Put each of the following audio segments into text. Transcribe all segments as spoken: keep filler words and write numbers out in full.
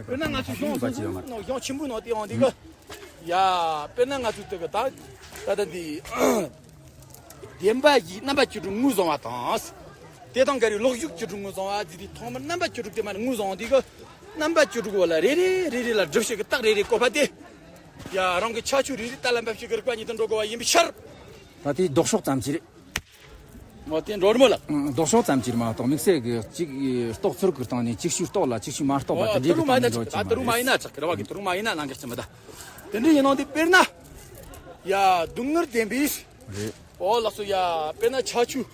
དཔེར་ན་ང་ཚོ་གཞུང་སོ་སོའི་ནང་གཞུང་ཆེན་པོའི་ནང་དེ་ཡོང་དེ་གི། ཡ། དཔེར་ན་ང་ཚོ་དེ་གི་ད་ད་ལྟ་འདི་བདེན་པ་བཞིའི་རྣམ་པ་བཅུ་དྲུག་ངོས་བཟུང་བ་དང་། དེ་དང་འགལ་བའི་ལོག་ཞུགས་བཅུ་དྲུག་ངོས་བཟུང་བ་ཟེར་དུས་ཐོག་མར་རྣམ་པ་བཅུ་དྲུག་དེ་མར་ངོས་བཟུང་དེ་གི། རྣམ་པ་བཅུ་དྲུག་བོ་ལ་རེ་རེ་རེ་རེ་ལ་སྒྲུབ་བྱེད་ཀྱི་རྟགས་རེ་རེ་བཀོད་པ་དེ། ཡ། རང་གི་ཁྱད་ཆོས་རེ་རེ་ལྟར་ལ་འབབ་བྱེད་ཀྱི་རིགས་པ་གཉིས་དེ་འགྲོ་དགོས་པ་ཡིན་པའི་ཕྱིར། ད་དེའི་ལྡོག་ཕྱོགས་ཙམ་ཅིག་རེད། འོ། དེ་འགྲོ་རི་མོ་ལགས། ལྡོག་ཕྱོགས་ཙམ་ཅིག་རེད་མ་གཏོགས། དམིགས་བསལ་གྱི་གཅིག་རྟོགས་ཚུལ་གྱི་སྟེང་ནས་ཅིག་ཤོས་རྟོགས་ལ་ཅིག་ཤོས་མ་རྟོགས་པ་དེ་འདྲའི་གི་ཐ་སྙད་འགྲོ་ཆེ་མ་རེད། ད་དུ་རུང་མ་ཡིན་ན་ཆགས་ཀྱི་རེད་བ་གི། དུ་རུང་མ་ཡིན་ན་ནང་གི་ཅི་མི་ད། དེ་འདྲའི་ཡིན་ནང་དེ་དཔེར་ན། ཡ། སྡུག་བསྔལ་བདེན་པའི། རེད། ཨོ་ལགས་སོ། ཡ། དཔེར་ན་ཁྱད་ཆོས་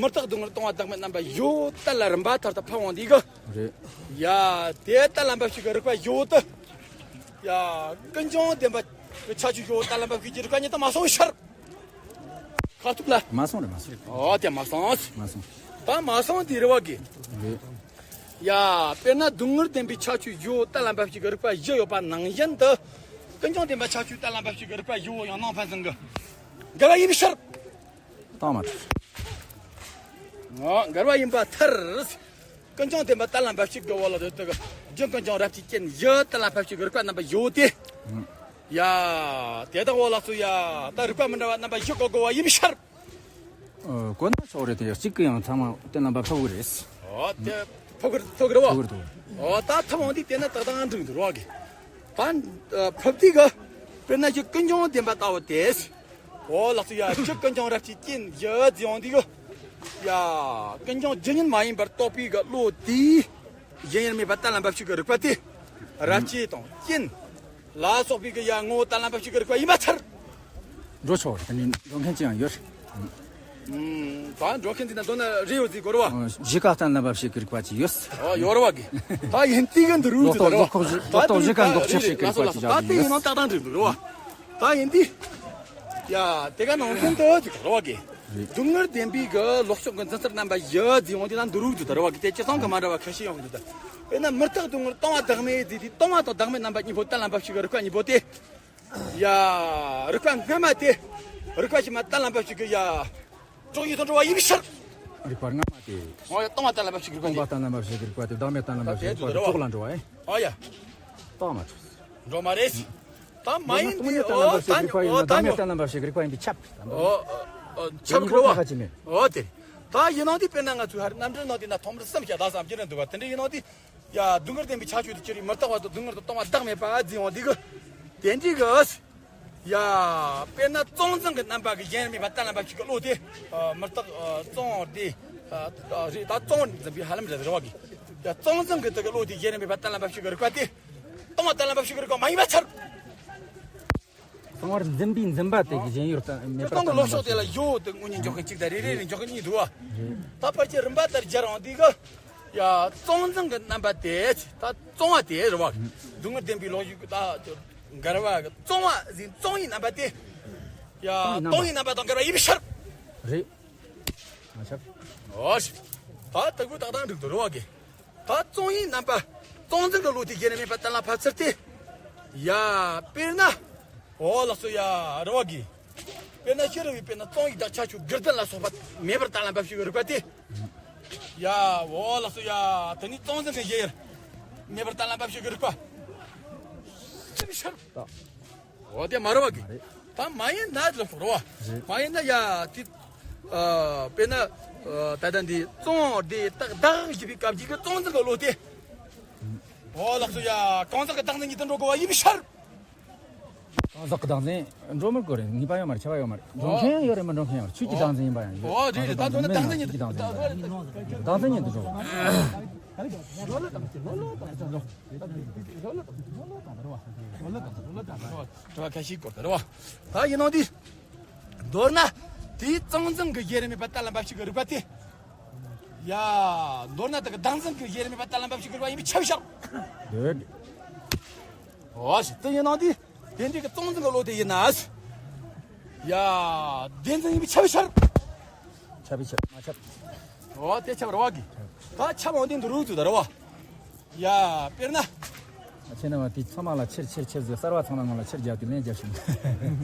མུ་སྟེགས་སྡུག་བསྔལ་སྟོང་པ་བདག་མེད་རྣམ་པ་བཞི་བོ་གཏན་ལ་རིམ་པ་ལྟར་དུ་ཕབ་འོང་དུས་གི། རེད། ཡ། དེ་གཏན་ལ་འབབ་བྱེད་ཀྱི་རིགས་པ་བཞི་བོ་དེ། ཡ། ཀུན་འབྱུང་བདེན་པ་གི་ཁྱད་ཆོས་བཞི་བོ་གཏན་ལ་འབབ་བྱེད་ཀྱི་རིགས་པ་གཉིས་དེ་མ་སོང་བའི་ཕྱིར། ཁ་ཐུག་ལ། མ་སོང་རེད། མ་སོང་རེད། ཨོ། དེ་མ་སོང་། མ་སོང་། ད་མ་སོང་དེ་རེད་བ་གི། རེད། ཡ། དཔེར་ན་སྡུག་བསྔལ་བདེན་པའི་ཁྱད་ཆོས་བཞི་བོ་གཏན་ལ་འབབ་བྱེད་ཀྱི་རིགས་པ་བཞི་ཡོད་པ་ནང་བཞིན་དུ། ཀུན་འབྱུང་བདེན་པའི་ཁྱད་ཆོས་གཏན་ལ་འབབ་བྱེད་ཀྱི་རིགས་པ་བཞི་བོ་ཡང་ནང་ཕན་ཚུན་གྱི་འགལ་བ་ཡིན་པའི་ཕྱིར། རྟགས་མ་གྲུབ། ཨོ། འགལ་བ་ཡིན་པར་ཐལ། ཀུན་འབྱུང་བདེན་པ་གཏན་ལ་འབབ་བྱེད་ཀྱི་བོ་ལ་དེ་དག་རྒྱུ་ཀུན་འབྱུང་རབ་ཀྱི་རྐྱེན་བཞི་གཏན་ལ་འབབ་བྱེད་ཀྱི་རིགས་པ་རྣམ་པ་བཞི་བོ་དེ། ཡ། དེ་དག་བོ་ལ་སོ། ཡ། ད་རིགས་པ་མི་འདྲ་བ་རྣམ་པ་བཞི་བཀོད་དགོས་པ་ཡིན་པའི་ཕྱིར། ཨོ། བཀོད་ན་ཆོག་རེད་དེ། གཅིག་གིས་ཡང་ཚང་མ་གཏན་ལ་འབབ་ཐུབ་ཀྱི་རེད། ཨོ། དེ་ཕབ་ཀྱི་ཐུབ་ཀྱི་རེད་བ། ཕབ་ཀྱི་འདུག། ཨོ། ད་ཐུབ་འོང་དུས་དེ་ནི་ཏག་ཏག་འགྲིག་འདུག་རོགས་གི། ད་ཕབ་དུས་གི། དཔེར་ན་རྒྱུ་ཀུན་འབྱུང་བདེན་པ་ལྟ་བུ་དེ། ཨོ་ལགས་སོ། ཡ། རྒྱུ་ཀུན་འབྱུང་རབ་ཀྱི་རྐྱེན་བཞི་ཟེར་འོང་དུས་གི། ཡ། ཀུན་འབྱུང་རྒྱུ་ཉིད་མ་ཡིན་པར་རྟོགས་པའི་གི་བློ་དེས། གཞན་ཡུལ་མེད་པ་གཏན་ལ་འབབ་བྱེད་ཀྱི་རིགས་པ་དེ། རབ་བྱེད་དང་རྐྱེན་ལ་སོགས་པའི་གི། ཡ། ངོ་བོ་གཏན་ལ་འབབ་བྱེད་ཀྱི་རིགས་པ་ཡིན་པར་ཐལ། འགྲོ་ཆོག་རེད། དེ་ནི་འགྲོ་མཁན་ཅི་ཡང་ཡོད་རེད། ཨུམ། ད་འགྲོ་མཁན་དེ་ན་མདོར་ན་རེ་ཡོད་ཟིག་གོ་རེད་བ། ཨ། གཞི་ཀ་གཏན་ལ་འབབ་བྱེད་ཀྱི་རིགས་པ་ཅིག་ཡོད། ཨོ། ཡོད་རེད་བ་གི། ད་ཡིན་དུས་གི་འདི་རུ་ལོག་ཅིག་ལོག་ལོག་ལོག་ད་ལྟ་ཡིན་ནང་ཏག་ཏག་འགྲིག་འདུག་རེད་བ། ད་ཡིན་དུས། ཡ། དེ་ག་ནང་བཞིན་དུ་ཅིག་རེད་བ་གི། སྡུག་བསྔལ་བདེན་པའི་གི་ལོག་ཕྱོགས་ཀྱི་འཛིན་ཚུལ་རྣམ་པ་བཞི་ཟེར་འོང་དུས་ན་འདི་རུ་འདུག་ད་རེད་བ་གི། དེ་ཅི་སོང་གི་མ་འདྲ་བ་ཁ་ཤས་ཡོང་གི་འདུག་ད། དཔེར་ན་མུ་སྟེགས་སྡུག་བསྔལ་སྟོང་པ་བདག་མེད་ཟེར་དུས་སྟོང་པ་དང་བདག་མེད་རྣམ་པ་གཉིས་པོ་གཏན་ལ་འབབ་བྱེད་ཀྱི་རིགས་པ་གཉིས་པོ་དེ། ཡ། རིགས་པ་སྔ་མ་དེ། རིགས་པ་ཕྱི་མ་གཏན་ལ་འབབ་བྱེད་ཀྱི། ཡ། གྲོགས་ཡུལ་དུ་འགྲོ་བ་ཡིན་པའི་ཕྱིར། རིགས་པ་སྔ་མ་དེ། ཨོ་ཡ། སྟོང་པ་གཏན་ལ་འབབ་བྱེད་ཀྱི་རིགས་པ་སྟོང་པ་གཏན་ལ་འབབ་བྱེད་ཀྱི་རིགས་པ་དེ་བདག་མེད་གཏན་ལ་འབབ་བྱེད་ཀྱི་རིགས་པ་དེ་གྲོགས་ལ་འགྲོ་བ་ཡིན། ཨོ་ཡ། རྟགས་མ་གྲུབ། འགྲོ་མ་རེད། ད་མ་ཡིན་དེ། ཨོ། ད་ཉོ། ཨོ། ད་ཉོ། བདག་མེད་གཏན་ལ་འབབ་བྱེད་ཀྱི་རིགས་པ་ཡིན་པས་ཁྱབ། ཨོ། ཁྱབ་ཀྱི་རེད་བ། ཨོ་དེ། ད་ཡིན་ནང་དེ་དཔེར་ན་ང་ཚོའི་ཧར་རྣམ་འགྲེལ་ནང་དེ་ན་ཐོག་མར་གསུམ་བྱ་དག་བསམ་གྱི་རེད་འདུག་བ། དེ་འདྲ་ཡིན་ནང་དེ། ཡ། སྡུག་བསྔལ་བདེན་པའི་ཁྱད་ཆོས་དེ་ཅི་རིགས་མུ་སྟེགས་པ་དང་སྡུག་བསྔལ་དང་སྟོང་པ་བདག་མེད་པ་ཟེར་འོང་དུས་གི། དེ་འདྲའི་གི། ཡ། དཔེར་ན་གཙང་འཛིན་གྱི་རྣམ་པ་གི་གཞན་མེད་པ་གཏན་ལ་འབབ་བྱེད་ཀྱི་བློ་དེ། མུ་སྟེགས་གཙང་བདེ། རེད། ད་གཙང་འཛིན་པའི་ཧ་ལམ་རེད་རེད་བ་གི། ཡ། གཙང་འཛིན་གྱི་དེ་གི་བློ་དེ་གཞན་མེད་པ་གཏན་ལ་འབབ་བྱེད་ཀྱི་རིགས་པ་དེ། སྟོང་པ་གཏན་ལ་འབབ་བྱེད་ཀྱི་རིགས་པ་མ་ཡིན་པ་ཚར། གཙང་བར་འཛིན་པའི་འཛིན་པ་དེ་གི་གཞན་ཡུལ་མེད་པར་སྤྱིར་བཏང་གི་ལོག་ཕྱོགས་དེ་ལ་ཡོད་དེ་དངོས་གཉེན་འཇོག་མཁན་གཅིག་དང་རེ་རེ་རེ་འཇོག་མཁན་གཉིས་འདུག་བ། ད་ཕལ་ཆེར་རིམ་པ་ལྟར་སྦྱར་འོང་དུས་གི། ཡ། གཙང་འཛིན་གྱི་རྣམ་པ་དེ། ད་གཙང་བ་དེ་རེད་བ། སྡུག་བསྔལ་བདེན་པའི་ལོག་ཞུགས་ཀྱི་ད་འགལ་བ་གི་གཙང་བ་ཟེར། གཙང་བའི་རྣམ་པ་དེ། ཡ། སྟོང་པའི་རྣམ་པ་དང་འགལ་བ་ཡིན་པའི་ཕྱིར། རེད། མ་ཁྱབ། འོ། ད་ལྟ་བུ་ཏག་ཏག་འགྲིག་འདུག་རེད་བ་གི། ད་གཙང་བའི་རྣམ་པ། གཙང་འཛིན་གྱི་བློ་དེ་གཞན་མེད་པ་གཏན་ལ་ཕབ་ཚུལ་དེ། ཡ། དཔེར་ན། འོ་ལགས་སོ། ཡ། རེད་བ་གི། དཔེར་ན་ཤེས་རབ་པས་དཔེར་ན་གཙང་བའི་བདག་ཁྱད་ཆོས་དགུ་ལྡན་ལ་སོགས་པ་མེད་པར་གཏན་ལ་འབབ་བྱེད་ཀྱི་རིགས་པ་དེ། ཡ། འོ་ལགས་སོ། ཡ། དེ་ནི་གཙང་འཛིན་གྱི་གཞན་ཡུལ་མེད་པར་གཏན་ལ་འབབ་བྱེད་ཀྱི་རིགས་པ། འོ་དེ་མ་རེད་བ་གི། མ་རེད། ད་མ་ཡིན་ན་ལབ་སོང་རེད་བ། རེད། མ་ཡིན་ན་ཡ་དེ། ཨ། དཔེར་ན། ཨ། ད་ལྟ་འདི་གཙང་བདེ་བདག་བདག་ཞེས་པའི་སྐབས་ཀྱི་གི་གཙང་འཛིན་གྱི་བློ་དེ། འོ་ལགས་སོ། ཡ། གང་ཟག་གི་བདག་འཛིན་གཉིས་དེ་འགྲོ་དགོས་པ་ཡིན་པའི་ཕྱིར། གང་ཟག་གི་བདག་འཛིན་འགྲོ་མི་དགོས་རེད། ངེས་པ་ཡོད་མ་རེད། ཁྱབ་པ་ཡོད་མ་རེད། འགྲོ་མཁན་ཡོད་རེད། མི་འགྲོ་མཁན་ཡོད་རེད། ཆོས་ཀྱི་བདག་འཛིན་ཡིན་པ་ཡང་ཡོད། འོ་རེད་རེད། ད་དོན་ནི་བདག་འཛིན་གཉིས། ཆོས་ཀྱི་བདག་འཛིན་ཡིན། བདག་འཛིན་གཉིས་དུ་འགྲོ། དྲི་བ་ཁ་ཤས་སྐོར་དུ་རེད་བ། ད་ཡིན་ནང་འདི། མདོར་ན། དེའི་གཙང་འཛིན་གྱི་གཞན་མེད་པ་གཏན་ལ་འབབ་བྱེད་ཀྱི་རིགས་པ་དེ། ཡ། མདོར་ན་དེ་གི་བདག་འཛིན་གྱི་གཞན་མེད་པ་གཏན་ལ་འབབ་བྱེད་ཀྱི་རིགས་པ་ཡིན་པས་ཁྱབ་བཞག། རེད། འོ་ཞེས་དེ་ཡིན་ནང་འདི། དེ་འདྲའི་གི་གཙང་འཛིན་གྱི་བློ་དེ་ཡིན་ན། ཡ། བདེན་འཛིན་ཡིན་པས་ཁྱབ་བཞག། ཁྱབ་བཞག་མ་ཁྱབ། འོ་དེ་ཁྱབ་རེད་བ་གི། ད་ཁྱབ་འོང་དེ་འདི་རུ་ཚུད་ད་རེད་བ། ཡ། དཔེར་ན། ཨ། ཁྱེད་རྣམ་པ་དེ་ཚང་མ་ལ་ཕྱིར་ཕྱིར་ཕྱིར་ཟེར། གསར་བ་ཚང་མ་ངོ་ལ་ཕྱིར་རྒྱབ་དུས་ལན་རྒྱབ་ཤིང་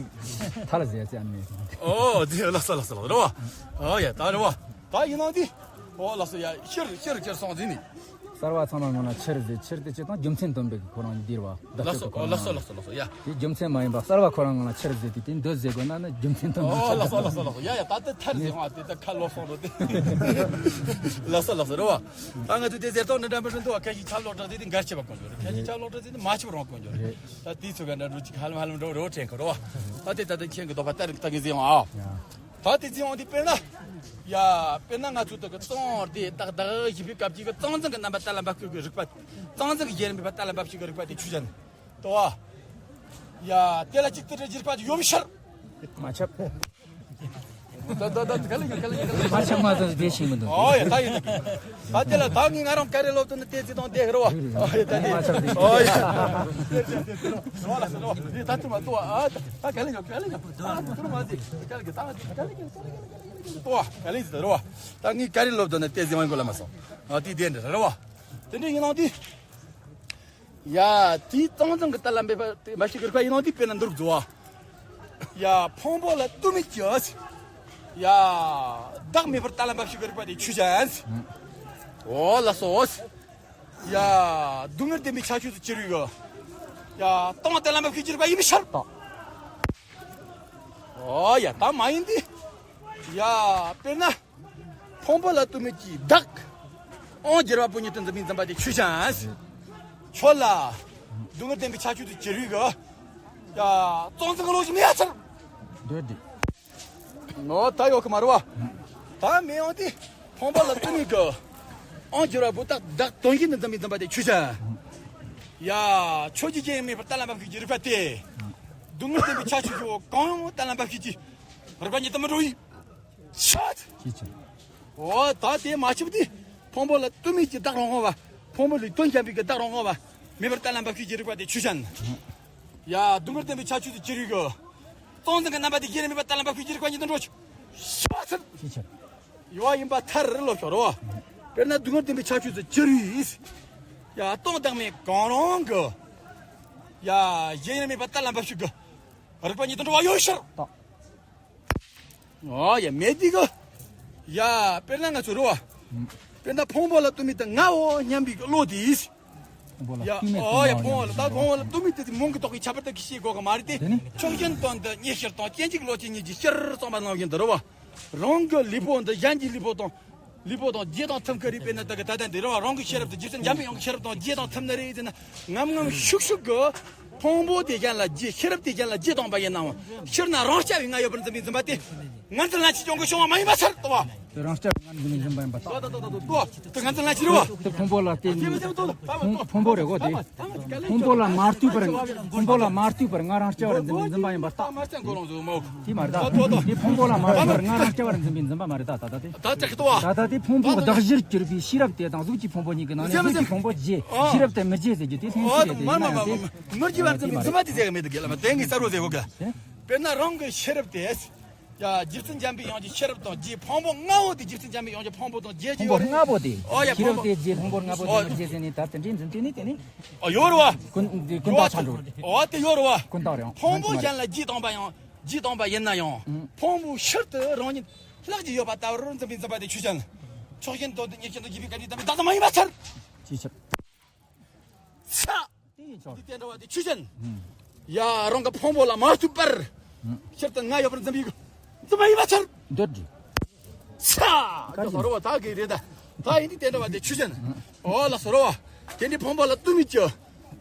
ཐལ་ཟེར་ཙམ་མེད། ཨོ་དེ་ལགས་སོ་ལགས་སོ་ལགས་རེད་བ། ཨོ་ཡ་ད་རེད་བ། ད་ཡིན་ནང་དེ། ཨོ་ལགས་སོ། ཡ་ཕྱིར་ཕྱིར་ཕྱིར་སོང་ཟིན་ནི། གསར་བ་ཚང་མ་ངོ་ན་ཕྱིར་ཟེར། ཕྱིར་དེ་ཅི་དང་རྒྱུ་མཚན་སྟོན་པའི་ཁོ་རང་འདིར་བ། བདག་ལགས་སོ། ཁོ་རང་ལགས་སོ། ལགས་སོ། ལགས་སོ། ཡ། དེ་རྒྱུ་མཚན་མ་ཡིན་པ་གསར་བ་ཁོ་རང་ངོ་ན་ཕྱིར་ཟེར་དུས་དེ་འདོད་ཟེར་དགོས་ན་ནི་རྒྱུ་མཚན་སྟོན་དགོས། ཨོ། ལགས་སོ། ལགས་སོ། ལགས་སོ། ཡ་ཡ། ད་ལྟ་ཐར་ཟེར་བ་དེ་ད་ཁ་ལོག་སོང་རོ་དེ། ལགས་སོ། ལགས་སོ། རེད་བ། ད་ང་ཚོ་དེ་ཟེར་ཐོག་ནི་འདྲ་མི་འདྲ་འདུག་བ། ཁ་ཤས་ཆབ་ལོག་དྲག་ཟེར་དེ་འགར་ཆེ་བ་གོན་འཇོག་རེད། ཁ་ཤས་ཆབ་ལོག་དྲག་ཟེར་དེ་མ་ཆེ་བ་རང་གོན་འཇོག་རེད། ད་དེའི་ཚོ་ག་འདྲ་འགྲོ་ཅིག་ཧ་ལམ་ཧ་ལམ་འགྲོ་རོ་དྲན་གི་རོ། ད་དེ་ད་ལྟ་ཁྱེད་ཀྱི་འདོད་པ་ལྟར་ད་གི་ཟེར་བ། ཨ། ད་དེ་ཟེར་བ་དེ་དཔེར་ན། ཡ། དཔེར་ན་ང་ཚོ་ད་གི་ཙོང་དེ་ཏག་ཏག་ཞིབ་པའི་སྐབས་ཅིག་གི་ཙོང་ཙང་གི་རྣམ་པ་ཏཱ་ལ་འབབ་ཤུགས་ཀྱི་རིག་པ། ཙོང་ཙང་གི་ཡེ་ར་མེད་པ་ཏཱ་ལ་འབབ་ཤུགས་ཀྱི་རིག་པ་དེ་ཆུ་ཅན། དོ། ཡ། དེ་ལ་གཅིག་ཏུ་རེ་རྒྱུ་རིག་པ་དེ་ཡོད་མི་ཤར། མ་ཁྱབ། ད་ད་ད་ག་ལེ་ག་ལེ་ག་ལེ། མ་ཁྱབ་མ་ཚང་དེ་ཤེས་མི་འདུག་ཨོ་ཡ། ད་ཡིན་ད། ད་དེ་ལ་ད་ངས་ང་རང་ག་རེ་ལོབ་ཏུ་ནི་དེ་ཚེ་དང་དེ་རོ། ཨོ་ཡ། ད་དེ། མ་ཁྱབ་དེ། ཨོ་ཡ། རོ་ལ་སོ་རོ། དེ་ད་ཐུ་མ་ཏོ། ཨ། ད་ག་ལེ་ག་ལེ་ག་ལེ། ཨ། ཐུ་མ་དེ་ག་ལེ་ག་ད་ག་ལེ་ག་ལེ་ག་ལེ། ཏོ། ག་ལེ་དེ་རོ། ད་ངས་ག་རེ་ལོབ་ཏུ་ནི་དེ་ཚེ་ཝང་གོ་ལ་མ་སོང་། ཨ། དེ་དེ་འདྲ་རོ། དེ་འདྲ་ཡིན་ནང་དེ། ཡ། དེའི་ཙང་ཙང་གི་ཏཱ་ལ་འབབ་པ་དེ་མ་ཤེས་གི་རིག་པ་ཡིན་ནོ་དེ་དཔེར་ན་འདུག་བཟོ་བ། ཡ། ཕུང་པོ་ལ་ལྟོས་མེད་ཀྱི། ཡ། བདག་མེད་པར་ཏཱ་ལ་འབབ་ཤེས་གི་རིག་པ་དེ་ཆུ་ཅན། ཨོ་ལགས་སོ། ཡ། སྡུག་བསྔལ་བདེན་པའི་ཁྱད་ཆོས་སུ་གྱུར་པའི་གི། ཡ། སྟོང་ཏཱ་ལ་འབབ་ཤེས་ཀྱི་རིག་པ་ཡིན་པའི་ཕྱིར་ཏོ། ཨོ་ཡ། ད་མ་ཡིན་ཏེ། ཡ། དཔེར་ན། ཕུང་པོ་ལ་ལྟོས་མེད་ཀྱི་བདག། དབང་རྒྱལ་བ་པོ་ཉིད་དུ་འཛིན་པའི་འཛིན་པ་དེ་ཆོས་ཅན། ཁྱོད་ལ། སྡུག་བསྔལ་བདེན་པའི་ཁྱད་ཆོས་དེ་གྱུར་པའི་གི། ཡ། ཙོང་ཙང་གི་བློ་ཞིག་མེད་ཡ་ཚར། འདོད་དེ། ནོ་ད་ཡོད་གི་མ་རེད་བ། ད་མེད་ཡོང་དེ། ཕུང་པོ་ལ་ལྟོས་མེད་ཀྱི། དབང་རྒྱལ་བ་པོ་བདག་བདག་དོན་བཞིན་དུ་འཛིན་པའི་འཛིན་པ་དེ་ཆོས་ཅན། ཡ། ཁྱོད་ཀྱི་རྒྱུད་ཡེ་ར་མེད་པར་ཏཱ་ལ་འབབ་ཤེས་ཀྱི་རིག་པ་དེ། སྡུག་བསྔལ་བདེན་པའི་ཁྱད་ཆོས་ཀྱི་འོག་གང་ཡང་ཏཱ་ལ་འབབ་ཤེས་ཀྱི་རིག་པ་ཉིད་དུ་མི་འགྲོ་བའི། ཤད། ཅི་ཆེ། འོ་ད་དེ་མ་ཆུབ་དེ། ཕུང་པོ་ལ་ལྟོས་མེད་ཀྱི་བདག་རང་དབང་བ། ཕུང་པོ་ལས་དོན་འཇམ་པའི་གི་བདག་རང་དབང་བ། མེད་པར་ཏཱ་ལ་འབབ་ཤེས་ཀྱི་རིག་པ་དེ་ཆོས་ཅན། ཡ། སྡུག་བསྔལ་བདེན་པའི་ཁྱད་ཆོས་སུ་གྱུར་པའི་གི། ཙོང་ཙང་གི་རྣམ་པ་དེ་ཡེ་ར་མེད་པ་ཏཱ་ལ་འབབ་ཤེས་ཀྱི་རིག་པ་ཉིད་དུ་འགྲོ། ཤད། ཅི་ཆེ། ཡོད་ཡིན་པ་ཐར་ལོ་ཤོར་བ། དཔེར་ན་སྡུག་བསྔལ་བདེན་པའི་ཁྱད་ཆོས་སུ་གྱུར་པའི། ཡ། སྟོང་བདག་མེད་གང་རུང་གི། ཡ། གཞན་ཡེ་ར་མེད་པ་ཏཱ་ལ་འབབ་ཤེས་ཀྱི་རིག་པ་ཉིད་དུ་འགྲོ་བ་ཡོད་ཕྱིར་ཏོ། ཨོ་ཡ། མེད་དེ་གི། ཡ། དཔེར་ན་ང་ཚོ་རོ་བ། དཔེར་ན་ཕུང་པོ་ལ་ལྟོས་མེད་དུ་ངའོ་སྙམ་པའི་བློ་དེས། ཕུང་པོ་ལ་ཡ། ལྟོས་མེད་དུ་ཨོ་ཡ། ངའོ་ཕུང་པོ་ལ་ད་ཕུང་པོ་ལ་ལྟོས་མེད་དུ་མུང་གི་དོགས་ཀྱི་ཁྱད་པར་དུ་གི་ཤེས་དགོས་གི་མ་རེད་དེ། དེ་ནི་ཕྱོགས་ཞེན་དོན་དུ་གཉེར་ཕྱིར་དང་སྐྱེ་འཇིག་བློ་ཅན་ཉིད་ཀྱི་ཕྱིར་གསུངས་པ་ནང་བཞིན་དུ་རོ་བ། རང་གི་ལུས་པོ་འདི་གཞན་གྱི་ལུས་པོ་དང་། ལུས་པོ་དང་རྒྱུད་དང་མཐུན་གི་རེད། དཔེར་ན་ད་གི་ད་ལྟ་འདི་རོ་བ། རང་གི་ཤེས་རབ་དེ་རྗེ་བཙུན་འཇམ་པའི་དབྱངས་ཀྱི་ཤེས་རབ་དང་རྒྱུད་དང་མཐུན་ནི་རེད་ཟེར་ན། ངམ་ངམ་ཤུགས་ཤུགས་ཀྱི་ཕུང་པོ་དེ་གཞན་ལ་རྒྱུད། ཤེས་རབ་དེ་གཞན་ལ་རྒྱུད་དང་པ་ཡིན་ནའང་། སྤྱིར་ན་རང་རྐྱ་བའི་ང་ཡོད་པར་འཛིན་པའི་འཛིན་པ་དེ། ངར་འཛིན་ལྷན་སྐྱེས་ཀྱང་གི་བྱུང་བ་མ་ཡིན་པ་ཚར་ཏོ་བ། དེ་རང་རྐྱ་བའི་ངར་འཛིན་པའི་འཛིན་པ་ཡིན་པ་ལྟ། ཏོ་ཏོ་ཏོ་ཏོ་ཏོ། དེ་ངར་འཛིན་ལྷན་སྐྱེས་རེད་བ། དེ་ཕུང་པོ་ལ་བརྟེན་ནས་ཕུང་ཕུང་པོ་རེད་གོ་དེ། ཕུང་པོ་ལ་མ་ལྟོས་པར། ཕུང་པོ་ལ་མ་ལྟོས་པར་ང་རང་རྐྱ་བར་འཛིན་པའི་འཛིན་པ་ཡིན་པར་ལྟ། དེ་མ་རེད་ད། དེ་ཕུང་པོ་ལ་མ་ལྟོས་པར་ང་རང་རྐྱ་བར་འཛིན་པའི་འཛིན་པ་མ་རེད་ད། ད་ད་དེ། ད་ད་ད་ད་ད་དེ་ཕུང་པོ་གདགས་གཞིར་གྱུར་པའི་ཤེས་རབ་དེ་དང་གཟུགས་ཀྱི་ཕུང་པོ་གཉིས་ཀྱི་ནང་ནས་གཟུགས་ཀྱི་ཕུང་པོ་རྒྱུ། ཤེས་རབ་དེ་མི་རྒྱུ་ཟེར་རྒྱུ་དེ་ལྷན་སྐྱེས་རེད། དེ་ཡིན་ན་དེ། མི་རྒྱུ་བར་འཛིན་པའི་འཛིན་པ་དེ་ཟེར་གི་མེད་དེ། དགེ་ལ་མ་དེ་ངས་གསལ་བོ་ཟེར་གོ་གི། དེ་དཔེར་ན་རང་གི་ཤེས་རབ་དེ། ཡ། རྗེ་བཙུན་འཇམ་པའི་དབྱངས་ཀྱི་ཤེས་རབ་དང་རྗེ་ཕུང་པོ་ལྔ་པོ་དེ། རྗེ་བཙུན་འཇམ་པའི་དབྱངས་ཀྱི་ཕུང་པོ་དང་རྗེ་ཕུང་པོ་ལྔ་པོ་དེ། ཨོ་ཡ། ཤེས་རབ་དེ་རྗེ་ཕུང་པོ་ལྔ་པོ་དེ་མི་རྒྱུ་ཟེར་ནས་ད་དེ་འདྲའི་འཛིན་དེ་ནི་དེ་ནི། ཨ། ཡོད་རེད་བ། ཀུན་ཀུན་བརྟགས་ཆ་འགྲོ། ཨོ་དེ་ཡོད་རེད་བ། ཀུན་བརྟགས་རེད། ཕུང་པོ་གཞན་ལ་རྒྱུ་དང་པ་ཡང་རྒྱུ་དང་པ་ཡིན་ན་ཡང་། ཕུང་པོ་ཕྱིར་དུ་རང་ཉིད་ལྷག་རྒྱུ་ཡོད་པ་ལྟ་བུར་འཛིན་པའི་འཛིན་པ་དེ་ཆོས་ཅན། ཕྱོགས་ཞེན་དོན་དུ་གཉེར་ཞེན་དང་འཇིགས་པའི་བཀའ་དྲིན་དམ་པའི་བདག་ཏུ་མ་ཡིན་པ་ཚར། ཅིའི་ཕྱིར། ཚ། དེ་ཡིན་ཆོག་འདི་བསྟན་འགྲོ་བ་དེ་ཆོས་ཅན། ཡ། རང་གི་ཕུང་པོ་ལ་མ་ལྟོས་པར། ཕྱིར་དུ་ང་ཡོད་པར་འཛིན་པའི་འཛིན་པ་ཡིན་པ་ཚར། འདོད་དེ། ཚ། ཀ་ཅི་རོ་བ་ད་གི་རེད་ད། ད་ཡིན་འདི་བསྟན་འགྲོ་བ་དེ་ཆོས་ཅན། ཨོ་ལགས་སོ་རོ་བ། དེ་འདི་ཕུང་པོ་ལ་ལྟོས་མེད་ཀྱི།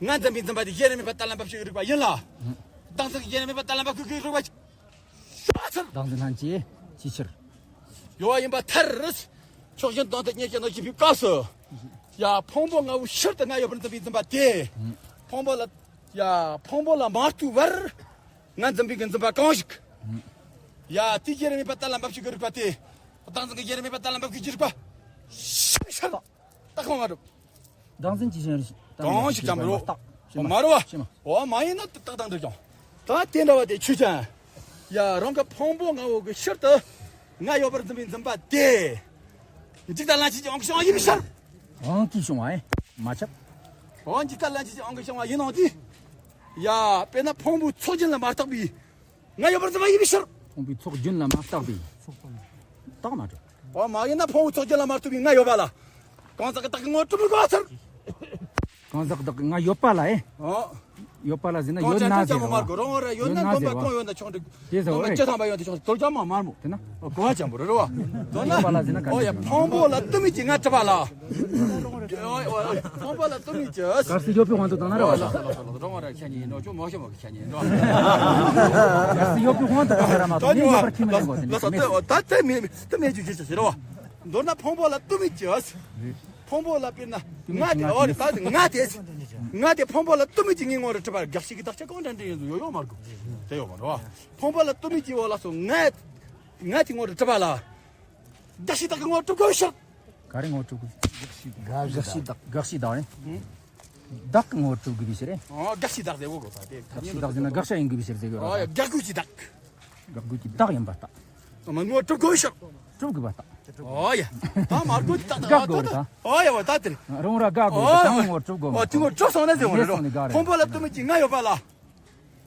ང་འཛིན་པའི་འཛིན་པ་དེ་ཡེ་ར་མེད་པ་ཏཱ་ལ་འབབ་ཤེས་རིག་པ་ཡིན་ལ། བདག་འཛིན་ཡེ་ར་མེད་པ་ཏཱ་ལ་འབབ་ཤེས་རིག་པ། བདག་འཛིན་ལྷན་སྐྱེས་ཅིའི་ཕྱིར། ཡོད་པ་ཡིན་པ་མཐར། ཕྱོགས་ཞེན་དོན་དུ་གཉེར་ཞེན་དང་འཇིགས་པའི་སྐབས་སུ། ཡ། ཕུང་པོ་ལྔ་པོ་ཕྱིར་དུ་ང་ཡོད་པར་འཛིན་པའི་འཛིན་པ་དེ། ཕུང་པོ་ལ། ཡ། ཕུང་པོ་ལ་མ་ལྟོས་པར། ང་འཛིན་པའི་གི་འཛིན་པ་གང་ཞིག། ཡ། དེ་ཡེ་ར་མེད་པ་ཏཱ་ལ་འབབ་ཤེས་ཀྱི་རིག་པ་དེ། བདག་འཛིན་གྱི་ཡེ་ར་མེད་པ་ཏཱ་ལ་འབབ་ཤེས་ཀྱི་རིག་པ། ཤ་ཤ། ད་ཁོང་མ་འགྲུབ། བདག་འཛིན་གྱི་གཞན་རིག་གང་ཞིག་ཀྱང་མི་རུང་། ཤེས་མ། མ་རུང་བ། ཤེས་མ། འོ་མ་ཡིན་ན་ཏག་ཏག་འགྲུབ་ཀྱང་། ད་དེ་འདྲ་བ་དེ་ཆོས་ཅན། ཡ། རང་གི་ཕུང་པོ་ལྔ་པོ་གི་ཕྱིར་དུ་ང་ཡོད་པར་འཛིན་པའི་འཛིན་པ་དེ། འཇིག་ལྟ་ལྷན་སྐྱེས་ཀྱི་དབང་གིས་བྱུང་བ་ཡིན་པའི་ཕྱིར། དབང་གིས་བྱུང་བ་ཡིན། མ་ཁྱབ། འོ་འཇིག་ལྟ་ལྷན་སྐྱེས་ཀྱི་དབང་གིས་བྱུང་བ་ཡིན་ནོ་དེ། ཡ། དཔེར་ན་ཕུང་པོའི་ཚོགས་རྒྱུན་ལ་མ་བརྟགས་པའི། ང་ཡོད་པར་འཛིན་པ་ཡིན་པའི་ཕྱིར། ཕུང་པོའི་ཚོགས་རྒྱུན་ལ་མ་བརྟགས་པའི། རྟགས་མ་གྲུབ། འོ་མ་ཡིན་ན་ཕུང་པོའི་ཚོགས་རྒྱུན་ལ་མ་བརྟགས་པའི་ང་ཡོད་པ་ལ། གང་ཟག་གི་བདག་གི་ངོ་སྤྲོད་མི་དགོས་ཚར། གང་ཟག་བདག་གི་ང་ཡོད་པ་ལ་ཨེ། ཨོ། ཡོད་པ་ལ་ཟེར་ན་གང་ཡོད་ཅན་ན་ཅན་ཟེར་ཅང་མ་རོ། མར་གོ་རང་ར་ཡོད་ཡོད་ན་ན་འདོན་ཟེར་པ་རོ། གང་ཡོད་ན་ཆུང་དྲུག་དེ་ཟེར་འདོན་པ་རེད། ཅི་ཐམ་པ་ཡོད་དེ་ཆུང་དོལ་ཅང་མ་མར་མོ། དེ་ན། ཨོ་གོ་བ་ཅན་པོ་རེད་རོ། དོན་ན། ཡོད་པ་ལ་ཟེར་ན་ག་ཨོ་ཡ་འདྲ་ཕང་པོ་ལ་གཏུམ་མི་གྱི་ང་གྲུབ་པ་ལ། ཨོ་ཡ་ཕང་པོ་ལ་གཏུམ་མི་གྱི། གར་སི་ཡོད་པའི་དབང་དུ་བཏང་ན་ར་བ་ལ། རོང་ར་ཆ་ཉེ་ནོ་ཆུ་མོ་ཤོ་མོ་གི་ཆ་ཉེ་ནོ། གར་སི་ཡོད་པའི་དབང་དུ་བཏང་ན་ར་མ་གཏོགས་ངས་ཡོད་པར་ཁས་མི་ལེན་གོ་དེ་འདྲ་མེད། ད་དེ་མེད་དེ་མེད་རྒྱུ་ཅི་ཆ་ཟེར་རོ། མདོར་ན་ཕང་པོ་ལ་གཏུམ་མི་གྱི། ཕུང་པོ་ལ་དཔེར་ན་ང་དེ་ཨོ་རེད། ད་ང་དེ་ང་དེ་ཕུང་པོ་ལ་གཏུམ་མི་གྱི་ངའི་ངོ་རུ་གྲུབ་པ་དགག་བྱའི་གི་དགག་བྱ་གང་དྲན་དྲན་ཡོད་ཡོད་མ་དགོས། དེ་ཡོད་མ་རེད་བ། ཕུང་པོ་ལ་གཏུམ་མི་གྱི་འོ་ལགས་སོ། ང་ང་དེ་ངོ་རུ་གྲུབ་པ་ལ་དགག་བྱའི་དག་གི་ངོ་རུ་གྲུབ་དགོས་ཤག་ག་རེ་ངོ་རུ་གྲུབ་དགོས། དགག་བྱའི་དག་དགག་བྱའི་དག་རེད། དག་གི་ངོ་རུ་གྲུབ་དགོས་པའི་ཕྱིར་རེད། ཨོ་དགག་བྱའི་དག་ཟེར་བོ་གོ་ད་དེ་དགག་བྱའི་དག་ཟེར་ན་དགག་བྱ་ཡིན་དགོས་པའི་ཕྱིར་ཟེར་གི་རེད། ཨོ་ཡ་དགག་དགོས་ཀྱི་དག་དགག་དགོས་ཀྱི་དག་ཡིན་པ་ལྟ། མ་ངོ་གྲུབ་དགོས་ཤག་གྲུབ་དགོས་པ་ལྟ། ཨོ་ཡ། ད་མར་གོ་དེ་ད་ད་དགག་དགོས་རེད་ད། ཨོ་ཡ་བ་ད་དེ་རེད། རོང་ར་དགག་དགོས་རེད་ད། ཨོ་ངོ་གྲུབ་དགོས་མ་ཨོ་དེ་ངོ་གྲུབ་སོང་ན་ཟེར་བ་རེད་རོ། ངས་སོང་ནས་དགག་རེད། ཕུང་པོ་ལ་གཏུམ་མི་གྱི་ང་ཡོད་པ་ལ།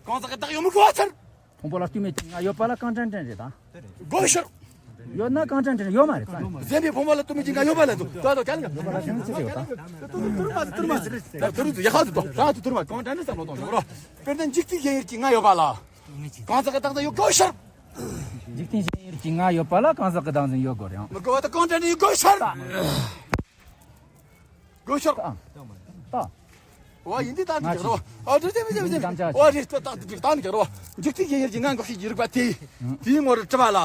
གང་ཟག་གི་བདག་ཡོད་མི་དགོས་ཚར། ཕུང་པོ་ལ་གཏུམ་མི་གྱི་ང་ཡོད་པ་ལ་གང་དྲན་དྲན་རེད་ད། དགོས་ཤག་ཡོད་ན་གང་དྲན་དྲན་ཡོད་མ་རེད་ད། གཞན་པའི་ཕུང་པོ་ལ་གཏུམ་མི་གྱི་ང་ཡོད་པ་ལ་དུ་ད་དུ་གལ་ག་ཕུང་པོ་ལ་གཏུམ་མི་གྱི་ཡོད་ད། དུ་དུ་དུ་མ་དུ་དུ་མ་ད་དུ་དུ་མ་གང་དྲན་དྲན་བསམ་བློ་གཏོང་ཆོག་རོ། དཔེར་ན་འཇིག་རྟེན་གཞན་ཡུལ་གྱི་ང་ཡོད་པ་ལ། གང་ཟག་གི་བདག་འཛིན་ཡོད་དགོས་ཤར། འཇིག་རྟེན་གཞན་ཡུལ་གྱི་ང་ཡོད་པ་ལ་གང་ཟག་གི་བདག་འཛིན་ཡོད་དགོས་རེད་ཨང་། མི་དགོས་པ་ད་གང་དྲན་དྲན་ཡོད་དགོས་ཤར། དགོས་ཤར། ཨང་། ད། ཝ་ཡིན་འདི་ད་འདི་ཀྱི་རོ། ཨ་འདི་འདི་འདི་འདི། ཝ་རི་ད་ད་འདི་ད་འདི་ཀྱི་རོ། འཇིག་རྟེན་གཞན་ཡུལ་གྱི་ང་འགོག་བྱེད་ཀྱི་རིགས་པ་དེ། དེའི་ངོ་རུ་གྲུབ་པ་ལ།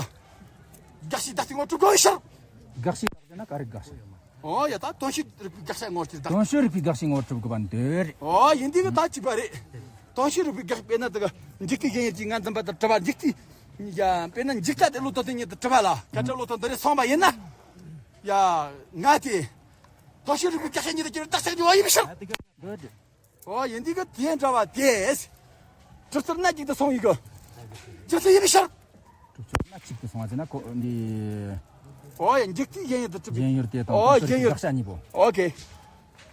དགག་བྱའི་བདག་དེ་ངོ་རུ་གྲུབ་དགོས་ཤར། དགག་བྱའི་བདག་ཟེར་ན་ག་རེ་དགག་བྱ་ཡོད་མ་རེད། ཨོ་ཡ་ད་དོན་ཤེས་རིག་པའི་དགག་བྱ་ངོ་སྤྲོད་ད། དོན་ཤེས་རིག་པའི་དགག་བྱའི་ངོ་སྤྲོད་དགོས་པ་འདོད་རེད། ཨོ་ཡིན་འདི་གི་ད་གཅིག་པ་རེད། དོན་ཤེས་རིག་པའི་དགག་དཔེར་ན་དེ་ག་འཇིག་རྟེན་གཞན་ཡུལ་གྱི་ང་འཛིན་པ་དང་གྲུབ་པ་འཇིག་རྟེན། ཡ་དཔེར་ན་འཇིག་ལྟ་དེ་བློ་དོན་དེ་ཉིད་དུ་གྲུབ་པ་ལ་སྐད་ཆ་བློ་དོན་འདི་རེད་སོང་པ་ཡིན་ན། ཡ་ང་དེ། དོན་ཤེས་རིག་པའི་དགག་བྱ་ཉིད་དུ་གྱུར་པའི་རྟགས་ཆགས་ཀྱི་བ་ཡིན་པའི་ཕྱིར། ཨོ་ཡིན་འདི་གི་དེ་འདྲ་བ་དེ། གྲུབ་ཚུལ་སྣ་གཅིག་ཏུ་སོང་ཡི་གི། གྲུབ་ཚུལ་ཡིན་པའི་ཕྱིར། གྲུབ་ཚུལ་སྣ་གཅིག་ཏུ་སོང་བ་ཟེར་ན་ཁོ་འདི། ཨོ་ཡ་འཇིག་རྟེན་གཞན་ཡུལ་དུ་གྲུབ་པའི། གཞན་ཡུལ་དེ་དང་ཨོ་དོན་ཤེས་རིག་པའི་གཞན་ཡུལ་དགག་བྱ་གཉིས་པོ། ཨོ་ཁེ།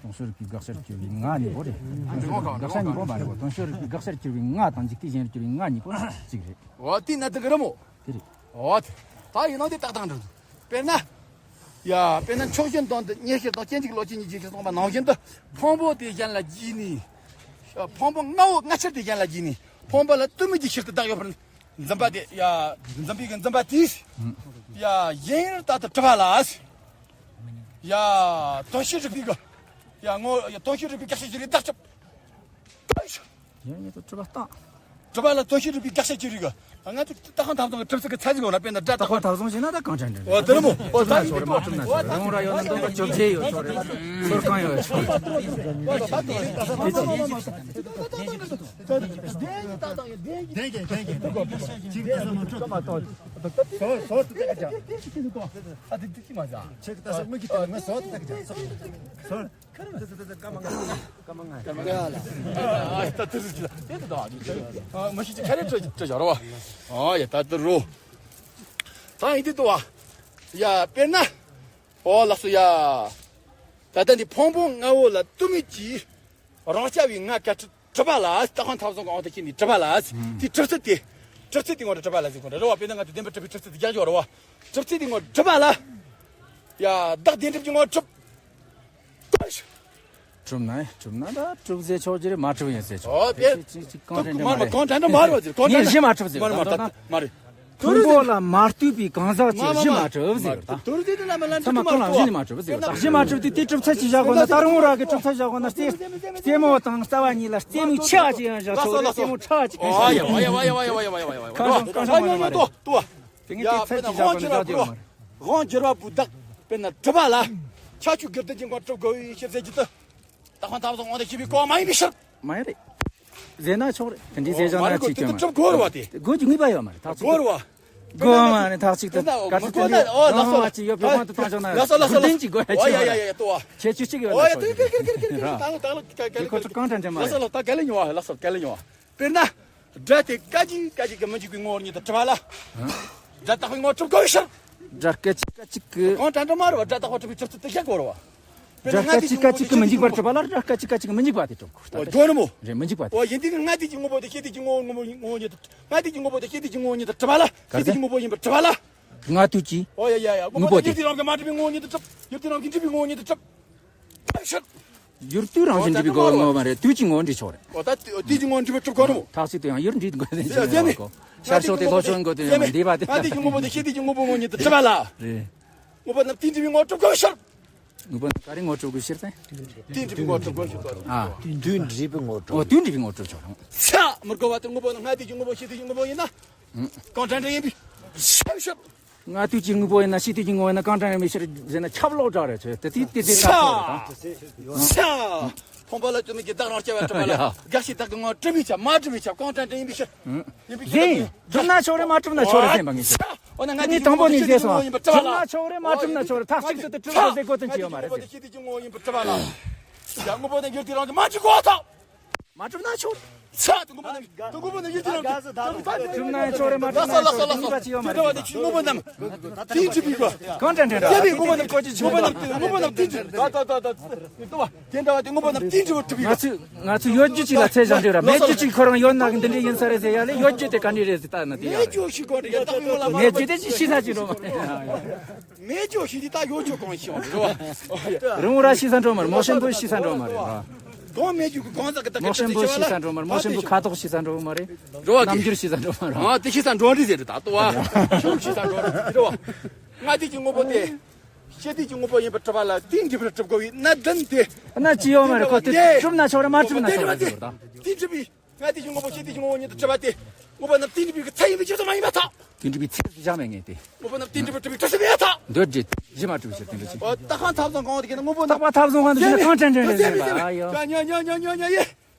དོན་ཤེས་རིག་པའི་དགག་བྱར་གྱུར་པའི་ང་གཉིས་པོ་རེད། དགག་བྱ་གཉིས་པོ་མ་རེད་གོ། དོན་ཤེས་རིག་པའི་དགག་བྱར་གྱུར་པའི་ང་དང་འཇིག་རྟེན་གཞན་ཡུལ་གྱུར་པའི་ང་གཉིས་པོ་གཅིག་རེད། ཨོ་དེ་ན་དེ་གི་རེད་མོ། དེ་རེད། ཨོ་དེ། ད་ཡིན་ནོ་དེ་ཏག་ཏག་འགྲོ་འདུག་དཔེར་ན། ཡ་དཔེར་ན་ཕྱོགས་ཞེན་དང་དེ་རྙེད་བྱེད་དང་སྐྱེ་འཇིག་ལོག་ཅན་གཉིས་ཀྱི་ཕྱིར་གསུངས་པ་ནང་བཞིན་དུ་ཕུང་པོ་དེ་གཞན་ལ་བརྗིས་ནས། ཕུང་པོ་ལྔ་བོ་ལྔ་ཆར་དེ་གཞན་ལ་བརྗིས་ནས་ཕུང་པོ་ལ་གཏུམ་མོ་གྱི་ཕྱིར་དུ་བདག་ཡོད་པར་འཛིན་པ་དེ་ཡ་འཛིན་པའི་གི་འཛིན་པ་དེས། ཡ་གཞན་ཡུལ་ལྟར་དུ་གྲུབ་པ་ལ། ཡ་དོན་ཤེས་རིག་པའི་གི། ཡ་ངོ་ཡ་དོན་ཤེས་རིག་པའི་དགག་བྱ་ཞིག་རེད་བདག་ཅབ། ཡང་ཉིད་དུ་གྲུབ་པ་རྟགས། གྲུབ་པ་ལ་དོན་ཤེས་རིག་པའི་དགག་བྱ་ཅི་རིགས། ང་ཚོ་ལྟ་སྟངས་ཐབས་དང་གྲུབ་ཚུལ་གྱི་ཚད་གཞི་ཡོད་ན་དཔེར་ན་སྒྲ་རྟག་པར་ཐབས་བཟུང་བྱས་ན་ད་གང་དྲན་དྲན་རེད། འོ་དེ་རེད་མོ། འོ་ད་ཡིན་པའི་ཐོག་ནས་ཡོང་ར་ཡོད་ན་འདོན་པ་བཅོ་བརྒྱད་ཡོད་ཆོག་རེད། ཚོར་གང་ཡོད་ཆོག་རེད། ད་དེ་རུ་ཅི་ད་དེ་ད་ཨ་མ་ཤི་ཅི་ཁ་རེ་ཅི་ཅི་ཡོད་ར་བ། ཨ་ཡ་ད་དེ་རུ། ད་ཡིན་དེ་དུ་བ། ཡ་དཔེར་ན། ཨོ་ལགས་སོ་ཡ། ད་ལྟ་འདི་ཕུང་པོ་ལྔ་བོ་ལ་གཏུམ་མོ་གྱིས། རང་རྐྱ་བའི་ང་སྐད་གྲུབ་པ་ལ་ལྟ་སྟངས་ཐབས་བཟུང་གི་དབང་དུ་བྱས་ནས་གྲུབ་པ་ལ། དེ་གྲུབ་ཚུལ་དེ། གྲུབ་ཚུལ་དེ་ངོ་རུ་གྲུབ་པ་ལ་ཟེར་གོ་རེད་ར་བ། དཔེར་ན་ང་ཚོ་བདེན་པར་གྲུབ་པའི་གྲུབ་ཚུལ་དེ་རྒྱག་ཆོག་ར་བ། གྲུབ་ཚུལ་དེ་ངོ་རུ་གྲུབ་པ་ལ། ཡ་བདག་བདེན་གྲུབ་ཀྱི་ངོ་རུ་གྲུབ། གྲུབ་ན་གྲུབ་ན་ད་གྲུབ་ཟེར་ཆོག་གི་རེད། མ་གྲུབ་ཡིན་ཟེར་ཆོག་ཨོ་དེ། ཅིག་ཅིག་གང་དྲན་དྲན་མ་མ་རེད། གང་དྲན་དྲན་མ་རེད་ཟེར། གང་ངས་དྲན་གཞི་མ་གྲུབ་ཟེར། མ་རེད་མ་རེད་མ་རེད། ཕུང་པོ་ལ་མ་ལྟོས་པའི་གང་ཟག་ཅིག་གཞི་མ་གྲུབ་ཟེར་ད། དུར་དེ་དེ་ལ་མ་ལ་ཚང་མ་གང་ལ་གཞི་ནས་མ་གྲུབ་ཟེར་ད། གཞི་མ་གྲུབ་དེ་དེ་གྲུབ་ཚད་ཅིག་བཞག་དགོས་ན། ད་རུང་ར་གི་གྲུབ་ཚད་བཞག་དགོས་ན། རྩེ་རྩེ་མོ་དང་རྩ་བ་གཉིས་ལ་རྩེ་མོའི་ཆེ་བ་ཅིག་ཡང་བཞག་ཆོག་རེད། རྩེ་མོ་ཕྲ་བ་ཅིག་གང་བཞག་གང་བཞག་མ་ལ་མ་རེད། དེ་ངས་དེ་ཚད་ཅིག་བཞག་དགོས་ན་བཞག་རྒྱུ་ཡོད་མ་རེད། དབང་སྒྱུར་བ་པོའི་བདག་དཔེར་ན་གྲུབ་པ་ལ། ཁྱད་ཆོས་དགུ་ལྡན་གྱི་ངོ་གྲུབ་དགོས་པའི་ཕྱིར་ཟེར་གྱི་འདུག་ད་ཁོང་ཐབས་སོགས་དབང་དུ་བྱས་པའི་སྐོར་མ་ཡིན་པའི་ཕྱིར། མ་ཡིན་རེད། ཟེར་ན་ཆོག་རེད། དེ་འདྲའི་ཟེར་བཞག་ན་ཅིག་སྐྱོན་མ་རེད། དགོས་ཀྱི་ངེས་པ་ཡོད་མ་རེད། ཐག་ཆོད་དགོས་རེད་བ། དགོས་མ་རེད། ཐག་ཆོད་དུ་ག་ཚོད་དེ་འདྲའི་རང་དབང་ཅིག་ཡོད་པའི་དབང་དུ་བཏང་བཞག་ན་རེད། ལགས་སོ་ལགས་སོ། ལགས་སོ་ལགས་སོ། དེ་འདྲའི་ཅིག་དགོས་ཡ་ཆེ་བ་རེད། ཁྱད་ཆོས་གཅིག་ཡོད་ན་ཆོག་གི་རེད། དེ་ཁོ་ཚོ་གང་དྲན་དྲན་མ་རེད། ལགས་སོ་ལགས་སོ། ད་ག་ལེ་ཉོ་བ། ལགས་སོ། ག་ལེ་ཉོ་བ། དཔེར་ན། སྒྲ་དེ་སྐད་ཅིག་སྐད་ཅིག་གིས་མི་འཇིག་པའི་ངོ་བོ་ཉིད་དུ་གྲུབ་པ་ལ། སྒྲ་རྟག་པའི་ངོ་བོ་གྲུབ་དགོས་ཤར། སྒྲ་སྐད་ཅིག་སྐད་ཅིག་གིས། གང་དྲན་དྲན་མ་རེད་བ། སྒྲ་རྟག་པ་གྲུབ་པའི་གྲུབ་ཚུལ་དེ་བཤད་དགོས་རེད་བ། སྒྲ་སྐད་ཅིག་སྐད་ཅིག་གིས་མི་འཇིག་པར་གྲུབ་པ་ལ་སྒྲ་སྐད་ཅིག་སྐད་ཅིག་གིས་མི་འཇིག་པ་དེ་གྲུབ་དགོས། ད་དེ་རེད་མོ། རེད། མི་འཇིག་པ་དེ། འོ་ཡིན་དུས་ནི་སྔ་ལྟས་ཀྱི་དངོས་པོ་དེ་ཤེས་ལྟས་ཀྱི་དངོས་པོ་ངོ་བོ་ཉིད་དུ། སྔ་ལྟས་ཀྱི་དངོས་པོ་དེ་ཤེས་ལྟས་ཀྱི་ངོ་བོ་ཉིད་དུ་གྲུབ་པ་ལ། ག་རེ་ཟེར། ཤེས་ལྟས་ཀྱི་དངོས་པོ་ཡིན་པར་གྲུབ་པ་ལ། སྔ་ལྟས་ཀྱི། འོ་ཡ་ཡ་ཡ། དངོས་པོ་དངོས་པོ་དེ་དེ། ཡུལ་དུས་རང་གི་མ་གྲུབ་པའི་ངོ་བོ་ཉིད་དུ་གྲུབ། ཡུལ་དུས་རང་གི་འགྲུབ་པའི་ངོ་བོ་ཉིད་དུ་གྲུབ། ཤར། ཡུལ་དུས་རང་བཞིན་འདྲིས་པའི་ངོ་བོ་ངོ་མ་རེད། དུས་ཀྱི་ངོ་བོ་འདྲིས་ཆོག་རེད། འོ་ད་དུས་ཀྱི་ངོ་བོ་འདྲིས་པ་གྲུབ་གོ་རུང་། ཐག་ཅིག་ཏུ་ཡང་ཡུལ་འདྲིས་དགོས་དེ་ཅི་ཡང་གོ། ཤར་ཕྱོགས་དེ་ལྷོ་ཕྱོགས་འགོད་དུ་ཡང་མི་འདས་པ་དེ། ང་དེ་ཀྱི་ངོ་བོ་དེ་ཤེས་དུས་ཀྱི་ངོ་བོ་ཉིད་དུ་གྲུབ་པ་ལ། རེད། ངོ་བོ་རྣམས་དུས་འདྲིས་པའི་ངོ་བོ་གྲུབ་གོ་ཤར། ངོ་བོ་རྣམས་ག་རེ་ངོ་བོ་གྲུབ་དགོས་ཤེར་ཏེ། དུས་འདྲིས་པའི་ངོ་བོ་གྲུབ་གོ་ཤར། ཨ། དུས་འདྲིས་པའི་ངོ་བོ་གྲུབ། ཨོ་དུས་འདྲིས་པའི་ངོ་བོ་གྲུབ་ཆོག་རུང་། ཤ་མི་དགོས་པ་དེ་ངོ་བོ་ནི་ང་དུས་ཀྱི་ངོ་བོ་ཤེས་དུས་ཀྱི་ངོ་བོ་ཡིན་ན། གང་དྲན་དྲན་ཡིན་པའི་ཤར་ཤར། ང་དུས་ཀྱི་དངོས་པོ་ཡིན་ན་ཤེས་དུས་ཀྱི་ངོ་བོ་ཡིན་ན་གང་དྲན་ཡིན་པའི་ཕྱིར་ཟེར་ན་ཁྱབ་ལོག་འདྲ་རེད་ཆོས་དེ་དུས་དེ་དེ་ལྟ་ཚོར་རེད་ད། ས། ཕོངས་པ་ལ་བཅོས་མིན་གྱི་བདག་རང་སྐྱེ་བ་གྲུབ་པ་ལ། ཡ། དགག་བྱའི་བདག་གི་ངོ་བོ་གྲུབ་པའི་ཆ་མ་གྲུབ་པའི་ཆ་གང་དྲན་དྲན་ཡིན་པའི་ཕྱིར། ཡིན་པའི་ཕྱིར། ཟིན། གྲུབ་ན་ཆོག་རེད་མ་གྲུབ་ན་ཆོག་རེད་སེམས་པ་ངེས་ཤེས། འོ་ན་ང་ངས་དང་པོ་ནས་བཤད་སོང་། གྲུབ་ན་ཆོག་རེད་མ་གྲུབ་ན་ཆོག་རེད་ཐག་གཅིག་ཏུ་དུ་གྲུབ་དགོས་ཟེར་དགོས་དོན་ཅི་ཡོད་མ་རེད་ཟེར། ཡ་ངོ་བོ་ནི་ཡུལ་དེ་རང་གི་མ་གྲུབ་གོ་ཐག་མ་གྲུབ་ན་ཆོག་ས་དུ་ངོ་བོ་ནི་དུ་ངོ་བོ་ནི་ཡུལ་དེ་རང་གི་གྲུབ་ན་ཆོག་རེད་མ་གྲུབ་ན་ཆོག་རེད་ངེས་པ་ཅི་ཡོད་མ་རེད། དེ་འདྲ་བ་དེ་ཆུ་ངོ་བོ་རྣམས་དེ་འགྲུབ་པའི་གོ། གང་དྲན་དྲན་ར། དེ་བས་ངོ་བོ་རྣམས་ངོ་བོ་རྣམས་དེ་འགྲུབ། ད་ད་ད་ད་ལྟ་བ་དེ་འདྲ་བ་དེ་ངོ་བོ་རྣམས་དེ་འགྲུབ་པར་གྲུབ་པའི་ང་གོ། ཚོས་ང་ཚོས་ཡོད་རྒྱུ་ཅིག་ལ་ཚད་བཞག་འདྲ་ར་མེད་རྒྱུ་ཅིག་ཁོ་རང་ཡོད་ན་འདི་འདྲ་ཡིན་ས་རེད་ཟེར་ཡ་ལས་ཡོད་རྒྱུ་དེ་ག་འདྲ་རེད་ཟེར་ལྟ་ན་དེ་ཡ་མེད་རྒྱུ་ཞིག་གོ་འདྲ་ཡ་ད་ངོ་ལ་མེད་རྒྱུ་དེ་ཅིག་ཤི་ས་ཅིག་རོ། མེད་རྒྱུ་ཞིག་འདི་ད་ཡོད་རྒྱུ་གང་ཞིག་རེད་བ། རི་བོང་རྭ་ཤི་ས་འགྲོ་མར་མོ་ཤིན་པོ་ཤི་ས་འགྲོ་མ་རེད་བ། གང་མེད་རྒྱུ་གི་གང་ཟག་གི་ད་མོ་ཤིན་པོ་ཤི་ས་འགྲོ་མར་མོ་ཤིན་པོ་ཁ་དོག་ཤི་ས་འགྲོ་མ་རེད། རེད་བ། རྣམ་འགྱུར་ཤི་ས་འགྲོ་མ་རེད། ཨ་དེ་ཤི་ས་འགྲོ་འདྲི་ཟེར་ད་ལྟ་བ། ཤུགས་ཤི་ས་འགྲོ་འདྲི་རེད་བ། ང་དེ་གི་དངོས་པོ་དེ། ཤེས་དུས་ཀྱི་དངོས་པོ་ཡིན་པར་གྲུབ་པ་ལ་དེ་འགྲུབ་པར་གྲུབ་དགོས་པའི་གནད་དོན་དེ། གནད་ཅི་ཡོད་མ་རེད་ཁོ་དེ་གྲུབ་ན་ཆོག་རེད་མ་གྲུབ་ན་ཆོག་རེད་ཟེར་བ་དང་། དེ་འགྲུབ་པའི། ང་དེ་ཀྱི་དངོས་པོ་ཤེས་དུས་ཀྱི་དངོས་པོ་ཉིད་དུ་གྲུབ་པ་དེ། དངོས་པོ་རྣམས་དེ་འགྲུབ་པའི་ཚད་ཡིན་པའི་ཕྱིར་དུ་མ་ཡིན་པར་ཐལ། དེ་འགྲུབ་པའི་ཚད་དུ་བཞག་མེད་ངེས་ཏེ། དངོས་པོ་རྣམས་དེ་འགྲུབ་པར་གྲུབ་པའི་གྲུབ་ཚད་མེད་ཐལ། འདོད་འགྲེ་གཞི་མ་གྲུབ་ཕྱིར་དེ་འདྲ་ཅི། འོ་རྟག་པ་ཐབས་བཟང་གང་དེ་ཀྱི་ན་དངོས་པོ་རྟག་པ་ཐབས་བཟང་གང་དེ་ཀྱི་ན་གང་དྲན་དྲན་རེད་ཟེར་བ་ཨ་ཡོ། ཉ་ཉ་ཉ་ཉ་ཉ་ཉ་ཡེ།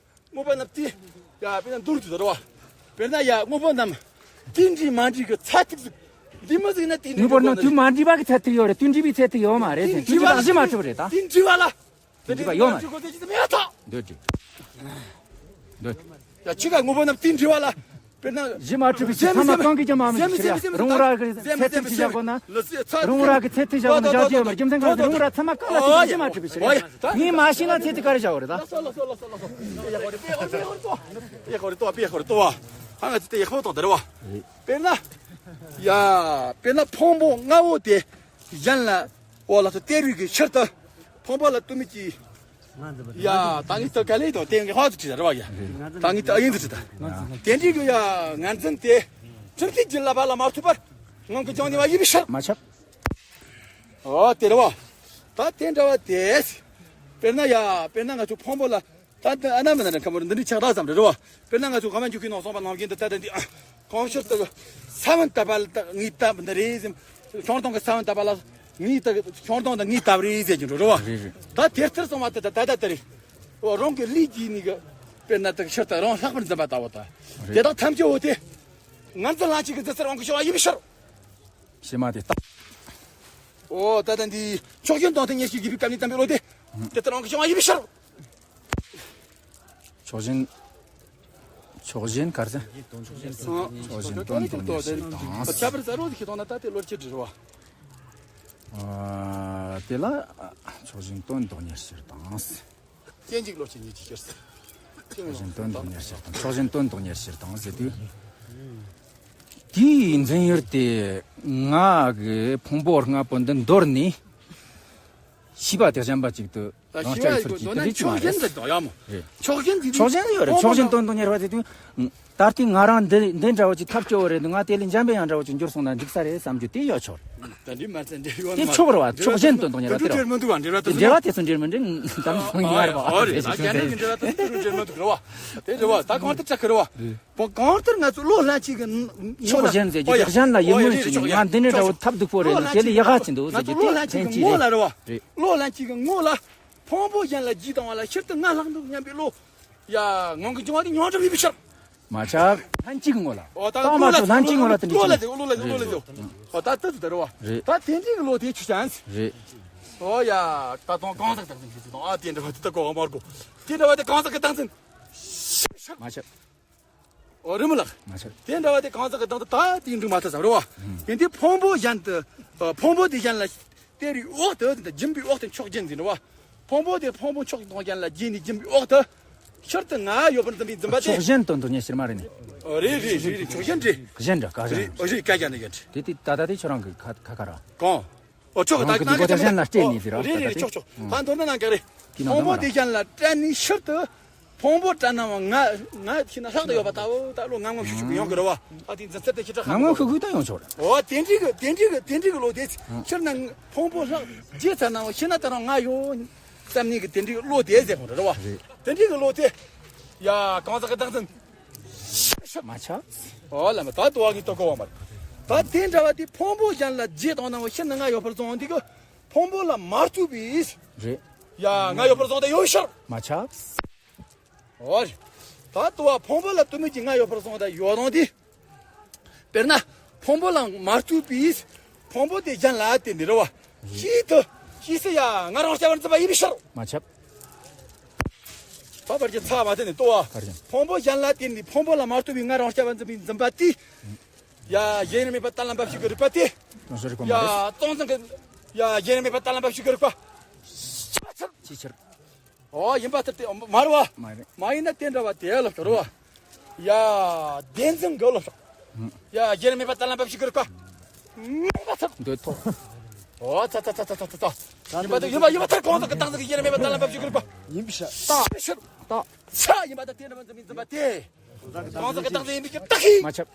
དངོས་པོ་རྣམས་དེ། ཡ་དཔེར་ན་མདོར་བསྡུས་ད་རེད་བ། དཔེར་ན་ཡ་དངོས་པོ་རྣམས། དེ་འདྲིས་མ་འདྲིས་ཀྱི་ཚད་ཐིག་ཟིག་འདི་མ་ཟིག་ན་དེ་འདྲིས་དངོས་པོ་རྣམས་དུས་མ་འདྲིས་པ་གི་ཚད་ཐིག་ཡོད་རེད་དུས་འདྲིས་པའི་ཚད་ཐིག་ཡོད་མ་རེད་ཟེར་དུས་འདྲིས་པ་གཞི་མ་གྲུབ་རེད་ད། དེ་འདྲིས་པ་ལ། དེ་འདྲིས་པ་ཡོད་མ་རེད། འདོད་འདོད། ཡ་ཁྱི་ག་དངོས་པོ་རྣམས་དེ་འདྲིས་པ་ལ། དཔེར་ན། གཞི་མ་གྲུབ་པའི་ཚད་མ་གང་གིས་ཀྱང་མ་མི་ཤེས་རེད་རུང་ར་གི་ཚད་ཐིག་ཅིག་བཞག་དགོས་ན། རུང་ར་གི་ཚད་ཐིག་བཞག་དགོས་ན་བཞག་རྒྱུ་ཡོད་མ་རེད་རྒྱུ་མཚན་གང་ཟེར་རུང་ར་ཚད་མ་གང་ལ་ཐིག་གཞི་མ་གྲུབ་པའི་ཕྱིར་རེད། ངས་མ་ཤེས་ན་ཚད་ཐིག་ག་རེ་བཞག་དགོས་རེད་ད། པེ་ཧོ་རི་ཏོ་པེ་ཧོ་རི་ཏོ་བ། ཧ་ང་ཚོ་དེ་ཡག་པོ་དང་དེ་རེད་བ། དཔེར་ན། ཡ། དཔེར་ན་ཕུང་པོ་ལྔ་བོ་དེ། གཞན་ལ། འོ་ལགས་སོ་སྟེར་བའི་གི་ཕྱིར་དུ། ཕུང་པོ་ལ་ལྟོས་མེད་ཀྱི། ཡ། ད་ངས་ལྟ་ག་ལེ་དང་དེ་ངས་ཧ་ཚོ་བྲིས་ད་རེད་བ་ཡ། ད་ངས་ལྟ་ཨ་ཡིན་ཚོ་བྲིས་ད། དེ་འདྲའི་གི་ཡ་ངར་འཛིན་དེ། ཁྲིམས་མཐུན་གྱི་བསླབ་པ་ལ་མ་ཐུག་པར། ངང་གིས་བྱང་ནུས་པ་ཡིན་པའི་ཕྱིར། མ་ཁྱབ། འོ་དེ་རེད་བ། ད་དེ་འདྲ་བ་དེ། དཔེར་ན་ཡ། དཔེར་ན་ང་ཚོ་ཕུང་པོ་ལ། ད་ལྟ་ཨ་ན་མ་ན་ར་ཁ་མོར་འདི་འདྲའི་ཆགས་སྡང་ཙམ་རེད་རོ། དཔེར་ན་ང་ཚོ་ཧ་མ་འཇུག་གི་ནང་གསུངས་པ་ནང་བཞིན་དུ་ད་ལྟ་འདི་ཨ། གང་ཤར་དུ་ས་བོན་བཏབ་པ་ལ་ད་ངས་བཏབ་འདི་རེད་ཟེར། ཤོང་སྡོང་གི་ས་བོན་བཏབ་པ་ལ་ངས་ད་ཤོང་སྡོང་དང་ངས་བཏབ་རེད་ཟེར་གྱི་འགྲོ་རོ། རེད་རེད། ད་དེ་ལྟར་སོང་བ་དེ་ད་ད་ད་ད་རེད། འོ་རང་གི་ལུས་ཀྱི་ནི་གི། དཔེར་ན་ད་ཤར་དུ་རང་ལྷག་པར་འཛིན་པ་ལྟ་བུ་ད། རེད། དེ་དག་ཐམས་ཅད་འོ་དེ། ངར་འཛིན་ལྷན་སྐྱེས་ཀྱི་འཛིན་སར་རང་གི་བྱུང་བ་ཡིན་པའི་ཕྱིར། ཕྱི་མ་དེ་རྟག་འོ་ད་ལྟ་འདི་ཕྱོགས་ཞེན་དོན་དུ་གཉེར་ཞིང་རྒྱུད་པའི་སྐབས་ནས་བསྟན་པའི་བློ་དེ། དེ་ལྟར་རང་གི་བྱུང་བ་ཡིན་པའི་ཕྱིར། ཕྱོགས་ཞེན། ཕྱོགས་ཞེན་ག་རེ་ཟེར། ཕྱོགས་ཞེན་དོན་དུ་གཉེར་ཕྱིར་དང་། ཁྱད་པར་གསལ་བོ་ཞིག་མཐོང་ན་ད་དེ་བློ་སྐྱེད་འདྲི་བ། ཨ། དེ་ལ་ཕྱོགས་ཞེན་དོན་དུ་གཉེར་ཕྱིར་དང་། སྐྱེ་འཇིག་བློ་སྐྱེ་གཉིས་ཀྱི་ཕྱིར། ཕྱོགས་ཞེན་དོན་དུ་གཉེར་ཕྱིར་དང་ཕྱོགས་ཞེན་དོན་དུ་གཉེར་ཕྱིར་དང་ཟེར་དུས། དེའི་འཛིན་ཡུལ་དེ་ང་གི་ཕུང་པོ་ལྔ་པོ་འདི་འདོར་ནས། ཤེས་པ་དེ་གཞན་པ་ཅིག་ཏུ་ད་རང་ཤེས་པ་རྐྱང་ཡོད་ཚུལ་གྱིས་དེ་འདྲ་ཅི་མ་ཕྱོགས་ཞེན་རེད། དེ་དང་ཡ་མོ། རེད། ཕྱོགས་ཞེན་དེ་ཕྱོགས་ཞེན་ཡོད་རེད་ཕུང་པོ་ཕྱོགས་ཞེན་དང་དོན་དུ་གཉེར་བ་དེ་དུས། ད་ལྟའི་ང་རང་འདི་འདི་འདྲ་བོ་ཅིག་ཐབས་སྐྱོ་བོ་རེད་འདུག་ང་དེ་ལས་འཇམ་པའི་ཡང་འདྲ་བོ་ཅིག་འགྱུར་སོང་ན་འགྲིག་ས་རེད་བསམ་རྒྱུ་དེ་ཡོད་ཆོག་རེད། ད་འདྲི་མ་ཚད་འདྲི་ཡོད་དེ་མ་ཆོག་རེད་བ་ཕྱོགས་ཞེན་དང་དོན་དུ་གཉེར་བ་དེ་འདྲ་དེ་འབྲེལ་མི་འདུག་བ་འབྲེལ་བ་དེ་འབྲེལ་བ་དེ་ཚོ་འབྲེལ་མི་འབྲེལ་ད་མི་ཚང་ཡོད་རེད་བ། ཨོ་རེད་ད་རྒྱ་ནག་གི་འབྲེལ་བ་དེ་ཚོ་འབྲེལ་མི་འདུག་རེད་བ། དེ་རེད་བ་ད་གང་ལྟར་ཆགས་ཀྱི་རེད་བ། བོ་གང་ལྟར་ང་ཚོ་བློ་ལྷན་སྐྱེས་ཀྱི་ཕྱོགས་གཞན་ཟེར་རྒྱུ་ཨོ་ཡ་གཞན་ལ་ཡིད་སྨོན་ཨོ་ཡ་བྱེད་ནས་ང་འདི་འདྲ་འདྲ་བོ་ཐབས་སྡུག་པོ་རེད་ན་དེ་ལས་ཡག་ག་ཅིག་འདུག་ཟེར་རྒྱུ་དེ་ཕན་ཅི་རེད། ང་ཚོ་བློ་ལྷན་སྐྱེས་ཀྱི་ངོ་ལ་རེད་བ། རེད། བློ་ལྷན་སྐྱེས་ཀྱི་ངོ་ལ་ཕུང་པོ་གཞན་ལ་རྗེས་བཏང་བ་ལ་ཕྱིར་དུ་ང་ལྷག་འདུག་སྙམ་པའི་བློ། ཡ་ངང་གིས་འབྱུང་བ་དེ་ཉོན་སྒྲིབ་ཡིན་པའི་ཕྱིར། མ་ཆགས་ལྷན་སྐྱེས་ཀྱི་ངོ་ལ་ཨོ་ད་བཏང་མ་བློ་ལ་ཐུབ་ལྷན་སྐྱེས་ངོ་ལ་དེ་འདྲ་བློ་ལ་ཅིག་དེ་བློ་ལ་དེ་བློ་ལ་དེ་ཨོ་ད་ལྟ་དུ་ད་རེད་བ། རེད། ད་དེ་འདྲའི་གི་བློ་དེ་ཆུ་ཅན། རེད། ཨོ་ཡ་ད་དུང་གང་ཟག་དང་འཛིན་གྱི་ཚུལ་དང་ཨ་དེ་འདྲ་བ་དེ་ད་གོ་བ་མར་གོ། དེ་འདྲ་བ་དེ་གང་ཟག་གི་སྟངས་འཛིན། མ་ཆགས། ཨོ་རི་མོ་ལགས། མ་ཆགས། དེ་འདྲ་བ་དེ་གང་ཟག་གི་སྟངས་དུ་ད་དེའི་འབྲུ་མ་ཐལ་ཟེར་རོ། ཡིན་དེ་ཕུང་པོ་གཞན་དུ། ཕུང་པོ་དེ་གཞན་ལ་སྟེར་བའི་འོག་ཏུ་འབྱིན་པའི་འོག་ཏུ་ཕྱོགས་གཞན་འཛིན་རོ། ཕུང་པོ་དེ་ཕུང་པོ་ཕྱོགས་དང་གཞན་ལ་བརྗེས་ནས་འབྱིན་པའི་འོག་ཏུ། ཕྱིར་དུ་ང་ཡོད་པར་འཛིན་པའི་འཛིན་པ་དེ། ཕྱོགས་གཞན་དོན་དུ་གཉེར་ཕྱིར་མ་རེད་ནི། ཨོ་རེད་རེད་རེད་རེད་ཕྱོགས་གཞན་རེད། གཞན་འདྲ་བཀའ་གཞན། རེད་ཨོ་རེད་བཀའ་གཞན་ནི་གཞན་རེད། དེ་དེ་ད་ལྟ་དེ་ཁྱོད་རང་གི་ཁ་ཁ་ཁ་ར། གང་། ཨོ་ཆོག་ད་རང་གི་ད་འདུག་གོ་ད་གཞན་ལ་སྤྲད་ནས་ཟེར་ར། ཨོ་རེད་རེད་ཆོག་ཆོག་ད་མདོར་ན་ནང་ག་རེད། དེ་ནང་ཕུང་པོ་དེ་གཞན་ལ་སྤྲད་ནས་ཕྱིར་དུ་ཕུང་པོ་སྤྲད་ན་བ་ང་ང་ཤི་ན་ལྷག་ཏུ་ཡོད་པ་ལྟ་བུ་ད་ལོ་ངམ་ངམ་ཤུགས་ཤུགས་ཡོང་གི་རེད་བ། ཨ་དེ་འཛིན་ཚུལ་དེ་ཁྱི་ཁྲག་ངམ་ངམ་ཤུགས་ཤུགས་ད་ཡོང་ཆོག་རེད། འོ་དེ་འདྲའི་གི་དེ་འདྲའི་གི་དེ་འདྲའི་གི་ལོ་དེ་ཕྱིར་ན་ཕུང་པོ་ལྷག་རྗེས་ཚར་ན་བ་ཤི་ན་ད་རང་ང་ཡོད་བསམ་ནས་གི་དེ་འདྲའི་གི་ལོ་དེ་ཟེར་གོ་རེད་བ། དེ་འདྲའི་གི་ལོ་དེ་ཡ་གང་ཟག་གི་བདག་འཛིན། མ་ཆགས། ཨོ་ལ་མ་ད་དུ་བ་གི་ཏོ་གོ་བ་མ་རེད། ད་དེ་འདྲ་བ་དེ་ཕུང་པོ་གཞན་ལ་རྗེས་བཏང་ན་བ་ཤི་ན་ང་ཡོད་པར་བཟུང་འདི་གི་ཕུང་པོ་ལ་མ་གཏུགས་པའི། རེད། ཡ་ང་ཡོད་པར་བཟུང་ད་ཡོད་ཤར། མ་ཆགས། ཨོ་རེད། ད་དུ་བ་ཕུང་པོ་ལ་གཏུགས་མི་གྱི་ང་ཡོད་པར་བཟུང་ད་ཡོད་དང་དེ། དཔེར་ན། ཕུང་པོ་ལ་མ་གཏུགས་པའི། ཕུང་པོ་དེ་གཞན་ལ་བརྟེན་ནས་རེད་བ། ཤི་ཏུ། ཤི་སི་ཡ་ང་རང་སྐྱ་བར་འཛིན་པ་ཡིན་པའི་ཕྱིར། མ་ཁྱབ། ད་བར་གྱི་ཚ་བ་དེ་ནི་ལྟོ་བ། བར་གྱི། ཕུང་པོ་གཞན་ལ་བརྟེན་ནས་ཕུང་པོ་ལ་མ་གཏུགས་པའི་ང་རང་སྐྱ་བར་འཛིན་པའི་འཛིན་པ་དེ། ཡ་གཞན་མེད་པ་གཏན་ལ་འབབ་ཤིག་གི་རིག་པ་དེ། དོན་སྤྱི་རིག་པ་མ་རེད། ཡ་སྟོང་ཟིང་གི། ཡ་གཞན་མེད་པ་གཏན་ལ་འབབ་ཤིག་གི་རིག་པ། ཤི་བ་ཚར། ཅིའི་ཕྱིར། ཨོ་ཡིན་པ་ལྟར་ཏེ་མ་རུ་བ། མ་རེད། མ་ཡིན་ན་དེ་འདྲ་བ་དེ་ལ་ལྟ་རུ་བ། ཡ། བདེན་འཛིན་གི་ལ་ལྟ། ཡ་གཞན་མེད་པ་གཏན་ལ་འབབ་ཤིག་གི་རིག་པ། མ་ཚར། འདོད་ཐོག་ཨོ་ཚ་ཚ་ཚ་ཚ་ཚ་ཚ། ཡིན་པ་དེ་ཡིན་པ་ཡིན་པ་ལྟར་གང་ཟག་གི་བདག་འཛིན་གི་གཞན་མེད་པ་གཏན་ལ་འབབ་ཤིག་གི་རིག་པ། ཡིན་པའི་ཕྱིར། ད་ཕྱིར། ད། ཚ་ཡིན་པ་དང་དེ་འདྲ་བ་འཛིན་མི་འཛིན་པ་དེ། གང་ཟག་གི་བདག་འཛིན་ཡིན་པའི་རྟགས་ཤིག་མ་ཁྱབ།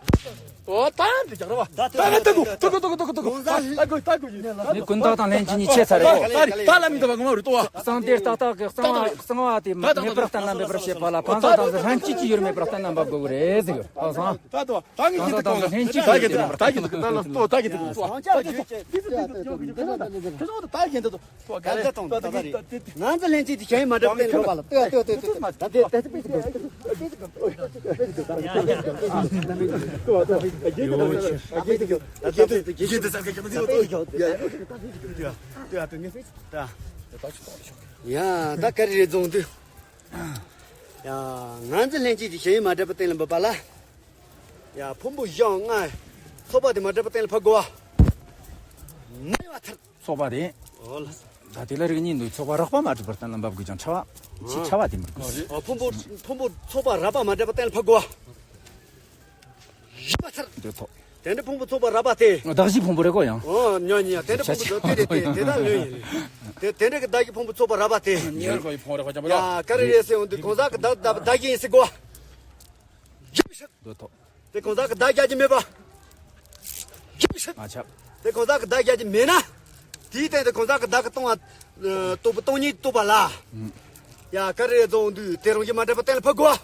ཨོ་ད་འདི་ཅག་ར་བ། ད་ད་ད་གོ་ད་གོ་ད་གོ་ད་གོ་ད་གོ་ད་གོ་ད་གོ་ཡིན། ནི་ཀུན་བརྟགས་དང་ལྷན་སྐྱེས་གཉིས་ཆད་ཚར་རེད་གོ། ད་ད་ལ་མི་འདུག་བ་ངོ་མ་རུ་ཏོ་བ། གསང་དེ་རྟག་རྟག་གི་གསང་བ་གསང་བ་དེ་མེད་པར་གཏན་ལ་འབེབས་པར་བྱེད་པ་ལ་གང་ཟག་དང་ལྷན་སྐྱེས་ཀྱི་ཡུལ་མེད་པར་གཏན་ལ་འབེབས་དགོས་རེད་ཟེར་གི། ཨ་སང་། ད་ད་ད་གིན་གིན་ད་གོ་ལ་ད་གིན་གིན་ད་གིན་ད་གིན་ད་ལ་ཏོ་ད་གིན་ད་གོ། ད་གིན་ད་གོ། ག་ལ་ཏོང་ད་ད་རེད། ང་ཚོ་ལྷན་སྐྱེས་དེ་གཞན་མ་འདྲ་བ་ལ་ལྟོས་ལྟོས་ལྟོས་ལྟོས། ད་དེ་དེ་དེ་དེ་ཡ་ད་ག་རེ་རེད་རྫོང་དུ། ཡ་ང་ཚོ་ལྷན་སྐྱེས་དེ་གཞན་མ་འདྲ་བ་གཏན་ལ་འབེབས་པ་ལ། ཡ་ཕུང་པོ་བཞི་ལྔ། ཚོགས་པ་དེ་མ་འདྲ་བ་གཏན་ལ་ཕབ་དགོས་པ། མ་ཡོང་བ་ཐར། ཚོགས་པ་དེ། ཨོ་ལ། ད་དེ་ལ་རིགས་གཉིས་འདུག་ཚོགས་པ་རགས་པ་མ་གྲུབ་པར་གཏན་ལ་འབེབས་དགོས་ཀྱང་ཆ་བ། ཆི་ཆ་བ་དེ་མི་དགོས། ཨོ་ཕུང་པོ་ཕུང་པོ་ཚོགས་པ་རགས་པ་མ་གྲུབ་པར་གཏན་ལ་ཕབ་དགོས། ཡིན་པ་ཚར། འདོད་ཚོགས། དེ་འདྲ་ཕུང་པོ་ཚོགས་པ་རགས་པ་དེ། གདགས་གཞི་ཕུང་པོ་རེད་གོ་ཡང་། ཨོ་ཉོ་ཉོ་དེ་འདྲ་ཕུང་པོ་ཚོགས་དེ་དེ་དེ་དེ་དག་ལོས་ཡིན། དེ་དེ་འདྲ་གི་གདགས་གཞི་ཕུང་པོ་ཚོགས་པ་རགས་པ་དེ། ཉེར་ཁོ་ཡི་ཕུང་རེད་གོ་ཅམ་པ་ཡ་ལ། ག་རེ་རེད་ཟེར་འོང་དུས་གང་ཟག་གི་གདགས་གདགས་གདགས་གཞི་ཡིན་ཟེར་གོ། ཡིན་པ་ཚར། འདོད་ཚོགས། དེ་གང་ཟག་གི་བདག་རྒྱག་རྒྱུ་མེད་པ། ཡིན་ཞིག་མ་ཁྱབ། དེ་གང་ཟག་གི་བདག་རྒྱག་རྒྱུ་མེད་ན། དེའི་སྟེང་དུ་གང་ཟག་གི་བདག་གི་སྟོང་བ། རྟོག་པ་སྟོང་ཉིད་རྟོགས་པ་ལ། ཡ་ག་རེ་རྫོང་དུས་དེ་རང་བཞིན་མ་འདྲེས་པ་གཏན་ལ་ཕབ་དགོས།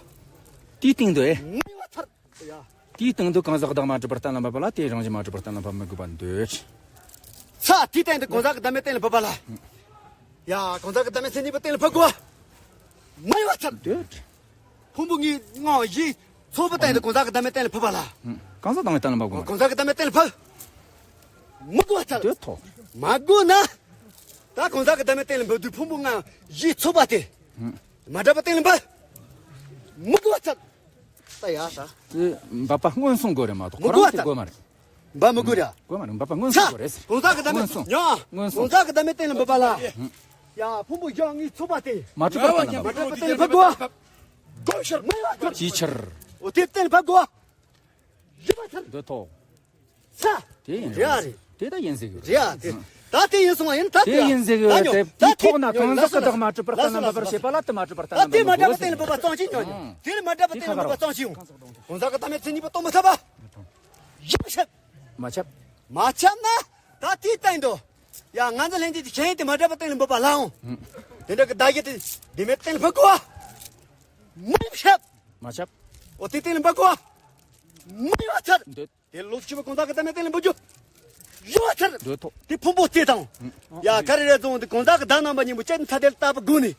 དེའི་སྟེང་དུ་ཨེ། མི་ཡོད་ཚར། ཡ། དེའི་སྟེང་དུ་གང་ཟག་བདག་མ་གྲུབ་པར་གཏན་ལ་ཕབ་པ་ལ་དེ་རང་བཞིན་མ་གྲུབ་པར་གཏན་ལ་ཕབ་མི་དགོས་པར་འདོད། ས་དེའི་སྟེང་དུ་གང་ཟག་གི་བདག་མེད་གཏན་ལ་ཕབ་པ་ལ། ཡ་གང་ཟག་གི་བདག་མེད་མཚན་ཉིད་པ་གཏན་ལ་ཕབ་དགོས། མི་ཡོད་ཚར། འདོད། ཕུང་པོ་ལྔའི་ངང་བཞི་ཚོགས་པའི་སྟེང་དུ་གང་ཟག་གི་བདག་མེད་གཏན་ལ་ཕབ་པ་ལ། གང་ཟག་བདག་མེད་གཏན་ལ་ཕབ་དགོས་མ་རེད། གང་ཟག་གི་བདག་མེད་གཏན་ལ་ཕབ། མི་དགོས་ཚར། འདོད་དོ། མ་དགོས་ན། ད་གང་ཟག་གི་བདག་མེད་གཏན་ལ་ཕབ་དུས་ཕུང་པོ་ལྔ་བཞི་ཚོགས་པ་དེ། མ་འདྲེས་པ་གཏན་ལ་ཕབ། མི་དགོས་ཚར། ད་ཡ་ས། དེ་འབད་པ་སྔོན་སོང་དགོས་རེད་མ་གཏོགས་མི་དགོས་ཁོ་རང་དེ་ཚར། དགོས་མ་རེད། འབད་མི་དགོས་ར། དགོས་མ་རེད། འབད་པ་སྔོན་སོང་དགོས་རེད་ཟེར། གང་ཟག་གི་བདག་མེད་སྔོན་སོང་། ཡ། སྔོན་སོང་། གང་ཟག་གི་བདག་མེད་གཏན་ལ་ཕབ་པ་ལ། ཡ་ཕུང་པོ་བཞི་ལྔའི་ཚོགས་པ་དེ། མ་གྲུབ་པར་གཏན་ལ་ཕབ། མ་གྲུབ་པར་གཏན་ལ་ཕབ་དགོས། དགོས་ཕྱིར། མི་ཡོད་ཚར། ཅིའི་ཕྱིར། འོ་དེ་གཏན་ལ་ཕབ་དགོས། ཡིན་པ་ཚར། འདོད་དོ། ས། དེ་ཡིན་རེད་རེད། དེ་ད་ཡིན་ཟེར་གི་རེད། རེད་དེ། ད་དེ་ཡིན་སོང་བ་ཡིན་ད་དེ་ཡིན་ཟེར་གི་ད་ཉོ་རེད། ད་དེ་དེ་ཐོག་ན་ཉོ་གང་ཟག་གི་བདག་མ་གྲུབ་པར་གཏན་ལ་མ་ཕབ་པར་བྱེད་པ་ལ་དེ་མ་གྲུབ་པར་གཏན་ལ་མ་ཕབ་པ་དེ་མ་འདྲེས་པ་གཏན་ལ་ཕབ་པ་གཙང་ཆེ་ཉོ་ཉོ། དེ་ལ་མ་འདྲེས་པ་གཏན་ལ་ཕབ་པ་གཙང་ཆེ་ཡོང་། གང་ཟག་གི་བདག་མེད་མཚན་ཉིད་པ་རྟོགས་མི་ཐུབ་པ། ཡིན་ཞིག་མ་ཁྱབ། མ་ཁྱབ་ན། ད་དེའི་སྟེང་དུ། ཡ་ང་ཚོ་ལྷན་སྐྱེས་ཀྱི་གཞན་དེ་མ་འདྲེས་པ་གཏན་ལ་ཕབ་པ་ལའང་། དེ་འདྲ་གི་བདག་གཞན་དེ་དེ་མེད་གཏན་ལ་ཕབ་དགོས། མི་ཁྱབ། མ་ཁྱབ། འོ་དེ་གཏན་ལ་ཕབ་དགོས། མི་ཡོད་ཚར། འདོད། དེ་ལོགས་ཤིག་པ་གང་ཟག་གི་བདག་མེད་གཏན་ལ་ཕབ་རྒྱུ། ཡོད་ཚར། འདོད་དོ། དེ་ཕུང་པོ་དེ་དང་། ཡ་ག་རེ་རེད་རྫོང་དེ་གང་ཟག་གི་བདག་རྣམ་པ་གཉིས་པོ་གཅིག་ཐ་དད་ལྟ་བུ་དགོས་ནི།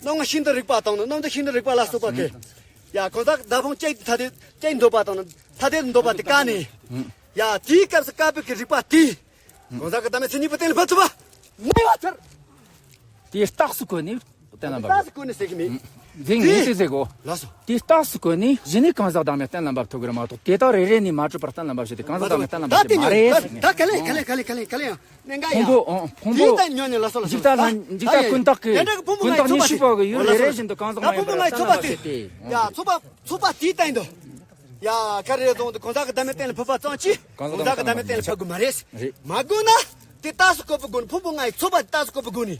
རྣམ་ལྔ་ཤིན་ཏུ་རིག་པ་དང་ནི་རྣམ་བདུན་ཤིན་ཏུ་རིག་པ་ལ་སོགས་པ་གི། ཡ་གང་ཟག་གི་བདག་ཕུང་གཅིག་ཐ་དད་གཅིག་འདོད་པ་དང་ནི་ཐ་དད་འདོད་པ་དེ་བཀག་ནི། ཡ་དེའི་སྐབས་སུ་བཀག་པའི་གི་རིག་པ་དེ། གང་ཟག་གི་བདག་མེད་མཚན་ཉིད་པ་གཏན་ལ་ཕབ་ཐུབ་པ། མི་ཡོད་ཚར། དེའི་རྟགས་སུ་བཀོད་ནས་གཏན་ལ་འབེབས། རྟགས་སུ་བཀོད་ནས་ཟེར་གི་མེད། འཛིན་ངེས་ཅི་ཟེར་གོ། ལགས་སོ། དེའི་རྟགས་སུ་བཀོད་ནས་གཞི་ནས་གང་ཟག་བདག་མེད་གཏན་ལ་འབེབས་ཐུབ་གི་རེད་མ་གཏོགས་དེ་དག་རེ་རེ་ནས་མ་གྲུབ་པར་གཏན་ལ་འབེབས་བྱེད་དེ་གང་ཟག་བདག་མེད་གཏན་ལ་འབེབས་བྱེད་མ་རེད་ཟེར་ནས། ད་དེ་ཉོན། ད་ག་ལེ་ག་ལེ་ག་ལེ་ག་ལེ་ཡང་གནད་འགག་ཕུང་ཡང་པོ་ཨང་ཕུང་དེའི་པོ། སྟེང་ཉོན་ནས་ལགས་སོ་ལགས་སོ། འཇིག་ལྟ་ལྷན་འཇིག་ལྟ་ཀུན་བརྟགས་ཀྱི་ཀུན་བརྟགས་ཉི་ཤུ་པ་གི་ཡུལ་རེ་རེ་བཞིན་དུ་གང་ཟག་མ་ཡིན་པར་གཏན་ལ་འབེབས་བྱེད་དེ། ཡ་ཚོགས་པ་ཚོགས་པ་དེའི་སྟེང་དུ། ཡ་ག་རེ་རེད་རྫོང་དུ་གང་ཟག་གི་བདག་མེད་གཏན་ལ་ཕབ་པ་ཙམ་གྱིས་གང་ཟག་གི་བདག་མེད་གཏན་ལ་ཕབ་དགོས་མ་རེད། རེད། མ་དགོས་ན། དེ་རྟགས་སུ་བཀོད་པའི་སྒོ་ནས་ཕུང་པོ་ལྔའི་ཚོགས་པ་དེ་རྟགས་སུ་བཀོད་པའི་སྒོ་ནས།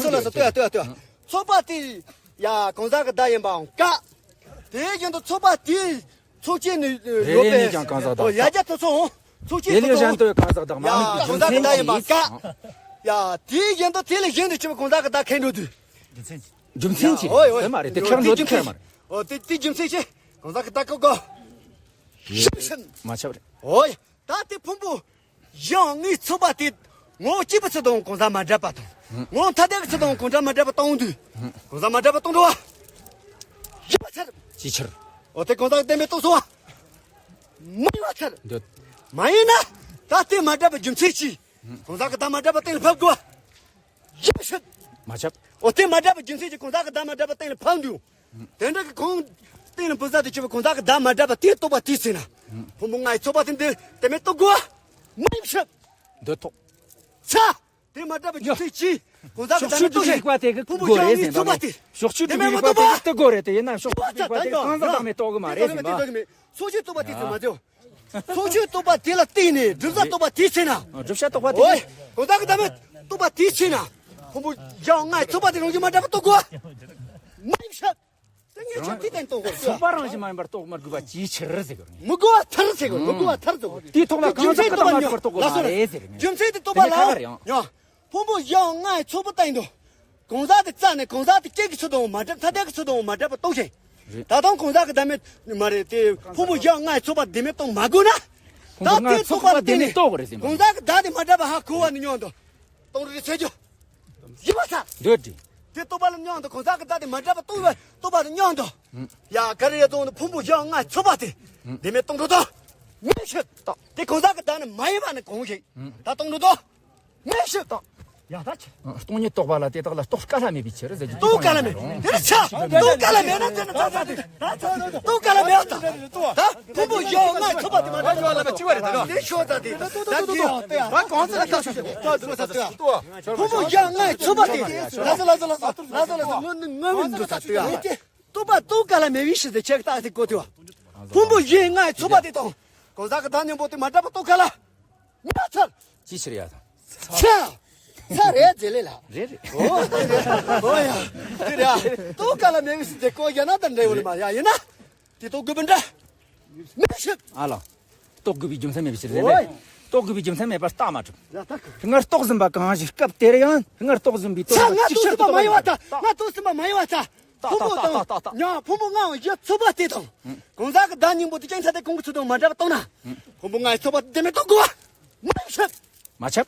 ལགས་སོ་ལགས་སོ། ལྟོས་ལྟོས་ལྟོས། ཚོགས་པ་དེ་ཡ་གང་ཟག་གི་བརྡ་ཡིན་པའང་བཀག་དེ་བཞིན་དུ་ཚོགས་པ་དེའི་ཚོགས་ཆེན་ནས་རེ་རེ་ཡོད་ནས་ཀྱང་གང་ཟག་བརྡ། ཡ་རྒྱ་ཐོ་ཚོ་ཚོགས་ཆེན་དེ་ལས་ཐོ་གཞན་དུ་གང་ཟག་བརྡ་མ་ཡ་ནི་གང་ཟག་གི་བརྡ་ཡིན་པ་བཀག་ཡ་དེ་བཞིན་དུ་དེ་ལས་གཞན་དུ་ཆེ་བ་གང་ཟག་གི་བརྡ་ཁེལ་འགྲོ་དུས། རྒྱུ་མཚན་ཅི། ཡ་ཨོ་ཡ་ཨོ་ཡ། དེ་མ་རེད། དེ་ཁྱོད་འགྲོ་དུས་ཁྱོད་མ་རེད། ཨོ་དེ་དེ་རྒྱུ་མཚན་ཅི། གང་ཟག་གི་བརྡ་བཀག་གོ། ཞིབ་ཕྱིན། མ་ཁྱབ་རེད། ཨོ་ཡ། ད་དེ་ཕུང་པོ་གཞན་ལྔའི་ཚོགས་པ་དེ་ངོ་བོ་གཅིག་པའི་ཚུལ་དུའང་གང་ཟག་མ་འདྲ་བ་དང་། ངོ་ཐ་དད་ཀྱི་ཚུལ་དུའང་གང་འདྲ་མ་འདྲ་བ་གཏོང་དུས། གང་ཟག་མ་འདྲ་བ་གཏོང་འགྲོ་བ། ཡིན་པ་ཚར། ཅིའི་ཕྱིར། འོ་དེ་གང་ཟག་བདེན་མེད་རྟོགས་སོང་བ། མ་ཡིན་པ་ཚར། འདོད། མ་ཡིན་ན། ད་དེ་མ་འདྲ་བའི་རྒྱུ་མཚན་གྱིས། གང་ཟག་གི་བརྡ་མ་འདྲ་བ་གཏན་ལ་ཕབ་དགོས། ཡིན་པ་ཚར། མ་ཁྱབ། འོ་དེ་མ་འདྲ་བའི་རྒྱུ་མཚན་གྱིས་གང་ཟག་གི་བརྡ་མ་འདྲ་བ་གཏན་ལ་ཕབ་འདུག་དེ་འདྲ་གི་གང་སྟེང་ལ་འབུ་ཟ་དུ་གྱུར་པའི་གང་ཟག་གི་བརྡ་མ་འདྲ་བ་དེ་རྟོགས་པ་དེའི་ཚེ་ན། ཕུང་པོ་ལྔའི་ཚོགས་པ་དེ་འདི་དེ་མེད་རྟོགས་དགོས། མ་ཡིན་ཕྱིར། འདོད་ཐོག་ཚ། དེ་མ་འདྲ་བའི་རྒྱུ་མཚན་གྱིས་གང་ཟག་གི་བརྡ་མེད་རྟོགས་ཤིང་། ཕུང་པོ་ལྔའི་ཚོགས་པ་དེ། ཕུང་པོ་ལྔའི་ཚོགས་པ་དེ། ཕྱོགས་ཆོས་སྒྲུབ་པའི་རིགས་པ་དེ་གི་དེ་དགོས་རེད་དེ། ཡིན་ན་ཕྱོགས་ཆོས་སྒྲུབ་པའི་རིགས་པ་དེ་གང་ཟག་བདག་མེད་རྟོགས་གི་མ་རེད་ཟེར་བ། ཚོགས་ཆོས་རྟོགས་པ་དེ་ཚོ་མ་ཚོ། ཚོགས་ཆོས་རྟོགས་པ་དེ་ལ་བརྟེན་ནས་བསྒྲུབ་བྱ་རྟོགས་པ་དེའི་ཚེ་ན། བསྒྲུབ་བྱ་རྟོགས་པ་དེ། ཨོ། གང་ཟག་གི་བརྡ་མེད་རྟོགས་པ་དེའི་ཚེ་ན། ཕུང་པོ་གཞན་ལྔའི་ཚོགས་པ་དེ་རང་བཞིན་མ་འདྲ་བ་རྟོགས་དགོས། མ་ཡིན་ཕྱིར། དེ་ངས་ཆོས་དེ་བསྟན་གཏོང་དགོས། ཚོགས་པ་རང་བཞིན་མ་ཡིན་པར་རྟོགས་མི་དགོས་པ་ཅིའི་ཕྱིར་ཟེར་གི་རེད། མི་དགོས་པ་མཐར་ཟེར་གི་རེད། མི་དགོས་པ་མཐར་ཟེར་གི་རེད། དེའི་ཐོག་ལ་གང་ཟག་གི་བརྡ་མ་འདྲ་བ་རྟོགས་དགོས་མ་རེད་ཟེར་གི་རེད། རྒྱུ་མཚན་དེ་རྟོགས་པ་ལ། ཡང་། ཕུང་པོ་གཞན་ལྔའི་ཚོགས་པ་དེ་འདུག་གང་ཟག་དེ་རྩ་ནས་གང་ཟག་དེ་སྐད་ཀྱི་ཚུལ་དུའང་མ་འདྲ། ཐ་དད་ཀྱི་ཚུལ་དུའང་མ་འདྲ་བ་རྟོགས་ཤིང་། རེད། ད་དུང་གང་ཟག་གི་བརྡ་མེད་མ་རེད་དེ། ཕུང་པོ་གཞན་ལྔའི་ཚོགས་པ་བདེན་མེད་རྟོགས་མ་དགོས་ན། ཕུང་པོ་ལྔའི་ཚོགས་པ་བདེན་མེད་རྟོགས་དགོས་རེད་ཟེར་བ། གང་ཟག་གི་བརྡ་དེ་མ་འདྲ་བ་ཧ་གོ་བ་ནི་མྱོང་དོ། གཏོང་རེ་ཟེར་རྒྱུ། ཡིན་པ་ཚར། འདོད་དེ། དེ་རྟོགས་པ་ལ་མྱོང་དོ། གང་ཟག་གི་བརྡ་དེ་མ་འདྲ་བ་རྟོགས་པ་རྟོགས་པ་ལ་མྱོང་དོ། ཡ། ག་རེ་ཡ་དོ་ནི་ཕུང་པོ་གཞན་ལྔའི་ཚོགས་པ་དེ། བདེན་མེད་རྟོགས་འགྲོ་དོ། མེད་ཕྱིར། དེ་གང་ཟག་གི་བརྡ་ནི་མ་ཡིན་པ་ནི་གང་ཞིག་ད་རྟོགས་འགྲོ་དོ། མེད་ཕྱིར། ཡ་ད་ཆ། སྟོང་ཉིད་རྟོགས་པ་ལ་དེ་དག་ལ་རྟོགས་དཀའ་ལ་མེད་པའི་ཕྱིར་ཟེར་རྒྱུ། རྟོགས་དཀའ་ལ་མེད། དེ་ཆ། རྟོགས་དཀའ་ལ་མེད་ན་དེ་ནི་ད་ད་དེ་ད་ད་རྟོགས་དཀའ་ལ་མེད་ད། ད་ཕུང་པོ་གཞན་ལྔའི་ཚོགས་པ་དེ་མ་འདྲ་བ་ལ་མ་ཅི་བ་རེད་དེ། དེ་ཤོད་ད་དེ་ད་དེ་ད་གང་ཚོད་ད་ད་ད་ད་ད། ཕུང་པོ་གཞན་ལྔའི་ཚོགས་པ་དེ། ལགས་སོ་ལགས་སོ་ལགས་སོ་ལགས་སོ་ལགས་སོ་ལགས་སོ། ངོ་ནི་ངོ་མི་འདུག་ད་ལྟོས། རྟོགས་པ་རྟོགས་དཀའ་ལ་མེད་པའི་ཕྱིར་ཟེར་ཆེ་གི་ད་དེ་གོ་ཐུབ། ཕུང་པོ་གཞན་ལྔའི་ཚོགས་པ་དེ་དང་གང་ཟག་གི་བརྡ་སྙིང་པོ་དེ་མ་འདྲ་བ་རྟོགས་དཀའ་ལ་མེད་ཚར། ཅི་ཕྱིར་ཡ་ད། ཚ། ཚ་རེད་ཟེར་ལེ་ལ། རེད་རེད། ཨོ་ཨོ་ཡ། དེ་རེད། རྟོགས་དཀའ་ལ་མེད་པའི་ཕྱིར་ཟེར་གོ་ཡ་ན་ད་འདྲ་ཡོད་ལ་མ་ཡ་ཡིན་ན། དེ་རྟོགས་དགོས་པ་འདྲ། མེད་ཕྱིར། ཨ་ལ། རྟོགས་དགོས་པའི་རྒྱུ་མཚན་མེད་པའི་ཕྱིར་ཟེར་ལེ། ཨོ་ཡ། རྟོགས་དགོས་པའི་རྒྱུ་མཚན་མེད་པར་རྟགས་མ་གྲུབ། ཡ་ད་ག། སྔར་རྟོགས་ཟིན་པ་གང་ཞིག་སྐབས་དེར་ཡང་སྔར་རྟོགས་ཟིན་པའི་ཚ། རྟོགས་ཟིན་པ་ཅིག་ཤར་མ་ཡོང་བ་ད། ང་རྟོགས་ཟིན་པ་མ་ཡོང་བ་ད། ད་ཕུང་པོ་ད་དང་། ད་ད་ད་ཡང་ཕུང་པོ་ལྔའང་ཡ་ཚོགས་པ་དེ་དང་། གང་ཟག་གི་བརྡ་སྙིང་པོ་དེ་ཀྱང་ཐ་དད་གང་གི་ཚུལ་དུ་མ་འདྲ་བ་རྟོགས་ན། ཕུང་པོ་ལྔའི་ཚོགས་པ་དེ་མེད་རྟོགས་དགོས་པ། མ་ཡིན་ཕྱིར། མ་ཁྱབ།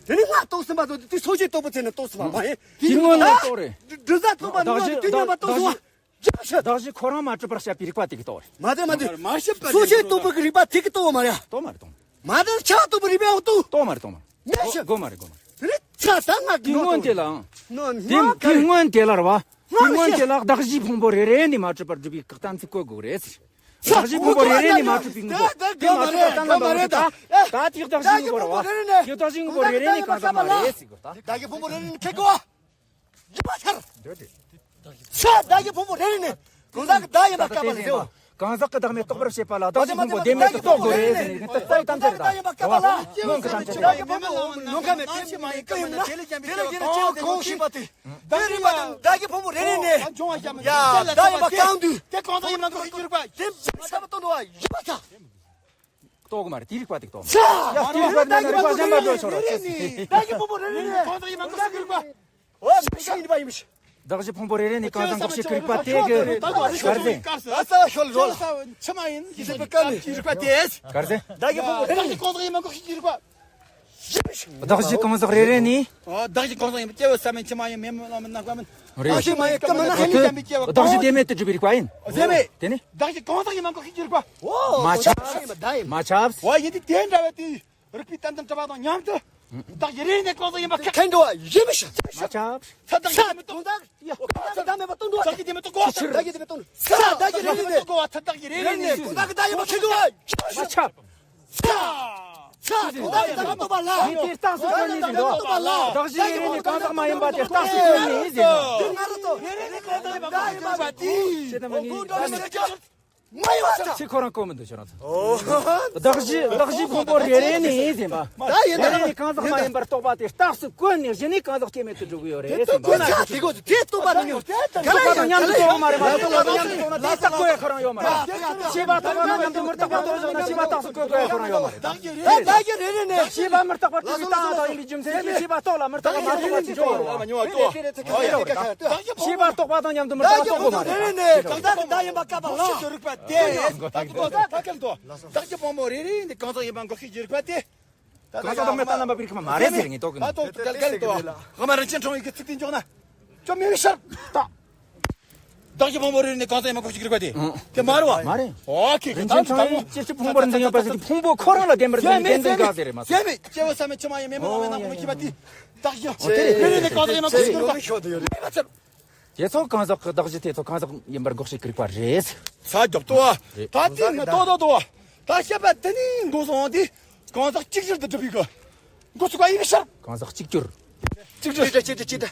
དེ་ནི་སྔར་རྟོགས་ཟིན་པ་ཚོ་དེ་ཚོགས་ཆོས་རྟོགས་པའི་ཚེ་ནས་རྟོགས་ཟིན་པ་མ་ཡིན། དེའི་སྔོན་ལ་རྟོགས་རེད། འབྲུ་ས་རྟོགས་པ་ནང་ནས་དེ་ཉམས་པ་རྟོགས་ཟིན་པ། ཡིན་ཕྱིར། གདགས་གཞི་ཁོ་རང་མ་གྲུབ་པར་བཤད་པའི་རིགས་པ་དེ་གི་རྟོགས་རེད། མ་དེ་མ་དེ། མ་ཤེས་པ་ཚོགས་ཆོས་རྟོགས་པའི་རིགས་པ་དེ་གི་རྟོགས་པ་མ་རེད། རྟོགས་མ་རེད་རྟོགས་མ་རེད། མ་དེ་ཆ་རྟོགས་པའི་རིགས་པ་ཡང་རྟོགས། རྟོགས་མ་རེད་རྟོགས་མ་རེད། མེད་ཕྱིར། དགོས་མ་རེད་དགོས་མ་རེད། དེ་ནི་ཆ་ད་ང་གི་དེའི་སྔོན་དེ་ལའང་། ནོ་དེའི་ནོ་དེའི་སྔོན་དེ་ལ་རེད་བ། དེའི་སྔོན་དེ་ལ་གདགས་གཞིའི་ཕུང་པོ་རེ་རེ་ནས་མ་གྲུབ་པར་སྒྲུབ་པའི་བཀག་དམ་ཚིག་བཀོད་དགོས་རེད་ཟེར། གདགས་གཞིའི་ཕུང་པོ་རེ་རེ་ནས་མ་གྲུབ་པའི་དངོས་པོ་དེ་མ་གྲུབ་པར་གཏན་ལ་འབེབས་པ་རེད། ད་ད་དེའི་གདགས་གཞིའི་དངོས་པོ་རེད་བ། དེའི་གདགས་གཞིའི་དངོས་པོ་རེ་རེ་ནས་གང་ཟག་མ་རེད་ཟེར་དགོས་ད། གདགས་གཞིའི་ཕུང་པོ་རེ་རེ་ནས་ཁེགས་དགོས། རྒྱུ་མ་ཚར། ཆ་བདག་གི་ཕུང་པོ་རེ་རེ་ནས་གང་ཟག་གི་བདག་ཡིན་པ་བཀག་པ་ལ་ཟེར་བ། གང་ཟག་གི་བདག་མེད་རྟོགས་པར་བྱེད་པ་ལ་བདག་གི་ཕུང་པོ་བདེན་མེད་དུ་རྟོགས་དགོས་རེད་ཟེར་ནས་ད་ལྟ་བའི་གཏམ་དཔེ་རེད་ད། རེད་བ། སྔོན་གྱི་གཏམ་དཔེ་རེད། བདག་གི་ཕུང་པོ་ནམ་མཁའ་མེད་དེ་མི་ཡིན་ཀ་ཡིན་ན་དེ་ལས་ཀྱང་མི་སྐྱེ་བ་ན་དེ་རིགས་པ་དང་བདག་གི་ཕུང་པོ་རེ་རེ་ནས་ཡ་བདག་ཡིན་པ་བཀག་དུས། དེ་གང་ཟག་ཡིན་ན་མགོ་ཤེས་ཀྱི་རིགས་པ་དེ་ཚ་བ་གཏོང་འགྲོ་བ་ཡིན་པ་ཚ། རྟོགས་གི་མ་རེད། དེའི་རིགས་པ་དེ་རྟོགས། ཡ་དེའི་རིགས་པ་མེད་ན་རིགས་པ་གཞན་པ་འགྲོ་ཆོག་ར་ཆོག་ཟེར། བདག་གི་ཕུང་པོ་རེ་རེ་ནས་གང་ཟག་ཡིན་ན་མགོ་ཤེས་ཀྱི་རིགས་པ། ཨོ་མི་ཤེས་ཡིན་པ་ཡིན་མི་ཤེས། བདག་གཞི་ཕུང་པོ་རེ་རེ་ནས་གང་ཟག་མགོ་ཤེས་ཀྱི་རིགས་པ་དེ་གི་གར་ཟེར། ཨ་ས་ཤོལ་རོལ། ཆི་མ་ཡིན་ཡིན་པ་ཀ་ནི་རིགས་པ་དེ། གར་ཟེར། བདག་གི་ཕུང་པོ་རེ་རེ་ནས་གང་ཟག་ཡིན་ན་མགོ་ཤེས་ཀྱི་རིགས་པ། བདག་གཞི་གང་ཟག་རེ་རེ་ནས། ཨོ་བདག་གཞི་གང་ཟག་ཡིན་པ་སྐྱེ་བོ་ས་མིན་ཆི་མ་ཡིན་མེ་མི་ལ་མི་ན་ཀ་མིན། རེད། ཨ་ཤི་མ་ཡིན་ཀ་མ་ན་ཧ་ཡིན་ཀ་མི་སྐྱེ་བ་བདག་གཞི་བདེན་མེད་དུ་གྲུབ་པའི་རིགས་པ་ཡིན། བདེན་མེད། དེ་ནི། བདག་གཞི་གང་ཟག་ཡིན་ན་མགོ་ཤེས་ཀྱི་རིགས་པ། ཨོ་མ་ཁྱབ། མ་ཁྱབ། ཨོ་ཡིན་དུས་དེ་འདྲ་བའི་དུས། རིགས་པའི་དོན་དམ་གྲུབ་པ་དང་མཉམ་དུ། བདག་གི་རེ་ནས་གང་ཟག་ཡིན་པ་ཁ་ཁེན་འགྲོ་བ་ཡིན་མི་ཤེས། མ་ཆབ། ས་བདག་གི་མི་གཏོང་། ཡ། ས་བདག་མེད་པ་གཏོང་འགྲོ་བ། བདག་གི་མི་གཏོང་གོ། བདག་གི་མི་གཏོང་། ས་བདག་གི་རེ་ནས་གོ་བ། ས་བདག་གི་རེ་ནས་གོ། བདག་གི་བདག་ཡིན་པ་ཁེན་འགྲོ་བ། མ་ཆབ། ས། ས། བདག་གི་བདག་གཏོང་བ་ལ། ངས་དེ་རྟགས་སུ་བཀོད་ནས་ཟིན་འདུག་བདག་གི་རེ་ནས་གང་ཟག་མ་ཡིན་པ་དེ་རྟགས་སུ་བཀོད་ནས་ཟིན་འདུག་ཁྱེད་རྣམ་པ་གཉིས། ཁྱེད་ཁོ་རང་གོ་མི་འདུག་ཁྱེད་རང་ཚོ། བདག་གཞི། བདག་གཞི་ཕུང་པོ་རེ་རེ་ནས་ཡིན་ཟིན་པ། ད་ཡིན་ན། རེ་རེ་ནས་གང་ཟག་མ་ཡིན་པར་རྟོགས་པ་དེ་རྟགས་སུ་བཀོད་ནས་གཞི་ནས་གང་ཟག་སྐྱེ་མེད་དུ་སྒྲུབ་ཀྱི་ཡོད་རེད་ཟིན་པ། དེ་ལྟ་གོ་དེ་རྟོགས་པ་དང་མཉམ་དུ་རྟོགས་མ་རེད་མ་རེད། རྟོགས་པ་དང་མཉམ་དུ་རྟོགས་ན་དེ་རྟགས་བཀོད་ཡ་ཁོ་རང་ཡོད་མ་རེད། ཤེས་པ་རྟོགས་པ་དང་མཉམ་དུ་མི་རྟག་པ་རྟོགས་བཞག་ན་ཤེས་པ་རྟགས་སུ་བཀོད་དགོས་ཡ་ཁོ་རང་ཡོད་མ་རེད། ད་བདག་གཞི་རེ་རེ་ནས། ཤེས་པ་མི་རྟག་པར་གྲུབ་པའི་རྟགས་དང་ཡིན་པའི་རྒྱུ་མཚན་གྱིས་ཤེས་པ་རྟོགས་ལ་མི་རྟག་པ་མ་རྟོགས་པ་ཅི་འབྱུང་བ་རེད། ཤེས་པ་རྟོགས་པ་དང་མཉམ་དུ་མི་རྟག་པ་རྟོགས་དགོས་མ་རེད། རེ་རེ་ནས་གང་ཟག་གི་བདག་ཡིན་པ་བཀག་པ་ལ། འགོག་བྱེད་ཀྱི་རིགས་པ་སྟེ། བདག་གཞི་ཕུང་པོ་རེ་རེ་ནས་གང་ཟག་ཡིན་པ་འགོག་བྱེད་ཀྱི་རིགས་པ་སྟེ། གང་ཟག་དང་མི་རྟག་རྣམ་པ་པའི་རིགས་མ་རེད་ཟེར་ངེས་རྟོགས་ཀྱི་མ་གཏོགས་གལ་གལ་འདུག་ཨ་མ་རིན་ཆེན་ཁྲོམ་ཡིག་གི་ཚིག་དེ་འཇོག་ན། ཅོ་མི་ཤར། ད། བདག་གཞི་ཕུང་པོ་རེ་རེ་ནས་གང་ཟག་ཡིན་པ་འགོག་བྱེད་ཀྱི་རིགས་པ་སྟེ། དེ་མ་རེད་བ། མ་རེད། ཨོ་ཁེ་ཁེ། རིན་ཆེན་ཁྲོམ་ཡིག་སྤྱིར་ཕུང་པོར་འཛིན་ཡོད་པ་ཟེར་དུས་ཕུང་པོ་ཁོ་རང་ལ་བདེན་པར་འཛིན་ནས་བདེན་འཛིན་དགག་ཟེར་རེད་མ་གཏོགས། སྐྱེ་བོ་བསམ་མེད་ཕྱི་མ་ཡིན་མེད་མ་ཡིན་མེད་ན་ཁོ་མི་ཤེས་པ་དེ། བདག་གཞི། དེ་རེ་རེ་ནས་གང་ཟག་ཡིན་པ་འགོག་བྱེད་ཀྱི་རིགས་པ་སྟེ། དེ་ཚོ་གང་ཟག་གི་བདག་གཞི་དེ་ཚོ་གང་ཟག་ཡིན་པར་འགོག་བྱེད་ཀྱི་རིགས་པ་རེད། ས་རྒྱབ་ཏོ། རེད། ད་དེ་ནི་ཏོ་ཏོ་ཏོ། ད་བཤད་པ་དེ་ནི་འགོག་སོང་དེ། གང་ཟག་གཅིག་གྱུར་དུ་གྲུབ་པའི་གི། འགོག་ཚུགས་པ་ཡིན་ཤར། གང་ཟག་གཅིག་གྱུར། གཅིག་སྒྲིལ། གཅིག་སྒྲིལ། གཅིག་སྒྲིལ།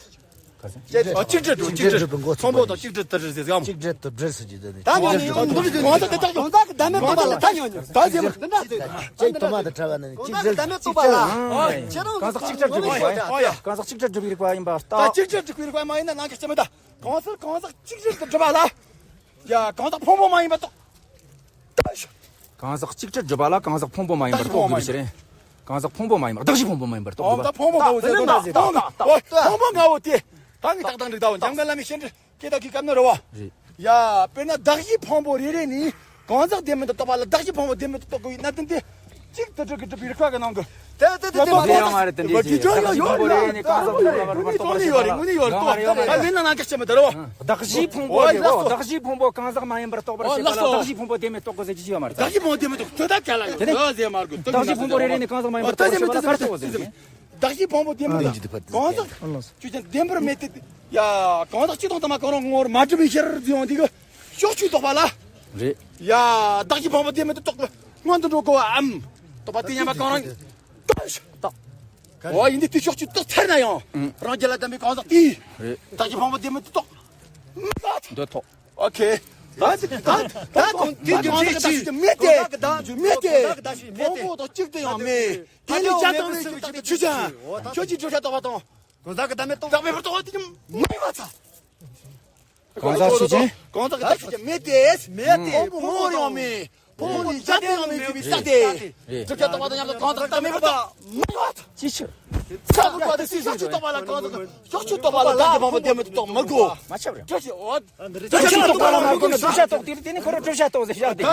གཅིག་སྒྲིལ། གཅིག་སྒྲིལ། གཅིག་སྒྲིལ། གཅིག་སྒྲིལ། གཅིག་སྒྲིལ་དུ་འགྲེལ་ཟེར་ཡང་། གཅིག་སྒྲིལ་དུ་འགྲེལ་ཟེར་གྱི་དེ་ནི། ད་ནི་གང་ཟག་དེ་དག་གང་ཟག་གི་བདག་མེད་རྟོགས་པ་ལ་ད་ཡོང་ཉོ། ད་ཟེར་མ། འདི་འདྲ་ཟེར། གཅིག་དུ་མ་དང་བྲལ་བ་ནི་གཅིག་སྒྲིལ། གང་ཟག་གི་བདག་མེད་རྟོགས་པ་ལ། ཨོ་ཡ། ཁྱེད་རང་གང་ཟག་གཅིག་སྒྲིལ་སྒྲུབ་པའི་རིགས་པ་ཡིན་པ་ལྟ། ཨོ་ཡ། གང་ཟག་གཅིག་སྒྲིལ་སྒྲུབ་པའི་རིགས་པ་ཡིན་པ་ལྟ། ད་གཅིག་སྒྲིལ་སྒྲུབ་པའི་རིགས་པ་མ་ཡིན་ན་ནང་གི་སྐྱེ་མི་ད། གང་ཟག་གང་ཟག་གཅིག་སྒྲིལ་དུ་གྲུབ་པ་ལ། ཡ། གང་ཟག་ཕུང་པོ་མ་ཡིན་པ་རྟོགས། གང་ཟག་གཅིག་སྒྲིལ་སྒྲུབ་པ་ལ་གང་ཟག་ཕུང་པོ་མ་ཡིན་པར་རྟོགས་དགོས་པའི་ཕྱིར། གང་ཟག་ཕུང་པོ་མ་ཡིན་པར། བདག་གཞི་ཕུང་པོ་མ་ཡིན་པར་རྟོགས་དགོས་པ། ད་ཕུང་པོ་ལྔ་བོ་ཟེར་དོན་དག་ཟེར་དོན་དག་ད་ཕུང་པོ་ལྔ་བོ་དེ། ད་ངས་ཏག་ཏག་འགྲིག་ད་འཇམ་མགོན་བླ་མའི་བཤད་འདྲི་སྐད་དག་གི་སྐབས་ནི་རེད་བ། རེད། ཡ། དཔེར་ན་བདག་གཞི་ཕུང་པོ་རེ་རེ་ནི་གང་ཟག་བདེན་མེད་དུ་རྟོགས་པ་ལ་བདག་གཞི་ཕུང་པོ་བདེན་མེད་དུ་རྟོགས་དགོས་པའི་གནད་དོན་དེ། གཅིག་ཏུ་སྒྲིལ་གྱི་སྒྲུབ་པའི་རིགས་པ་གི་ནང་གི། དེ་དེ་དེ་དེ་མ་དེ་ཡང་མ་རེད། དེ་འདྲའི་ཡོད་ཡོད་ཡོད་ཡོད་ཡོད་ཡོད་ཡོད། ད་མིན་ན་ང་སྐད་ཆ་མི་འདྲ་བ། བདག་གཞིའི་ཕུང་པོ་རེད་བ། བདག་གཞིའི་ཕུང་པོ་གང་ཟག་མ་ཡིན་པར་རྟོགས་པར་བྱེད་པ་ལ་བདག་གཞིའི་ཕུང་པོ་བདེན་མེད་རྟོགས་དགོས་ཟེར་གྱི་ཡོད་མ་རེད། བདག་གཞིའི་ཕུང་པོ་བདེན་མེད་རྟོགས་དོན་དག་ག་ལ་ཡོད། དེ་ནི་ཟེར་མ་དགོས། བདག་གཞིའི་ཕུང་པོ་རེ་རེ་ནི་གང་ཟག་མ་ཡིན་པར་རྟོགས་པར་བྱེད་པ་ལ་ག་རེ་རྟོགས་དགོས་ཟེར་གྱི། བདག་གཞིའི་ཕུང་པོ་བདེན་མེད་གང་ཟག་ཆོས་ཅན་བདེན་པར་མེད་དེ། ཡ། གང་ཟག་གཅིག་དང་དུ་མ་གང་རུང་ངོ་བོར་མ་གྲུབ་པའི་ཕྱིར་ཟེར་ཡོང་དུས་ཀྱི་ཕྱོགས་ཆོས་རྟོགས་པ་ལ། རེད། ཡ། བདག་གཞིའི་ཕུང་པོ་བདེན་མེད་དུ་རྟོགས་པའི་སྔོན་དུ་འགྲོ་དགོས་པའམ། རྟོགས་པ་དེ་ཉམས་པ་གང་རུང་། རྟོགས། འོ་ཡིན་དུས་དེ་ཕྱོགས་ཆོས་རྟོགས་ཚར་ན་ཡང་། ཨང་། རང་རྒྱུད་ལ་ལྡན་པའི་གང་ཟག་དེས། རེད། བདག་གཞིའི་ཕུང་པོ་བདེན་མེད་དུ་རྟོགས། མི་དགོས། འདོད་ཐོག་ཨོ་ཁེ། ད་ད་ད་ད་དེ་རྒྱུ་མཚན་ཅི་མེད་དེ། མེད་དེ། ཕུང་པོ་དང་གཅིག་ཏུ་ཡང་མེད། དེ་ནི་བྱ་དང་རིགས་ཀྱི་ཆོས་ཅན། ཁྱོད་ཀྱིས་བརྗོད་བྱ་རྟོགས་པ་དང་། གང་ཟག་གི་བདག་མེད་རྟོགས། བདག་མེད་པར་རྟོགས་པ་དེ་ཉམས་མ་ཡིན་པ་ཚ། གང་ཟག་ཆོས་ཅན། གང་ཟག་གི་བདག་ཆོས་ཅན་མེད་དེ། མེད་དེ། ཕུང་པོ་ངོ་བོར་ཡང་མེད། ཕུང་པོ་ལས་གཞན་དུ་ཡང་མེད་ཅེས་པའི་རྟགས་དེ། རེད། བརྗོད་བྱ་རྟོགས་པ་དང་མཉམ་དུ་གང་ཟག་བདག་མེད་པར་རྟོགས་མི་དགོས། ཅི་ཕྱིར། ས་རུ་པ་དེ་སྲིད་ཕྱོགས་ཆོས་རྟོགས་པ་ལ་གང་ཟག་ཕྱོགས་ཆོས་རྟོགས་པ་ལ་བདག་གི་ཕུང་པོ་བདེན་མེད་དུ་རྟོགས་མི་དགོས། མ་ཁྱབ་རེད། བརྗོད་བྱ་འོ། བརྗོད་བྱ་རྟོགས་པ་ལ་མ་གོ་ན་བསྒྲུབ་བྱ་རྟོགས་དེ་དེ་ནི་ཁོ་རང་བསྒྲུབ་བྱ་རྟོགས་ཟེར་བཞག་དེ།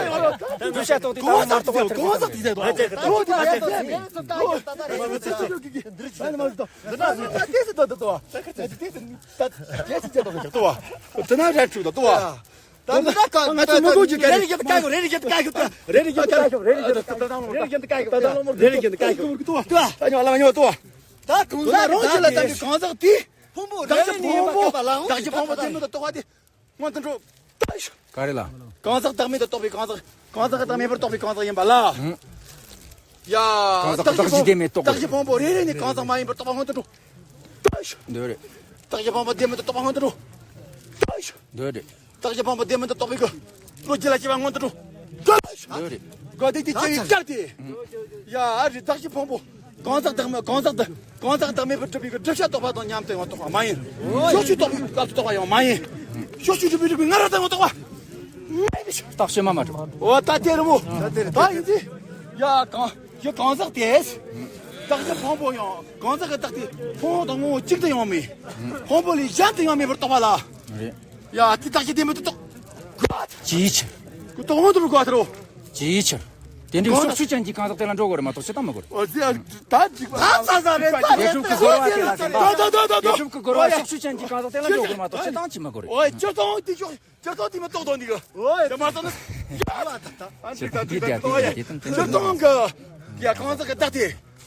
བསྒྲུབ་བྱ་རྟོགས་དེ་ད་མ་རྟོགས་པ་ཐལ། གང་ཟག་དེ་ཟེར་དོ། གང་ཟག་དེ་ཟེར་དོ། འདི་ན་ར་འཁྲུག་ད་དོ། ད་འདི་ན་ར་འཁྲུག་ད་དོ། ད་འདི་ན་ང་ཚོ་མ་གོ་ཅིག་རེ་རེ་བཞིན་དུ་བཀག་ཤོག་རེ་རེ་བཞིན་དུ་བཀག་ཤོག་རེ་རེ་བཞིན་དུ་བཀག་ཤོག་རེ་རེ་བཞིན་དུ་བཀག་ཤོག་རེ་རེ་བཞིན་དུ་བཀག་ཤོག་ད་ཉོ་ལ་མ་ཉོ་ཏོ། ད་གང་ཟག་རང་ཅི་ལ་ལྟ་བའི་གང་ཟག་དེ། ཕུང་པོ་རེ་རེ་ནས་ཡིན་པ་བཀག་པ་ལའང་། བདག་གི་ཕུང་པོ་བདེན་མེད་དུ་རྟོགས་པ་དེ། སྔོན་དུ་འགྲོ། ག་རེ་ལ། གང་ཟག་བདག་མེད་དུ་རྟོགས་པའི་གང་ཟག་གང་ཟག་བདག་མེད་པར་རྟོགས་པའི་གང་ཟག་ཡིན་པ་ལ། ཡ། གང་ཟག་བདག་གཞི་བདེན་མེད་རྟོགས། བདག་གཞི་ཕུང་པོ་རེ་རེ་ནས་གང་ཟག་མ་ཡིན་པར་རྟོགས་པ་སྔོན་དུ་འགྲོ། འདོད་རེད། བདག་གཞི་ཕུང་པོ་བདེན་མེད་དུ་རྟོགས་པ་སྔོན་དུ་འགྲོ། འདོད་རེད། བདག་གཞི་ཕུང་པོ་བདེན་མེད་དུ་རྟོགས་པའི་སྐུ། བློ་རྒྱུད་ལ་སྐྱེ་བ་སྔོན་དུ་འགྲོ། འདོད་རེད། དགོས་དེ་དེ་སྐྱེ་བའི་སྐབས་དེ། ཡ་ཨ་རི་བདག་གཞི་ཕུང་པོ། གང་ཟག་བདག་མེད་གང་ཟག་བདག་གང་ཟག་བདག་མེད་པར་གྲུབ་པའི་བསྒྲུབ་བྱ་རྟོགས་པ་དང་མཉམ་དུ་ཡང་རྟོགས་པ་མ་ཡིན། ཕྱོགས་ཆོས་རྟོགས་པའི་སྐབས་སུ་རྟོགས་པ་ཡང་མ་ཡིན། ཕྱོགས་ཆོས་གྲུབ་པའི་གྲུབ་པའི་སྔ་རོལ་དུ་ཡང་རྟོགས་པ་མ་ཡིན། རྟགས་ཤེས་མ་མ་གྲུབ། འོ་ད་དེ་རེད་མོ། ད་ཡིན་ཏེ། ཡ་གང་ཡ་གང་ཟག་དེས། བདག་གཞི་ཕུང་པོ་ཡང་གང་ཟག་གི་བདག་དེ་ཕུང་པོ་དང་ངོ་བོ་གཅིག་ཏུ་ཡང་མེད། ཕུང་པོ་ལས་གཞན་དུ་ཡང་མེད་པར་རྟོགས་པ་ལ། རེད། ཡ་དེ་བདག་གཞི་བདེན་མེད་དུ་རྟོགས། ཅིའི་ཕྱིར། ཀུ་ཏོ་ཧོན་དུ་རུ་ག་ཐར་རོ། ཅིའི་ཕྱིར། དེ་འདྲའི་ཕྱོགས་ཆོས་ཅན་གྱི་གང་ཟག་དེ་ལ་འགྲོ་དགོས་རེད་མ་གཏོགས་ཕྱིར་བཏང་མི་དགོས་རེད། འོ་ཟེར་ད་འཇིག་པ། ད་ས་ས་རེད་ད་རྒྱལ་ཁྲིམས་ཀྱི་རྒོལ་བ་དེ་ལ་ཟིན་པ། ད་ད་ད་ད་རྒྱལ་ཁྲིམས་ཀྱི་རྒོལ་བ་ཕྱོགས་ཆོས་ཅན་གྱི་གང་ཟག་དེ་ལ་འགྲོ་དགོས་རེད་མ་གཏོགས་ཕྱིར་བཏང་བྱེད་མི་དགོས་རེད། འོ་ཅོ་ཏོང་དེ་ཤོག་ཅོ་ཏོང་དེ་མ་གཏོགས་དོན་འདི་གི། འོ་དེ་མ་གཏོགས་ནི། ཡ་ད་ད་ད་འཇིག་ད་འཇིག་ད་འོ་ཡ་ཅོ་ཏོང་གི་ཡ་གང་ཟག་གི་བདག་དེ།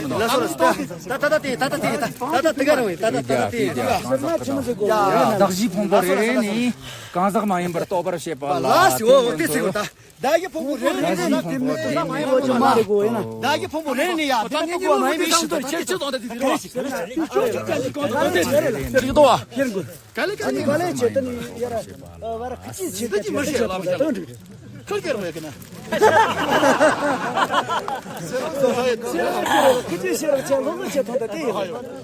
ཐུབ་མི་འདུག་ལགས་སོ་ལགས་སོ། ད་ད་ད་ད་དེ་ད་ད་དེ་ད་ད་ད་དེ་ག་རང་ཡིན། ད་ད་ད་ད་དེ་ཡ་ཡ་གང་ཟག་གི་བདག་གཞི་ཕུང་པོ་རེ་རེ་ནས་གང་ཟག་མ་ཡིན་པར་རྟོགས་པར་བྱེད་པ་ལ་ལགས་སོ། འོ་དེ་ཚིག་ད། བདག་གཞི་ཕུང་པོ་རེ་རེ་ནས་ཡ་དེ་མི་ཚོ་མ་ཡིན་པ་ཅིག་མ་རེད་གོ་ཡིན་ན། བདག་གཞི་ཕུང་པོ་རེ་རེ་ནས་ཡ་དེ་མི་ཚོ་མ་ཡིན་པའི་ཕྱིར་དུ་ཁྱེད་ཚོ་དང་དེ་དེ་རེད། ཅིག་ཏོ་བ། ག་ལེ་ག་ལེ་ག་ལེ་བྱེད་དུ་ནི་ཡ་ར་བ་ར་ཁི་ཅི་བྱེད་དུ་ཅི་མི་ཤེས་ལ་མ་ཤེས་ལ་ཁུར་ཀེར་མ་ཡ་གི་ན། ཁི་ཅི་ཤེས་ར་ཆེ་ལོ་ལོ་ཆེ་ཐོང་ད་དེ་ཡོད་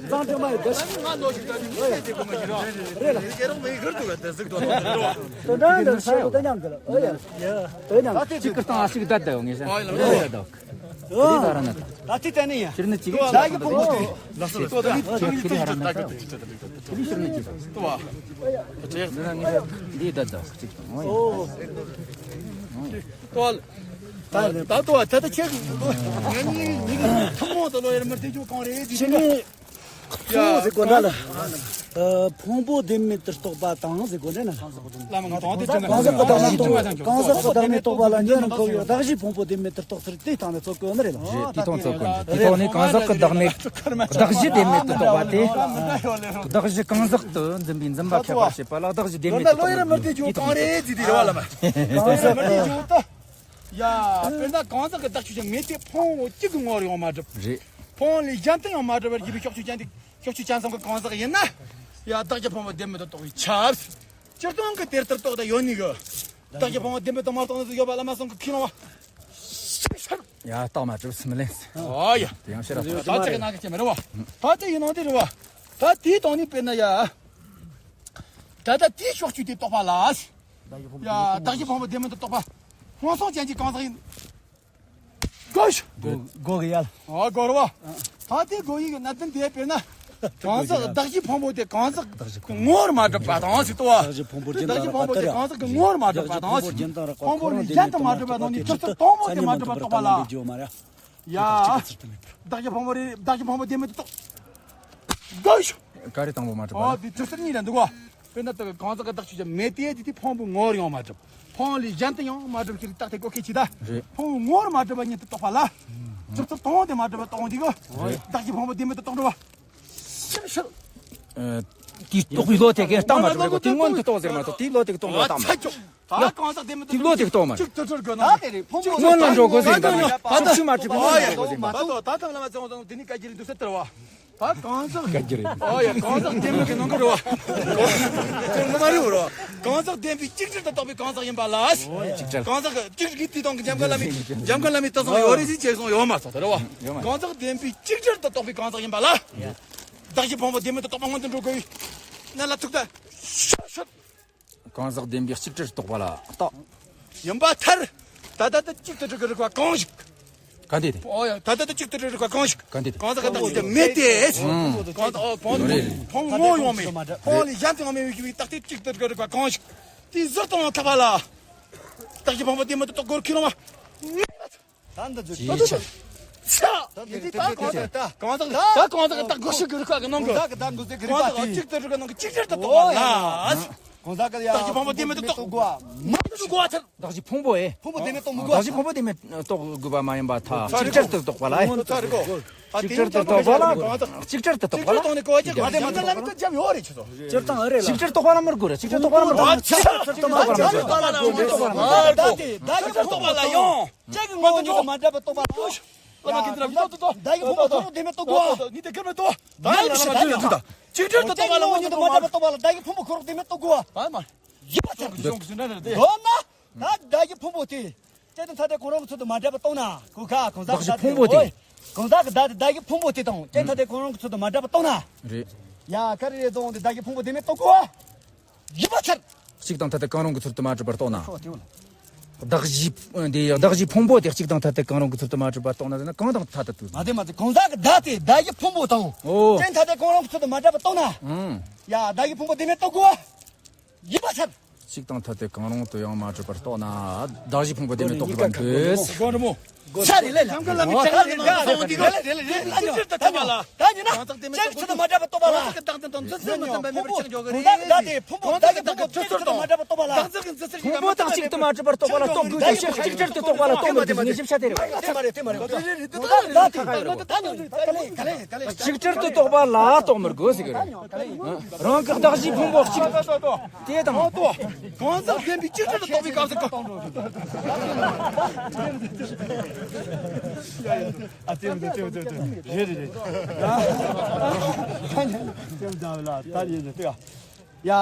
ཙང་དེ་མ་ཡོད་ད་ཤི། ང་ནོ་ཤི་ད་ནི་ཤེས་དེ་གོ་མ་ཤེས་ར། རེད་ལ། དེ་རང་མི་ཧུར་དུ་བ་དེ་ཟིག་ཏོ་ཏོ་ཏོ་ཏོ། དོན་དག་འདི་ཤེས་དོ་ད་མཉམ་དུ་ལ་ཨོ་ཡ། དོན་དག་གཅིག་གི་སྟེང་ཨ་ཞིག་བསྡད་ད་ཡོང་ངེས་ཤ། ཨོ་ཡ་ལ་ཨོ་ཡ་ད། ད་ལྟ་དེ་ནི་ཡ། ཕྱིར་ནི་གཅིག་ད་ཡི་ཕུང་པོ་དེ། ལགས་སོ་ལགས་སོ། ད་ནི་ཁྱེད་ཁྱེད་ཧ་ར་ན་ད། ཁྱེད་ཕྱིར་ནི་གཅིག་ད། ལྟོ་བ། འདི་ད་ད་གཅིག་ད། ཨོ་ཡ། ལྟོ་བ། ད་ལྟོ་བ་ད་ད་ཁྱེད་ངའི་མིག་ཐུན་མོང་དུ་ལོ་ཡར་མར་དེ་ཇོ་གང་རེད་དེ། ཕྱི་ནས། ཕུང་ཟེར་གོ་འདྲ་ལ། ཨ། ཕུང་པོ་བདེན་མེད་དུ་རྟོགས་པ་དང་ཟེར་གོ་འདྲ་ན། བླ་མ་གང་དེ་ཅང་གང་ཟག་གི་བདག་མེད་རྟོགས། གང་ཟག་གི་བདག་མེད་རྟོགས་པ་ལ་ཉེ་རུ་འཁོར་བའི་བདག་གཞིའི་ཕུང་པོ་བདེན་མེད་དུ་རྟོགས་ཚུལ་དེའི་སྟེང་ནས་ཚོད་བཀོད་ནི་རེད་ལ། རེད། དེའི་སྟེང་ཚོད་བཀོད་འདུག་དེའི་ཐོག་ནས་གང་ཟག་གི་བདག་མེད། བདག་གཞི་བདེན་མེད་དུ་རྟོགས་པ་དེ། བདག་གཞི་གང་ཟག་ཏུ་འཛིན་པའི་འཛིན་པ་ཁྱད་པར་བྱེད་པ་ལ་བདག་གཞི་བདེན་མེད་དུ་རྟོགས་པའི་ཡུལ་དེའི་སྟེང་དུ། ཡ། དཔེར་ན་གང་ཟག་གི་བདག་ཆོས་ཅན་མེད་དེ་ཕུང་པོ་གཅིག་གི་ངོ་བོར་ཡོང་མ་གྲུབ། རེད། ཕུང་ལས་གཞན་དུ་ཡང་མ་གྲུབ་པར་གྱུར་པའི་ཕྱོགས་ཆོས་ཅན་དེ། ཕྱོགས་ཆོས་ཅན་ཙམ་གྱི་གང་ཟག་ཡིན་ན། ཡ། བདག་གི་ཕུང་པོ་བདེན་མེད་དུ་རྟོགས་པས་ཁྱབ། སྤྱིར་བཏང་གི་དེ་ལྟར་རྟོགས་དང་ཡོད་ནི་གི། བདག་གི་ཕུང་པོ་བདེན་མེད་དུ་མ་རྟོགས་ནི་ཡོད་པ་ལ་མ་སོང་གི་ཁས་ལོང་བ། ཡ། རྟགས་མ་གྲུབ་སུ་མི་ལེན། ཨོ་ཡ། དེ་ཡང་ཕྱིར་ར་ད་ཅིག་གི་ནང་གི་ཅི་མི་རེད་བ། ད་དེ་ཡིན་ནང་དེ་རེད་བ། ད་དེའི་སྟེང་ནས་དཔེར་ན་ཡ། ད་ལྟ་དེའི་ཕྱོགས་ཆོས་དེ་རྟོགས་པ་ལ། ཡ། བདག་གི་ཕུང་པོ་བདེན་མེད་དུ་རྟོགས་པ། སྔོན་སོང་ཅན་གྱི་གང་ཟག་ཡིན། གོ་ཤ། གོ་གི་ཡ། ཨ། གོ་རེད་བ། ད་དེ་གོ་ཡི་གི་གནད་དོན་དེ་དཔེར་ན། གང་ཟག་བདག་གཞི་ཕུང་པོ་དེ་གང་ཟག་གི་ངོ་བོར་མ་གྲུབ་པ་དང་ཟེར་ཏོ་བ། བདག་གཞི་ཕུང་པོ་དེ་གང་ཟག་གི་ངོ་བོར་མ་གྲུབ་པ་དང་། ཕུང་པོ་ལས་གཞན་དུ་མ་གྲུབ་པ་དང་ནི་གྲུབ་ཚུལ་དང་པོ་དེ་མ་གྲུབ་པ་རྟོགས་པ་ལ། ཡ། བདག་གཞི་ཕུང་པོ་རེད། བདག་གཞི་ཕུང་པོ་བདེན་མེད་དུ་རྟོགས། གོ་ཤ། ག་རེ་དང་པོ་མ་གྲུབ་པ། ཨོ། དེ་གྲུབ་ཚུལ་གཉིས་ལ་འདུག་གོ། དཔེར་ན་ད་གང་ཟག་གི་བདག་ཆོས་ཅན་མེད་དེ་དེ་དེ་ཕུང་པོའི་ངོ་བོར་ཡང་མ་གྲུབ། ཕུང་ལས་གཞན་དུ་ཡང་མ་གྲུབ་ཕྱིར་རྟགས་དེ་གོ་ཁེ་ཆི་ད། རེད། ཕུང་པོའི་ངོ་བོར་མ་གྲུབ་པ་ཉིད་དུ་རྟོགས་པ་ལ། གྲུབ་ཚུལ་དང་པོ་དེ་མ་གྲུབ་པ་རྟོགས་འདི་གོ། རེད། བདག་གི་ཕུང་པོ་བདེན་མེད་དུ་རྟོགས་འགྲོ་བ། ཤར་ཤར། ཨ། དེ་རྟོགས་པའི་བློ་དེ་གན་རྟགས་མ་གྲུབ་པ་གོ། དེ་སྔོན་དུ་རྟོགས་ཟེར་མ་གཏོགས་དེའི་བློ་དེ་གི་རྟོགས་འགྲོ་བ་དང་མ་རེད། ད་གང་ཟག་བདེན་མེད་དུ། དེ་བློ་དེ་གཏོང་མ་རེད། གཅིག་ཏུ་གྲུབ་དགོས་ན། ད་དེ་རེད། ཕུང་པོ་སྔོན་ལ་འགྲོ་དགོས་ཟེར་ད། ཕྱོགས་ཆོས་མ་གྲུབ་པ་སྔོན་ལ་འགྲོ་དགོས་ཟེར་མ། ད་ད་ཐང་ལ་མ་ཚང་ཚང་དེ་ནི་བཀའ་རྒྱ་རེད་འདུག་ཟེར་ཏེ་རེད་བ། ད་གང་ཟག་བཀའ་རྒྱ་རེད། ཨོ་ཡ། གང་ཟག་བདེན་མེད་ཀྱི་ནང་གི་རེད་བ། དེ་ངོ་མ་རེད་བ། གང་ཟག་བདེན་པའི་གཅིག་གྱུར་དུ་རྟོགས་པའི་གང་ཟག་ཡིན་པ་ལ། གཅིག་གྱུར། གང་ཟག་གཅིག་གི་དུས་དང་གི་འཇམ་མགོན་བླ་མའི། འཇམ་མགོན་བླ་མའི་ལྟ་ཚུལ་ཡོད་རེད་ཟེར་བྱས་སོང་ཡོད་མ་ཚོད་རེད་བ། ཡོད་མ། གང་ཟག་བདེན་པའི་གཅིག་གྱུར་དུ་རྟོགས་པའི་གང་ཟག་ཡིན་པ་ལ། བདག་གི་ཕུང་པོ་བདེན་མེད་དུ་རྟོགས་པ་སྔོན་དུ་འགྲོ་དགོས་པའི་གནད་ལ་ཐུག་ད། ཤོད་ཤོད། གང་ཟག་བདེན་པའི་གཅིག་གྱུར་རྟོགས་པ་ལ་རྟགས། ཡིན་པར་ཐལ། ད་ལྟ་དུ་གཅིག་ཏུ་གྲུབ་ཀྱི་རིགས་པ་གང་ཞིག་ག་འདི་དེ། ཨོ་ཡ། ད་ལྟ་དུ་གཅིག་ཏུ་གྲུབ་རིགས་པ་གང་ཞིག་ག་འདི་དེ། གང་ཟག་གི་བདག་ཆོས་ཅན་མེད་དེ། ཨང་། གང་ཟག་ཨོ་ཕུང་པོ་ཡོད་རེད། ཕུང་པོ་ངོ་ཡོང་མེད། ཕུང་ལས་གཞན་དུ་ཡང་མེད་པའི་རྟགས་དེ་གཅིག་ཏུ་གྲུབ་རིགས་པ་གང་ཞིག་དེ་ཟུར་དུ་ཡང་ཐལ་བ་ལ། བདག་གི་ཕུང་པོ་བདེན་མེད་དུ་རྟོགས་དགོས་ཁས་ལོང་བ། ད་འདི་ཚོ་ཅི་ཆ། ཆ། འདི་ད་གང་ཟག་ད་གང་ཟག་ད་གང་ཟག་གི་བདག་དགོས་ཤིག་གི་རིགས་པ་གི་ནང་གི། གང་ཟག་གི་བདག་དགོས་ཤིག་གི་རིགས་པ་དེ། གང་ཟག་གཅིག་ཏུ་གྲུབ་ཀྱི་ནང་གི་གཅིག་གྱུར་དུ་རྟོགས་པ་ལ། གང་ཟག་གི་ཡ། བདག་གི་ཕུང་པོ་བདེན་མེད་དུ་རྟོགས། མ་གཏོགས་དགོས་པ་ཐལ། བདག་གི་ཕུང་པོ་ཨེ། ཕུང་པོ་བདེན་མེད་རྟོགས་མི་དགོས་པ་ཐལ། བདག་གི་ཕུང་པོ་བདེན་མེད་རྟོགས་དགོས་པ་མ་ཡིན་པར་ཐལ། གཅིག་གྱུར་དུ་རྟོགས་པ་ལ། ཚར་གོ། གཅིག་གྱུར་དུ་རྟོགས་པ་ལ། གཅིག་གྱུར་དུ་རྟོགས་པ་ལ། གཅིག་གྱུར་དུ་རྟོགས་པ་ལ། འཇམ་མགོན་བླ་མས་ཀྱང་འཇམ་ཡོད་རེད་ཁྱོད་ཚོ། སྤྱིར་བཏང་ཨེ་རེད་ལ། གཅིག་གྱུར་རྟོགས་པ་ལ་མི་དགོས་རེད། གཅིག་གྱུར་རྟོགས་པ་ལ་མི་དགོས་རེད། གཅིག་གྱུར་རྟོགས་པ་ལ་མི་དགོས་རེད། གཅིག་གྱུར་རྟོགས་པ་ལ་ཡང་། ཅག་གི་ངོ་བོ་ཉིད་དུ་མ་འདྲ་བར་རྟོགས་པ་ལ། བླ་མ་གིས་འདི་ལ་ཡོད་དོ། བདག་གི་ཕུང་པོ་ཁོ་རང་བདེན་མེད་རྟོགས་དགོས། ནི་དེ་ཁེར་མེད་དོ། ད་ཡིན་ལ་ལ་མ་འདི་ལ་འདུག་ད། གཅིག་གྱུར་དུ་རྟོགས་པ་ལ་ངོ་བོ་ཉིད་དུ་མ་འདྲ་བར་རྟོགས་པ་ལ་བདག་གི་ཕུང་པོ་ཁོ་རང་བདེན་མེད་རྟོགས་དགོས། ད་མ། ཡིད་པ་ཅན་གྱི་གཞུང་གི་ཟིན་བྲལ་རེད་དེ། མདོར་ན། ད་བདག་གི་ཕུང་པོ་དེ། གཅིག་ཏུ་ཐ་དད་ཁོ་རང་གི་ཚུལ་དུ་མ་འདྲ་བར་རྟོགས་ན། གོ་ཁ་གང་ཟག་བདག་གི་ཕུང་པོ་དེ། གང་ཟག་གི་བདག་དེ་བདག་གི་ཕུང་པོ་དེ་དང་གཅིག་ཏུ་ཐ་དད་ཁོ་རང་གི་ཚུལ་དུ་མ་འདྲ་བར་རྟོགས་ན། རེད། ཡ། ག་རེ་རེད་དོ། འདི་ཟླ་བཞི་ཕུང་པོ་དེ་མེད་གཏོང་དགོས། ཡིད་པ་ཚར། གཅིག་དང་ཐ་དད་གང་རུང་གི་ཚུལ་དུ་མ་གྲུབ་པར་རྟོགས་ན། ཁོ་དེ་བོ་ལ། ཟླ་བཞི་འདི་ཟླ་བཞི་ཕུང་པོ་དེ་གཅིག་དང་ཐ་དད་གང་རུང་གི་ཚུལ་དུ་མ་གྲུབ་པར་རྟོགས་ན་ཟེར་ན། གང་དང་ཐ་དད་དུ། མ་དེ་མ་དེ། གང་ཟག་གི་བརྡ་དེ་ཟླ་བཞི་ཕུང་པོ་དང་། ཨོ། ཅན་ཐ་དད་གང་རུང་གི་ཚུལ་དུ་མ་གྲུབ་པར་རྟོགས་ན། ཨང་། ཡ། ཟླ་བཞི་ཕུང་པོ་དེ་མེད་གཏོང་དགོས། ཡིད་པ་ཚར། གཅིག་དང་ཐ་དད་གང་རུང་དུ་ཡང་མ་གྲུབ་པར་རྟོགས་ན། ཟླ་བཞི་ཕུང་པོ་དེ་མེད་གཏོང་དགོས་པ་འདོད། ས་རེད་ལ། ལམ་ཀ་ལ་མི་ཆགས་ལ་ནི་ད་ཡིན་ན། ཅན་གྱི་ཚུལ་དུ་མ་གྲུབ་པར་རྟོགས་པ་ལ། ཕུང་པོ་གང་ཟག་གི་བརྡ་དེ་ཕུང་པོ་ཟླ་བཞི་ཕུང་པོ་ཅན་གྱི་ཚུལ་དུ་མ་གྲུབ་པར་རྟོགས་པ་ལ་རྟོགས་དགོས། ཕུང་པོ་དང་གཅིག་ཏུ་མ་གྲུབ་པར་རྟོགས་པ་ལ་རྟོགས་དགོས་ཀྱང་། གཅིག་ཅར་དུ་རྟོགས་པ་ལ་རྟོགས་མི་དགོས་ཟེར། ཞིབ་ཆ་དེ་རེད། དེ་མ་རེད། དེ་མ་རེད། གང་ཟག་གི་བརྡ་དེ། གཅིག་ཅར་དུ་རྟོགས་པ་ལ་རྟོགས་མི་དགོས་ཟེར་གི་རེད། རང་གི་གདགས་གཞིའི་ཕུང་པོ་གཅིག་དེ་དང་། གང་ཟག་བདེན་པའི་གཅིག་ཅར་དུ་རྟོགས་པའི་སྐབས་སུ། ཨ། རེད་རེད་རེད། ཡ།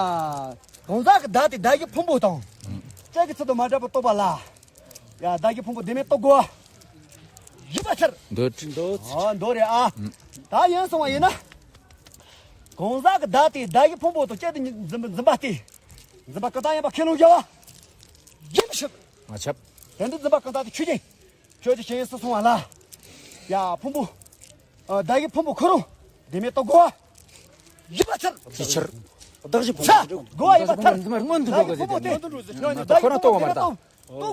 གང་ཟག་གི་བརྡ་དེ་ཟླ་བཞི་ཕུང་པོ་དང་། ཅན་གྱི་ཚུལ་དུ་མ་གྲུབ་པར་རྟོགས་པ་ལ། ཡ། ཟླ་བཞི་ཕུང་པོ་དེ་མེད་གཏོང་དགོས། ཡིད་པ་ཚར། འདོད། འདོད། ཨ། འདོད་རེད་ཨ། ད་ཡིན་སོང་བ་ཡིན་ན། གང་ཟག་གི་བརྡ་དེ་ཟླ་བཞི་ཕུང་པོ་དང་ཅན་དུ་འཛིན་འཛིན་པ་སྟེ། འཛིན་པ་ཀུན་བཏགས་ཡིན་པ་ཁས་ལེན་བྱ་བ། ཡིན་ཞིག་མ་ཁྱབ། དེ་འདི་འཛིན་པ་ཀུན་བཏགས་དེ་ཆོས་ཅན། ཆོས་ཀྱི་ཆོས་ཡིན་སོང་བ་ལ། ཡ། ཕུང་པོ། ཨ། ཟླ་བཞི་ཕུང་པོ་ཁོ་རང་དེ་མེད་གཏོང་དགོས། ཡིད་པ་ཚར། ཅིའི་ཕྱིར། གདགས་གཞི་ཕུང་པོ། ཚ། དགོས་པ་ཡིན་པ་ཚར། འཛིན་པ་མངོན་དུ་འགྲོ་དགོས་ཟེར་དེ་རེད། ཁོ་རང་རྟོགས་པ་མ་རེད་ད། རྟོགས་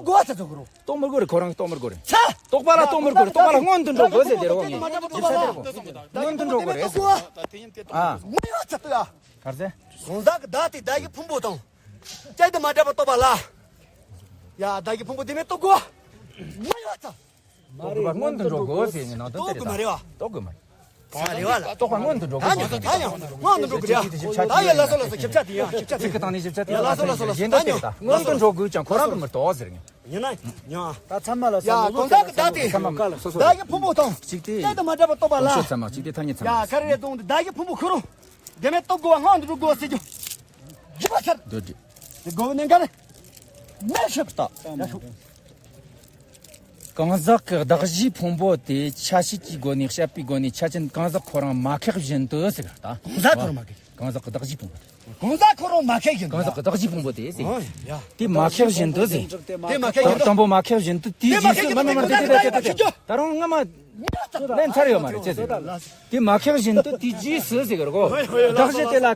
དགོས་ཚ་ཚོ་ཁོ་རང་། རྟོགས་མི་དགོས་རེད། ཁོ་རང་རྟོགས་མི་དགོས་རེད། ཚ། རྟོགས་པ་ལ་རྟོགས་མི་དགོས་རེད། རྟོགས་པ་ལ་མངོན་དུ་འགྲོ་དགོས་ཟེར་དེ་རེད། འོ་ངས་ཞིབ་ཆ་དེ་རེད། མངོན་དུ་འགྲོ་དགོས་རེད་ཟེར། ཨ། མི་ཡོད་ཚ་ཏོ་ཡ། ག་རེ་ཟེར། གང་ཟག་གི་བརྡ་དེ་ཟླ་བཞི་ཕུང་པོ་དང་། ཅན་དུ་མ་གྲུབ་པར་རྟོགས་པ་ལ། ཡ། ཟླ་བཞི་ཕུང་པོ་དེ་མེད་གཏོང་དགོས། མི་ཡོད་ཚ། རྟོགས་དགོས་པ་མངོན་དུ་འགྲོ་དགོས་ཟེར་ནས་ནང་དོན་དེ་རེད་ད། རྟོགས་དགོས་མ་རེད་བ། རྟོགས་དགོས་མ་རེད། ཚ་རེད་བ་ལ། རྟོགས་པ་མངོན་དུ་འགྲོ་དགོས་ཟེར། ད་ཡང་ད་ཡང་མངོན་དུ་འགྲོ་དགོས་རེད། ད་ཡང་ལ་སོ་ལ་སོ་ཞིབ་ཆ་དེ་ཡང་ཞིབ་ཆ་དེ། ཚིག་གི་སྟེང་ནས་ཞིབ་ཆ་དེ་ཡང་ལ་སོ་ལ་སོ་ལ་སོ། གཞན་དག་དེ་རེད་ད། མངོན་དུ་འགྲོ་དགོས་ཀྱང་ཁོ་རང་གིས་མི་རྟོགས་ཟེར་ངས། ཡིན་ན་ཡང་། ད་ཚང་མ་ལ་ཡ། གང་ཟག་གི་བརྡ་དེ་ཚང་མ་སོ་སོ་ཟླ་བཞི་ཕུང་པོ་དང་གཅིག་དེ། ཅན་དུ་མ་གྲུབ་པར་རྟོགས་པ་ལ། ཚང་མ་གཅིག་དེ་ཐ་སྙད་ཚང་མ། ཡ། ག་རེ་རེད་དོ། འདི་ཟླ་བཞི་ཕུང་པོ་ཁོ་རང་དེ་མེད་གཏོང་དགོས་པ། མངོན་དུ་འགྲོ་དགོས་ཟེར་རྒྱུ། ཡིད་པ་ཚར། འདོད་རྒྱུ། དེ་དགོས་པའི་གནད་འགག་རེད། མེད་ཞིག་ལྟ། ཡ་ཤོག་གང་ཟག་གི་གདགས་གཞིའི་ཕུང་པོ་དེ་ཆ་ཤས་ཀྱི་སྒོ་ནས་བཤད་པའི་སྒོ་ནས་ཆ་ཅན་གང་ཟག་ཁོ་རང་མ་ཁེགས་བཞིན་དུ་ཟེར་ད། གང་ཟག་ཁོ་རང་མ་ཁེགས། གང་ཟག་གི་གདགས་གཞིའི་ཕུང་པོ་དེ། གང་ཟག་ཁོ་རང་མ་ཁེགས་བཞིན་དུ། གང་ཟག་གི་གདགས་གཞིའི་ཕུང་པོ་དེ་ཟེར། ཨོ་ཡ། དེ་མ་ཁེགས་བཞིན་དུ་ཟེར། དེ་མ་ཁེགས་བཞིན་དུ། དང་པོ་མ་ཁེགས་བཞིན་དུ་དེའི་རྗེས་སུ་མ་མ་མ་དེ་དེ་དེ་དེ་དེ་ད་རུང་སྔ་མ་ལན་ཚར་ཡོད་མ་རེད་ཅེས་ཟེར། དེ་མ་ཁེགས་བཞིན་དུ་དེའི་རྗེས་སུ་ཟེར་གི་རེད་གོ། གདགས་གཞི་དེ་ལ་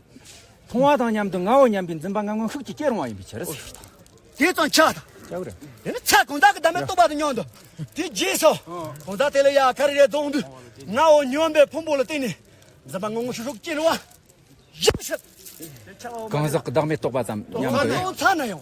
མཐོང་བ་དང་མཉམ་དུ་ངའོ་སྙམ་པའི་འཛིན་པ་ལྔ་མངོན་ཤུགས་ཀྱིས་སྐྱེ་རུང་བ་ཡིན་པའི་ཕྱིར་ཟེར། དེ་ཙམ་ཆགས་དང་། ཆགས་རེད། དེ་ནི་ཚ་གང་ཟག་གི་བདག་མེད་རྟོགས་པ་དང་མཉམ་དུ། དེའི་རྗེས་སུ། གང་ཟག་དེ་ལ་ཡ་ག་རེ་རེད་དོ་འདུག་ངའོ་སྙམ་པའི་ཕུང་པོ་ལ་བརྟེན་ནས་འཛིན་པ་ལྔ་མངོན་ཤུགས་ཤུགས་སྐྱེ་རུང་བ། ཡིན་ཞིག་གང་ཟག་གི་བདག་མེད་རྟོགས་པ་ཙམ་མཉམ་དུ། ཚ་ན་ཡང་ཚ་ན་ཡང་།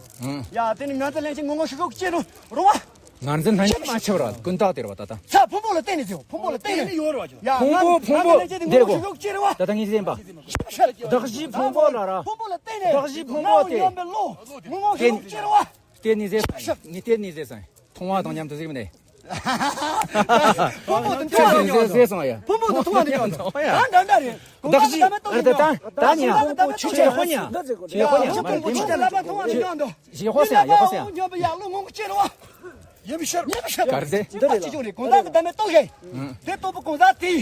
ཡ། དེ་ནི་ངར་འཛིན་ལན་ཅིག་ངོ་ངོ་ཤུག་ཤུག་སྐྱེ་རུང་རུང་བ། ངར་འཛིན་ལྷན་ཅིག་མ་ཆེ་བར་ཀུན་བརྟགས་དེ་རེད་བ་ད་ལྟ། ཚ་ཕུང་པོ་ལ་བརྟེན་ནས་ཟེར། ཕུང་པོ་ལ་བརྟེན་ནས། ཡ། ཕུང་པོ་ཕུང་པོ་ངར་འཛིན་ལན་ཅིག་དེ་ངོ་ངོ་ཤུག་ཤུག་སྐྱེ་རུང་བ། ད་ལྟ་ངས་ཟེར་པ། ཡིན་ཞིག་གདགས་གཞིའི་ཕུང་པོ་ལ་ར། ཕུང་པོ་ལ་བརྟེན་ནས། གདགས་གཞིའི་ཕུང་པོ་དེ། ངའོ་སྙམ་པའི་བློ་ངོ་ངོ་ཤུག་ཤུག་སྐྱེ་རུང་བ། དེ་ནས་ཟེར། ངས་དེ་ནས་ཟེར་སོང་། མཐོང་བ་དང་མཉམ་དུ་ཟེར་མི་ནས། ཕུང་པོ་དང་མཐོང་བ་དང་མཉམ་དུ། ཟེར་སོང་ཡ། ཕུང་པོ་དང་མཐོང་བ་དང་མཉམ་དུ། ཡ། ད་འདྲ་འདྲ་རེད། གང་ཟག་གི་བདག་མེད་རྟོགས་ཡིན་ད། ད་ཉ། ཆོས་ཆོས་ཧོ་ཉ། ཆོས་ཧོ་ཉ། ཕུང་པོ་དང་མཐོང་བ་དང་མཉམ་དུ། ཞེ་ཧོ་སེ་ཡ། ཡ་ཧོ་སེ་ཡ། ཡིན་པ་ཡ་བློ་ངོ་ངོ་ཅེར་བ། ཡིན་པའི་ཕྱིར། ཡིན་པའི་ཕྱིར། ག་རེ་ཟེར། འདི་ལ་ཅི་བྱུང་རེད། གང་ཟག་གི་བདག་མེད་རྟོགས་ཤིང་། དེ་རྟོགས་པའི་གང་ཟག་དེ།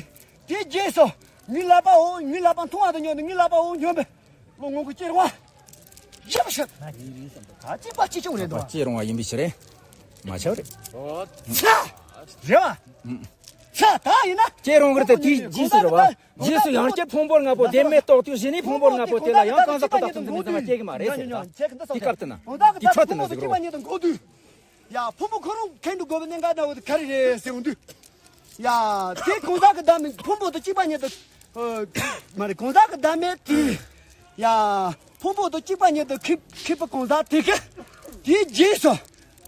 དེའི་རྗེས་སུ། ངའི་ལག་པའོ། ངའི་ལག་པ་མཐོང་བ་དང་མཉམ་དུ། ངའི་ལག་པའོ་སྙམ་པའི། བློ་ངོ་ངོ་ཅེར་བ། ཡིན་པའི་ཕྱིར། ད་གཅིག་པ་གཅིག་བྱུང་རེད་དོ། ཅེར་རུང་བ་ཡིན་པའི་ཕྱིར། མ་ཆགས་རེད། ཚ། རེད་བ། ཚ་ད་ཡིན་ན། ཅེར་རུང་གི་རེད་དེ། དེའི་རྗེས་སུ་རེད་བ། རྗེས་སུ་ཡང་བསྐྱར་ཕུང་པོ་ལྔ་པོ་བདེན་མེད་རྟོགས་དུས་གཞི་ནས་ཕུང་པོ་ལྔ་པོ་དེ་ལ་ཡང་གང་ཟག་གི་བདག་ཏུ་འཛིན་པའི་འཛིན་པ་སྐྱེ་གི་མ་རེད་ཟེར་ད། དེའི་སྐབས་དེ་ན། དེའི་ཕྱོགས་དེ་ན་ཟེར་གི་རེད་བ། ཡ། ཕུང་པོ་ཁོ་རང་ཁེགས་འགྲོ་དགོས་པའི་གནད་འགག་ན་འོ་དེ་ག་རེ་རེད་ཟེར་འོང་དུས། ཡ། དེ་གང་ཟག་གི་བདག་མེད་ཕུང་པོ་དང་གཅིག་པ་ཉིད་དུ། ཨ། མ་རེད། གང་ཟག་གི་བདག་མེད་དེ། ཡ། ཕུང་པོ་དང་གཅིག་པ་ཉིད་དུ་ཁེགས་ཁེགས་པའི་གང་ཟག་དེ་གིས། དེའི་རྗེས་སུ།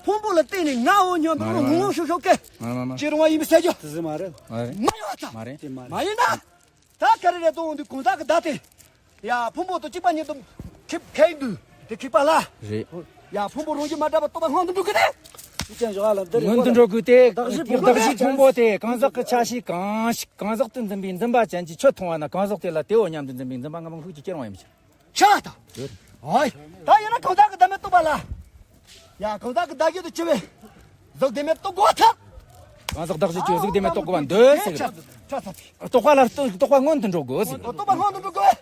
ཕུང་པོ་ལ་བརྟེན་ནས་ངའོ་སྙམ་པའི་མ་རེད། ངོ་ངོ་ཤུག་ཤུག་གིས། མ་རེད། མ་རེད། ཅེར་རུང་བ་ཡིན་པའི་ཕྱིར། དེ་ཟེར་མ་རེད། མ་རེད། མ་ཡོང་ད། མ་རེད། དེ་མ་རེད། མ་ཡིན་ན། ད་ག་རེ་རེད་དོ་འོང་དུས་གང་ཟག་གི་བདག་དེ། ཡ། ཕུང་པོ་དང་གཅིག་པ་ཉིད་དུ་ཁེགས་ཁེགས་འདུག་དེ་ཁེགས་པ་ལ། རེད། ཡ། ཕུང་པོ་རང་བཞིན་མ་གྲུབ་པར་རྟོགས་པ་སྔོན་དུ་འགྲོ་གི་དེ། སྔོན་དུ་འགྲོ་དགོས་ཏེ། གདགས་གཞི་ཕུང་པོ་གདགས་གཞི་ཕུང་པོ་དེ་གང་ཟག་གི་ཆ་ཤས་གང་ཞིག་གང་ཟག་ཏུ་འཛིན་པའི་འཛིན་པ་ཅན་གྱིས་ཆོས་མཐོང་བ་ན། གང་ཟག་དེ་ལ་དེའོ་སྙམ་དུ་འཛིན་པའི་འཛིན་པ་ལྔ་པོ་ཤུགས་ཀྱིས་སྐྱེ་རུང་བ་ཡིན་པའི་ཕྱིར། ཆགས་ད། ཨོ་ཡ། ད་ཡིན་ན་གང་ཟག་གི་བདག་མེད་རྟོགས་པ་ལ། ཡ། གང་ཟག་གི་གདགས་གཞི་དུ་གྱུར་པའི་གཟུགས་བདེན་མེད་རྟོགས་དགོས་ཐལ། གང་ཟག་གདགས་གཞི་གྱུར་གཟུགས་བདེན་མེད་རྟོགས་དགོས་པ་འདོད་ཟེར་གི་རེད། རྟོགས་པ་ལ་རྟོགས་པ་སྔོན་དུ་འགྲོ་དགོས་ཟེར་གི་རེད། རྟོགས་པ་སྔོན་དུ་འགྲོ་དགོས།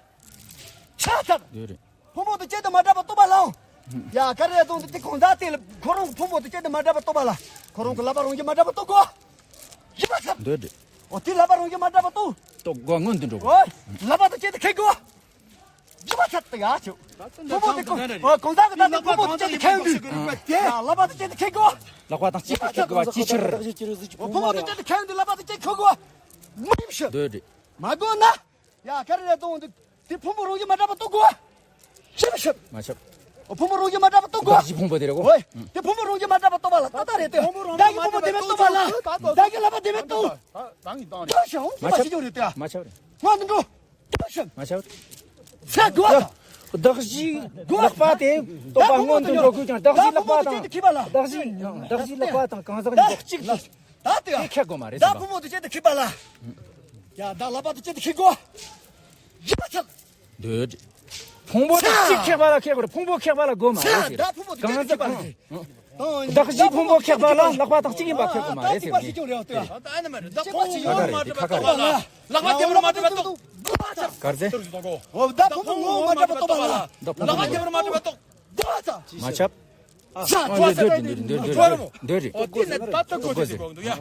ཚར། འདོད་རེད། ཕུང་པོ་དང་གཅིག་ཏུ་མ་འདྲ་བ་རྟོགས་པ་ལའང་། ཡ་ག་རེ་གཏོང་དུ་དེ་གང་ཟག་དེ་ལ་ཁོ་རང་ཕུང་པོ་དང་གཅིག་ཏུ་མ་འདྲ་བ་རྟོགས་པ་ལ། ཁོ་རང་གི་ལག་པ་རང་བཞིན་མ་འདྲ་བ་རྟོགས་དགོས། ཡིན་པ་ཚར། འདོད་རེད། འོ་དེ་ལག་པ་རང་བཞིན་མ་འདྲ་བ་རྟོགས། རྟོགས་དགོས་སྔོན་དུ་འགྲོ་དགོས། འོ། ལག་པ་དང་གཅིག་ཏུ་ཁེལ་དགོས། ཡིན་པ་ཚར་དུ་ཡ་ཆོག་ཕུང་པོ་དེ་གང་། འོ་གང་ཟག་གི་ད་ལྟ་ཕུང་པོ་དང་གཅིག་ཏུ་ཁེལ་འདུག་ཡ་ལག་པ་དང་གཅིག་ཏུ་ཁེལ་དགོས། ལག་པ་དང་གཅིག་ཏུ་ཁེལ་དགོས་པ་ཅིའི་ཕྱིར། འོ་ཕུང་པོ་དང་གཅིག་ཏུ་ཁེལ་འདུག་ལག་པ་དང་གཅིག་ཁེལ་དགོས། མི་ཤི། འདོད་རེད། མ་དགོས་ན། ཡ་ག་རེ་རེད་དང་འདུག་དེ་ཕུང་པོ་རང་བཞིན་མ་འདྲ་བ་རྟོགས་དགོས། ཤེས་མི་ཤེས། མ་ཤེས། ཕུང་པོ་རང་བཞིན་མ་འདྲ་བ་རྟོགས་དགོས། བདག་གཞི་ཕུང་པོ་དེ་རེད་གོ། ཧོꯏ། དེ་ཕུང་པོ་རང་བཞིན་མ་འདྲ་བ་རྟོགས་པ་ལ་ཏག་ཏག་རེད་དེ། བདག་གི་ཕུང་པོ་དེ་མེད་རྟོགས་པ་ལ། བདག་གི་ལག་པ་དེ་མེད་རྟོགས། ད་ཤེས་ཧོང་མ་ཤེས་ཤེས་ཀྱང་རེད་དེ། མ་ཤེས་རེད། ང་འདི་འགྲོ། ད་ཤེས། མ་ཤེས། ཚེ་དགོས། བདག་གཞི་ལག་པ་དེ་རྟོགས་པ་སྔོན་དུ་འགྲོ་དགོས་ཀྱང་བདག་གཞི་ལག་པ་དང་། བདག་གཞི་བདག་གཞི་ལག་པ་དང་གང་ཟག་གཉིས་པོ་གཅིག་ལ། ད་དེ་ཁེག་དགོས་མ་རེད་ཟེར་བ། ཕུང་པོ་དེ་གཅིག་ཏུ་ཁེག་པ་ལ། ཡ་ད་ལག་པ་དེ་གཅིག་ཏུ་ཁེག་དགོས། ཡིན་པ་ཚར། འདོད། ཕུང་པོ་དེ་གཅིག་ཁེག་པ་ལ་ཁེག་དགོས་རེད། ཕུང་པོ་ཁེག་པ་ལ་དགོས་མ་རེད་ཟེར། ད་ཕུང་པོ་དེ་གཅིག་ཏུ་ཁེག་པ་ལ། གང་ཟག་གང་། བདག་གཞི་ཕུང་པོ་ཁེག་པ་ལ་ལག་པ་དང་གཅིག་ཡིན་པ་ཁེག་དགོས་མ་རེད་ཟེར་ནས། ད་ཨ་ནི་མ་རེད། ད་ཕུང་པོ་ངོ་བོ་མ་གྲུབ་པ་རྟོགས་པ་ལ། ལག་པ་དེ་བོར་མ་གྲུབ་པ་རྟོགས། ག་རེ་ཟེར། ད་ཕུང་པོ་ངོ་བོ་མ་གྲུབ་པ་རྟོགས་པ་ལ། ལག་པ་དེ་བོར་མ་གྲུབ་པ་རྟོགས། མ་ཁྱབ། ཨ་འདོད་འདོད་འདོད་འདོད་འདོད་འདོད་རེད། འོ་དེ་ནི་ད་ལྟ་གོ་ཐལ་ཞིག་གོ་འདུག་ཡ།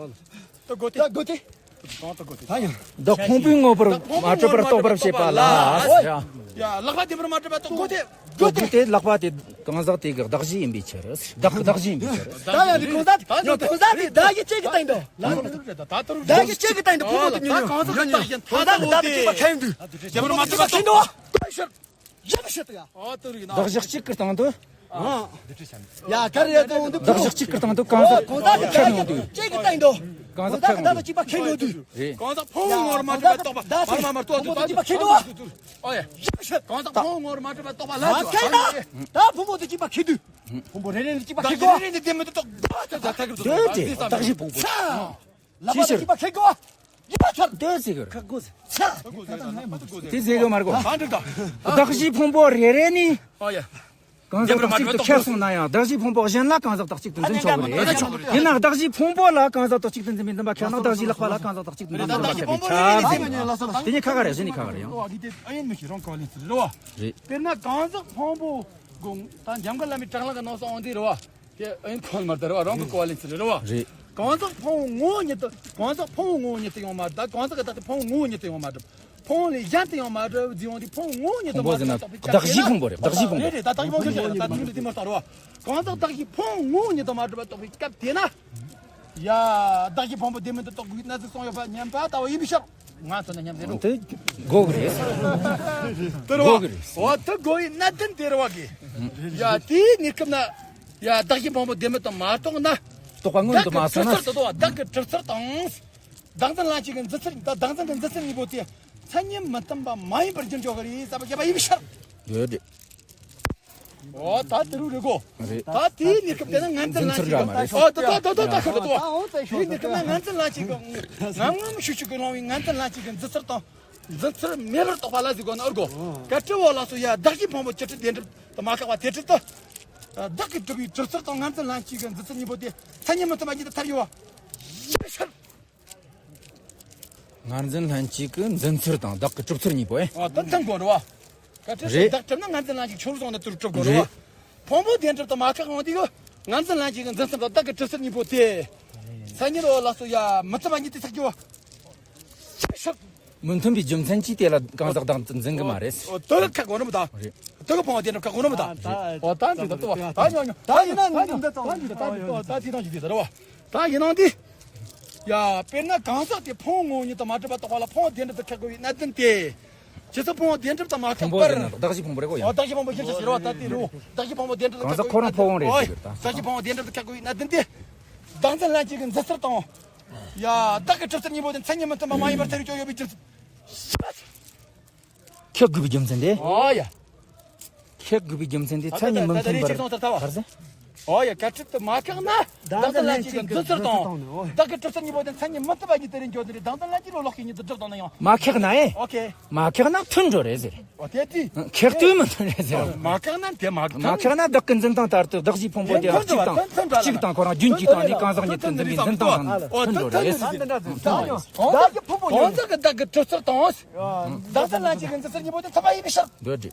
ད་གོ་ཐལ། ད་གོ་ཐལ། ད་ཡང་། བདག་ཕུང་པོའི་ངོ་བོར་མ་གྲུབ་པར་རྟོགས་པར་བྱེད་པ་ལ། ཡ། ཡ་ལག་པ་དེ་བོར་མ་གྲུབ་པ་རྟོགས་གོ་ཐལ། རྟོགས་དགོས་ཏེ་ལག་པ་དེ་གང་ཟག་དེ་གི་བདག་གཞི་ཡིན་པའི་ཕྱིར། བདག་བདག་གཞི་ཡིན་པའི་ཕྱིར། ད་ཡང་ནི་གང་ཟག་དེ་གང་ཟག་དེ་བདག་གཞི་གཅིག་གི་སྟེང་དུ། བདག་གཞི་གཅིག་གི་སྟེང་དུ་ཕུང་པོ་དེ་ཉིད་ཡོད། གང་ཟག་གི་བདག་གཞི་མཐའ་དག་གང་ཟག་གི་བདག་གི་གཅིག་པ་ཁེག་འདུག་དེ་བོར་མ་གྲུབ་པ་རྟོགས་པ་ལ། ཡ་མི་ཤེས་ཏོ་ཡ། ཨ་ཏུ་རིག་ན། བདག་གཞི་གཅིག་གི་སྟེང་དུ། ཨ། ཡ་ག་རེ་ཡ་ཏུ་འདུག་བདག་གཞི་གཅིག་གི་སྟེང་དུ་གང་ཟག་ཁེག་ཡོང་དུས། གཅིག་གི་སྟེང་དུ། གང་ཟག་ཁེག་ཡོང་དུས། རེད། གང་ཟག་ཕུང་པོ་ངོ་བོར་མ་གྲུབ་པ་རྟོགས་པ་བར་མ་མར་ལྟོ་ལྟོ་ལྟོ་ལྟོ་ལྟོ། ཨོ་ཡ། གང་ཟག་ཕུང་པོ་ངོ་བོར་མ་གྲུབ་པ་རྟོགས་པ་ལ། མ་ཁེག་ན། ད་ཕུང་པོ་དེ་གཅིག་པ་ཁེག་དུས། ཕུང་པོ་རེ་རེ་ནས་གཅིག་པ་ཁེག་གོ། རེ་རེ་ནས་དེ་མི་འདུག་རྟོགས། ད་ད་ད་ཁེག་འདུག་དེ་དེ་བདག་གཞི་ཕུང་པོ། ལག་པ་དེ་གཅིག་པ་ཁེག་གོ། ཡིན་པ་ཚར། དེ་ཟེར་གི་རེད། ཁ་དགོས་ཟེར། ཚ། དེ་ཟེར་གི་མ་རེད་གོ། གང་འགྲིག་ད། བདག་གཞི་ཕུང་པོ་རེ་རེ་ནི། ཨོ་ཡ། གང་ཟག་དག་གཅིག་ཏུ་ཁེག་སོང་ན་ཡང་བདག་གཞི་ཕུང་པོ་གཞན་ལ་གང་ཟག་དག་གཅིག་ཏུ་འཛིན་ཆོག་གི་རེད། ཡིན་ནའང་བདག་གཞི་ཕུང་པོ་ལ་གང་ཟག་དག་གཅིག་ཏུ་འཛིན་པའི་འཛིན་པ་ཁེག་ན་བདག་གཞི་ལག་པ་ལ་གང་ཟག་དག་གཅིག་ཏུ་འཛིན་པའི་འཛིན་པ་ཁེག་ཆགས་ཟེར། དེ་ནི་ཁ་ཁ་རེད། གཞི་ནི་ཁ་ཁ་རེད་ཡང་། ཨ་ཡིན་མི་ཤེས་རང་ག་བ་ལེན་ཚུལ་རེད་བ། རེད། དཔེར་ན་གང་ཟག་ཕུང་པོ་དགོངས་ད་འཇམ་མགོན་བླ་མའི་དྲག་ལྷག་གི་ནང་སོང་འོང་དེ་རེད་བ། དེ་ཨེ་ཁོ་མ་ལྟར་བ་རང་གི་གོ་བ་ལེན་ཚུལ་རེད་བ། རེད། གང་ཟག་ཕུང་པོ་ངོ་བོ་ཉིད་དུ་གང་ཟག་ཕུང་པོ་ངོ་བོ་ཉིད་དུ་ཡོང་མ་གྲུབ། གང་ཟག་གི་བདག་དེ་ཕུང་པོ་ངོ་བོ་ཉིད་དུ་ཡོང་མ་གྲུབ། ཕུང་པོ་ལས་གཞན་དུ་ཡང་མ་གྲུབ་ཟེར་ཡོང་དུས་ཕུང་པོ་ངོ་བོ་ཉིད་དུ་མ་གྲུབ་རྟོགས་པའི་སྐབས་དེ་ན། བདག་གཞི་ཕུང་པོ་རེད། བདག་གཞི་ཕུང་པོ་རེད། ད་ད་གཞི་ཕུང་པོ་རེད། ད་དེ་མོ་དེ་མ་ལྟར་བ། གང་ཟག་བདག་གཞི་ཕུང་པོ་ངོ་བོ་ཉིད་དུ་མ་གྲུབ་པ་རྟོགས་པའི་སྐབས་དེ་ན། ཡ། བདག་གཞི་ཕུང་པོ་དེ་མིན་དུ་རྟོགས་དགོས་གནད་དུ་སོང་ཡོད་པ་མཉམ་པ་ལྟ་བུ་ཡིན་པའི་ཕྱིར། ང་ཚོ་ནི་མཉམ་རེད་འགྲོ། དེ་དགོས་གི་རེད། དེ་རེད་བ། དགོས་གི་རེད། འོ་དེ་དགོས་པའི་གནད་དོན་དེ་རེད་བ་གི། ཡ་དེའི་གནས་སྐབས་ན། ཡ་བདག་གཞི་ཕུང་པོ་དེ་མིན་དུ་མ་རྟོགས་ན། རྟོགས་པ་སྔོན་དུ་མ་སོང་ན། བདག་གི་གྲུབ་ཚུལ་དེ་དང་བདག་གི་གྲུབ་ཚུལ་དང་། བདག་འཛིན་ལྷན་སྐྱེས་ཀྱི་འཛིན་ཚུལ་ད་བདག་འཛིན་གྱི་འཛིན་ཚུལ་གཉིས་པོ་དེ་མཚན་ཉིད་མི་མཐུན་པ་མ་ཡིན་པར་འགྱུར་འགྲོ་གི་རེད་བསམ་པ་བཤད་པ་ཡིན་པའི་ཕྱིར། ཡོད་རེད། འོ་ད་དེ་རུ་རེད་གོ། རེད། ད་དེའི་གནས་སྐབས་དེ་ན་ངར་འཛིན་ལྷན་སྐྱེས་ཀྱི། འཛིན་ཚུལ་འདྲ་མ་རེད། འོ་ད་ད་ད་ད་ཁ་ད་ད། དེའི་གནས་སྐབས་ན་ངར་འཛིན་ལྷན་སྐྱེས་ཀྱི་ངམ་ངམ་ཤུགས་ཤུགས་ཀྱིས་སློང་བའི་ངར་འཛིན་ལྷན་སྐྱེས་ཀྱི་འཛིན་ཚུལ་དང་། འཛིན་ཚུལ་མེད་པར་རྟོགས་པ་ལ་ཟེར་གོ་ན་ཨོ་རེད་གོ། གལ་ཏེ་འོ་ལགས་སོ་ཡ་བདག་གཞི་ཕུང་པོ་བཅུ་སྒྲིབ་བདེན་གྲུབ་དུ་མ་བཀག་པ་དེ་འཕྲལ་དུ། བདག་གིས་གྲུབ་པའི་གྲུབ་ཚུལ་དང་ངར་འཛིན་ལྷན་སྐྱེས་ཀྱི་འཛིན་ཚུལ་གཉིས་པོ་དེ་མཚན་ཉིད་མི་མཐུན་པ་ཉིད་དུ་ཐལ་ཡོད་པ། ངར་འཛིན་ལྷན་སྐྱེས་ཀྱི་འཛིན་ཚུལ་དང་བདག་གི་གྲུབ་ཚུལ་གཉིས་པོ་ཨེ། ཨ་ད་མཐུན་དགོས་རེད་བ། གལ་ཏེ་རེད། བདག་གྲུབ་ན་ངར་འཛིན་ལྷན་སྐྱེས་ཆོས་ལུགས་སོང་ན་དུར་གྲུབ་དགོས་རེད་བ། རེད། ཕུང་པོ་བདེན་གྲུབ་དུ་མ་བཀག་འོང་དུས་ངར་འཛིན་ལྷན་སྐྱེས་ཀྱི་འཛིན་ཚུལ་དང་བདག་གི་གྲུབ་ཚུལ་གཉིས་པོ་དེ། མཚན་ཉིད་འོ་ལགས་སོ་ཡ་མི་མཐུན་པ་ཉིད་དུ་ཐལ་གྱི་བ། མི་མཐུན་པའི་རྒྱུ་མཚན་གྱིས་དེ་ལ་གང་ཟག་བདག་འཛིན་གྱི་མ་རེད། འོ་དེ་ཁག་གོ་ནོ་མི་ད། རེད། དེ་གི་ཕུང་པོ་བདེན་གྲུབ་ཁག་གོ་ནོ་མི་ད། རེད། འོ་ད་འདི་ད་ལྟ་བ་ད་ཉོ་ཉོ་ད་ཡིན་ན་ད་ཡིན་ན་ད་ཡིན་ན་ད་ཡིན་ན་ད་ཡིན་ན་ད་ཡིན་ན་ད་ཡིན་ན་ད་ཡིན་ན་འདི། ཡ། དཔེར་ན་གང་ཟག་དེ་ཕུང་པོ་ངོ་བོ་ཉིད་དུ་མ་གྲུབ་པ་རྟོགས་པ་ལ་ཕུང་པོ་བདེན་གྲུབ་ཏུ་ཁེགས་དགོས་པའི་གནད་དོན་ཏེ། ཇི་སྲིད་ཕུང་པོ་བདེན་གྲུབ་ཏུ་མ་ཁེགས་པར། ཕུང་པོ་ཟེར་ན་བདག་གཞི་ཕུང་པོ་རེད་གོ་ཡ། འོ་བདག་གཞི་ཕུང་པོ་ཞིག་ཆེ་ཞེས་རོ་ད་དེ་རུ་བདག་གཞི་ཕུང་པོ་བདེན་གྲུབ་ཏུ་ཁེགས་དགོས་པའི་གནད་དོན་ཏེ་རུ། བདག་གཞི་ཕུང་པོ་བདེན་གྲུབ་ཏུ་ཁེགས་དགོས་པའི་གནད་དོན་ཏེ། བདག་འཛིན་ལྷན་སྐྱེས་ཀྱི་འཛིན་ཚུལ་དང་། ཡ། བདག་གི་གྲུབ་ཚུལ་གཉིས་པོ་དེ་མཚན་ཉིད་མི་མཐུན་པ་མ་ཡིན་པར་ཐལ་རུ་ཅོ་ཡོད་པའི་རྒྱུ་མཚན། ཁེགས་དགོས་པའི་རྒྱུ་མཚན་དེ། ཨོ་ཡ། ཁེགས་དགོས་པའི་རྒྱུ་མཚན་དེ་མཚན་ཉིད་མི་མཐུན་པར། ག་རེ་ཟེར། ཨོ་ཡ། གལ་ཏེ་དེ་མ་ཁེགས་ན་བདག་འཛིན་ལྷན་སྐྱེས་ཀྱི་འཛིན་ཚུལ་དང་། བདག་གི་གྲུབ་ཚུལ་གཉིས་པོ་དེ་མཚན་ཉིད་མི་མཐུན་པ་ཉིད་དེ་རེད་འགྱོ་དེ་རེད། བདག་འཛིན་ལྷན་སྐྱེས་རོ་ལོག་གི་ཉིད་དུ་སྒྲུབ་དང་ན་ཡང་། མ་ཁེགས་ན་ཨེ། ཨོ་ཁེ། མ་ཁེགས་ན་མཐུན་འགྲོ་རེད་ཟེར། ཨོ་དེ་དེ། ཁེགས་དུས་མི་མཐུན་རེད་ཟེར། མ་ཁེགས་ན་དེ་མ་མཐུན། མ་ཁེགས་ན་བདག་གི་འཛིན་སྟངས་ལྟར་དུ་བདག་གཞི་ཕུང་པོ་དེ་ལ་གཅིག་དང་། གཅིག་དང་ཁོ་རང་རྒྱུན་གཅིག་དང་ནི་གང་ཟག་ཉིད་དུ་འཛིན་པའི་འཛིན་སྟངས་དང་མཐུན་འགྲོ་རེད། གང་ཟག་གི་བདག་གི་གྲུབ་ཚུལ་དང་། བདག་འཛིན་ལྷན་སྐྱེས་ཀྱི་འཛིན་ཚུལ་གཉིས་པོ་དེ་མཐུན་པ་ཡིན་པའི་ཕྱིར། འདོད་འདྲི།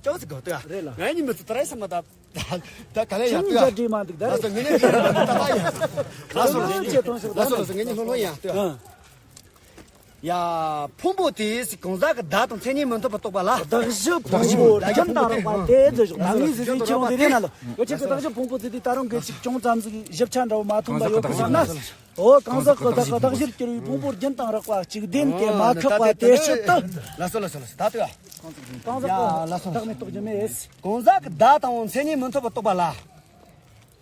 ཡོད་ཅོག་ཙི་གོ་ལྟོས། རེད་ལ། ང་གཉིས་མི་ཚོ་ད་རེས་སམ་མ་ད། ད་ག་ལེ་ཡ་ཁྱིམ་ལྟོས། རྒྱ་འདྲེས་མ་འདུག་ད་ལགས་སོ། རེད། ངེད་གཉིས་ཀྱི་ད་ད་ཡ། ལགས་སོ་ལགས་སོ། ལགས་སོ་ལགས་སོ། ངེད་གཉིས་ལྷོད་ལྷོད་ཡ་ལྟོས། ཨ། ཡ། ཕུང་པོ་དེས་གང་ཟག་གི་བརྡ་དང་མཚན་ཉིད་མི་མཐུན་པར་རྟོགས་པ་ལ། གདགས་གཞི་ཕུང་པོ་རྒྱུན་དང་རགས་པ་དེ་ཟེར་ཞོག་ད་ངས་ཟེར་ཟིན་ཁྱེད་རང་དེ་རེད་ན་ལ། འོ་ཁྱེད་ཀྱི་གདགས་གཞི་ཕུང་པོ་ཟེར་དུས་ད་རུང་གི་ཅིག་ཅུང་ཙམ་ཟིག་ཞིབ་ཆ་འདྲ་བོ་མ་མཐོང་པ་ཡོད་པ་བསམ་ན། འོ་གང་ཟག་གི་བདག་གི་གདགས་གཞིར་གྱུར་པའི་ཕུང་པོ་རྒྱུན་དང་རགས་པ་གཅིག་བདེན་ཏེ་མ་ཁེགས་པ་དེ་ཕྱིར་དུ། ལགས་སོ་ལགས་སོ་ལགས་སོ། ད་ལྟོས། གང་ཟག་ཡ་ལགས་སོ། བདག་མེད་རྟོགས་རྒྱུ་མེད། གང་ཟག་གི་བརྡ་དང་མཚན་ཉིད་མི་མཐུན་པར་རྟོགས་པ་ལ།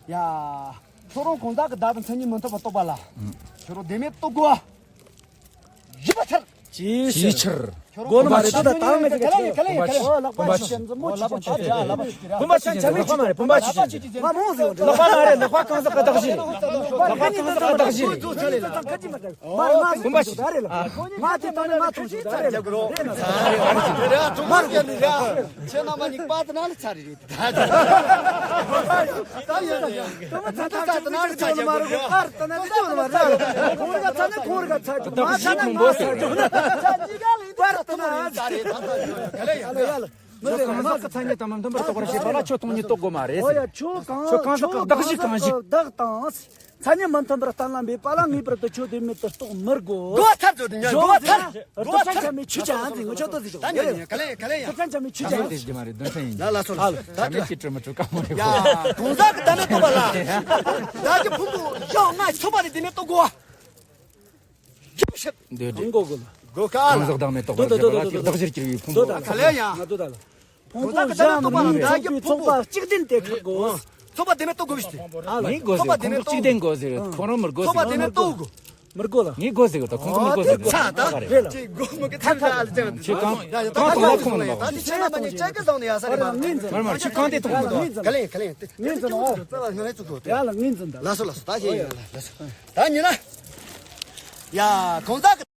ཡ། ཁྱོད་རང་གང་ཟག་གི་བརྡ་དང་མཚན་ཉིད་མི་མཐུན་པར་རྟོགས་པ་ལ། ཁྱོད་རང་བདེན་མེད་རྟོགས་དགོས། བཞི་པ་ཚར། ཅིའི་ཕྱིར། ཅིའི་ཕྱིར། སྒོ་ནས་མ་རེད་ད་ད་ལ་མེད་ཀྱི་ཁ་ལེ་ཡིན་ཁ་ལེ་ཡིན་ཁ་ལེ་ཡིན། ལག་པ་ཕྱི་འཛིན་མོ་ཆུ་ཆུ་ཆུ། བུམ་པ་ཆུ་ཆུ་ལག་པ་མ་རེད་བུམ་པ་ཆུ་ཆུ། ང་མོ་ཟེར་བ་ལག་པ་མ་རེད་ལག་པ་གང་ཟག་གི་གདགས་གཞི། ལག་པ་གང་ཟག་གི་གདགས་གཞི། མ་རེད་མ་བུམ་པ་ཆུ་ཆུ་ད་རེད་ལ། ང་དེ་ད་ནི་མ་ཐུག་ཆུ་ད་རེད་ལ། རེད་ལ། མ་རེད་མ་རེད། ཁྱེད་རྣམ་པ་གཉིས་པ་དེ་ན་ལ་ཚར་རེད། ད་ཡིན་ད་ཡིན། ད་ད་ད་ད་ན་ལ་ཚར་རེད། མ་རེད་ཨར་ད་ན་ལ་ཚར་མ་རེད། ཁོང་ག་ཚར་ན་ཁོང་ག་ཚར་རེད། མ་ཚར་ན་མ་ཚར་རེད། ད་ད་ཡིན་ད་ཡིན། ཡ་ལ་ཡ་ལ། མི་རེད་མ་གི་མཚན་ཉིད་དང་མི་མཐུན་པར་རྟོགས་པར་བྱེད་པ་ལ་ཁྱོད་སྟོང་ཉིད་རྟོགས་དགོས་མ་རེད། ཨོ་ཡ་ཁྱོད་གང་ཁྱོད་གང་ཟག་གི་གདགས་གཞི་གང་ཞིག་བདག་དང་། མཚན་ཉིད་མི་མཐུན་པར་གཏན་ལ་འབེབས་པ་ལ་ངེས་པར་དུ་ཁྱོད་བདེན་མེད་དུ་རྟོགས་མི་དགོས། མགོ་ཚར་ཚོད་ཉོན་མགོ་ཚར། མགོ་ཚར་ཆ་མེད་ཆུ་ཆ་ཨང་ཟིག་ངོ་ཆོད་དོ་ཟིག་ད་ཉོན་ཉོན་ག་ལེ་ག་ལེ་ཡ། ཆུ་ཆ་ཆ་མེད་ཆུ་ཆ་ཨང་ཟིག། ད་ལ་ལ་སོ་ལ་ད་ཆ་མེད་ཀྱི་དྲི་མ་ཆུ་ཀ་མོ་རེ། ཡ་གང་ཟག་གི་བདག་མེད་རྟོགས་པ་ལ། བདག་གི་ཕུང་པོ་ཡང་ང་ཚོགས་པ་ལས་བདེན་མེད་རྟོགས་དགོས། ཡ་ཤི། འདོད་འདོད། མགོ་གོ་ལ། སྒོ་ཀ་ལ། གང་ཟག་བདག་མེད་རྟོགས་པར་བྱེད་པ་ལ་དེ་བདག་གཞིར་གྱུར་པའི་ཕུང་པོ། ག་ལེ་ཡ། ང་དོ་ད་ལ། ཕུང་པོ་གཞན་མི་རྟོགས་པ་ལ་བདག་གི་ཕུང་པོ་གཅིག་བདེན་དེ་ཁག་གོ། ཚོགས་པ་བདེན་མེད་རྟོགས་དགོས་པའི་ཕྱིར། ངས་དགོས་ཟེར་ཁོང་ཚོ་གཅིག་བདེན་དགོས་ཟེར་ཁོང་རང་མི་དགོས་ཟེར། ཚོགས་པ་བདེན་མེད་རྟོགས་དགོས། མི་དགོས་ལ། ངས་དགོས་ཟེར་ད་ཁོང་ཚོ་མི་དགོས་ཟེར། ཨོ་དེ་ཚ་ད། རེད་ལ། ཅིག་དགོས་མི་དགོས་ཚ་ལ་ཅང་། ཁྱེད་གང་གང་དང་ལ་ཁོང་ལ་ད་དེ་ཁྱེད་རྣམ་པ་གཉིས་ཅག་གི་བཟང་ནས་ཡ་ས་རེད་མ། མར་མར་ཁྱེད་གང་དེ་མཐོང་མི་འདུག་ག་ལེ་ག་ལེ། ངས་འཛིན་ཨོ། ཡ་ལ་ངས་འཛིན་ད། ལ་སོ་ལ་སོ་ད་ཅི་ཡིན་ལ་ལ་སོ། ད་ཉིན་ན། ཡ་གང་ཟག་གི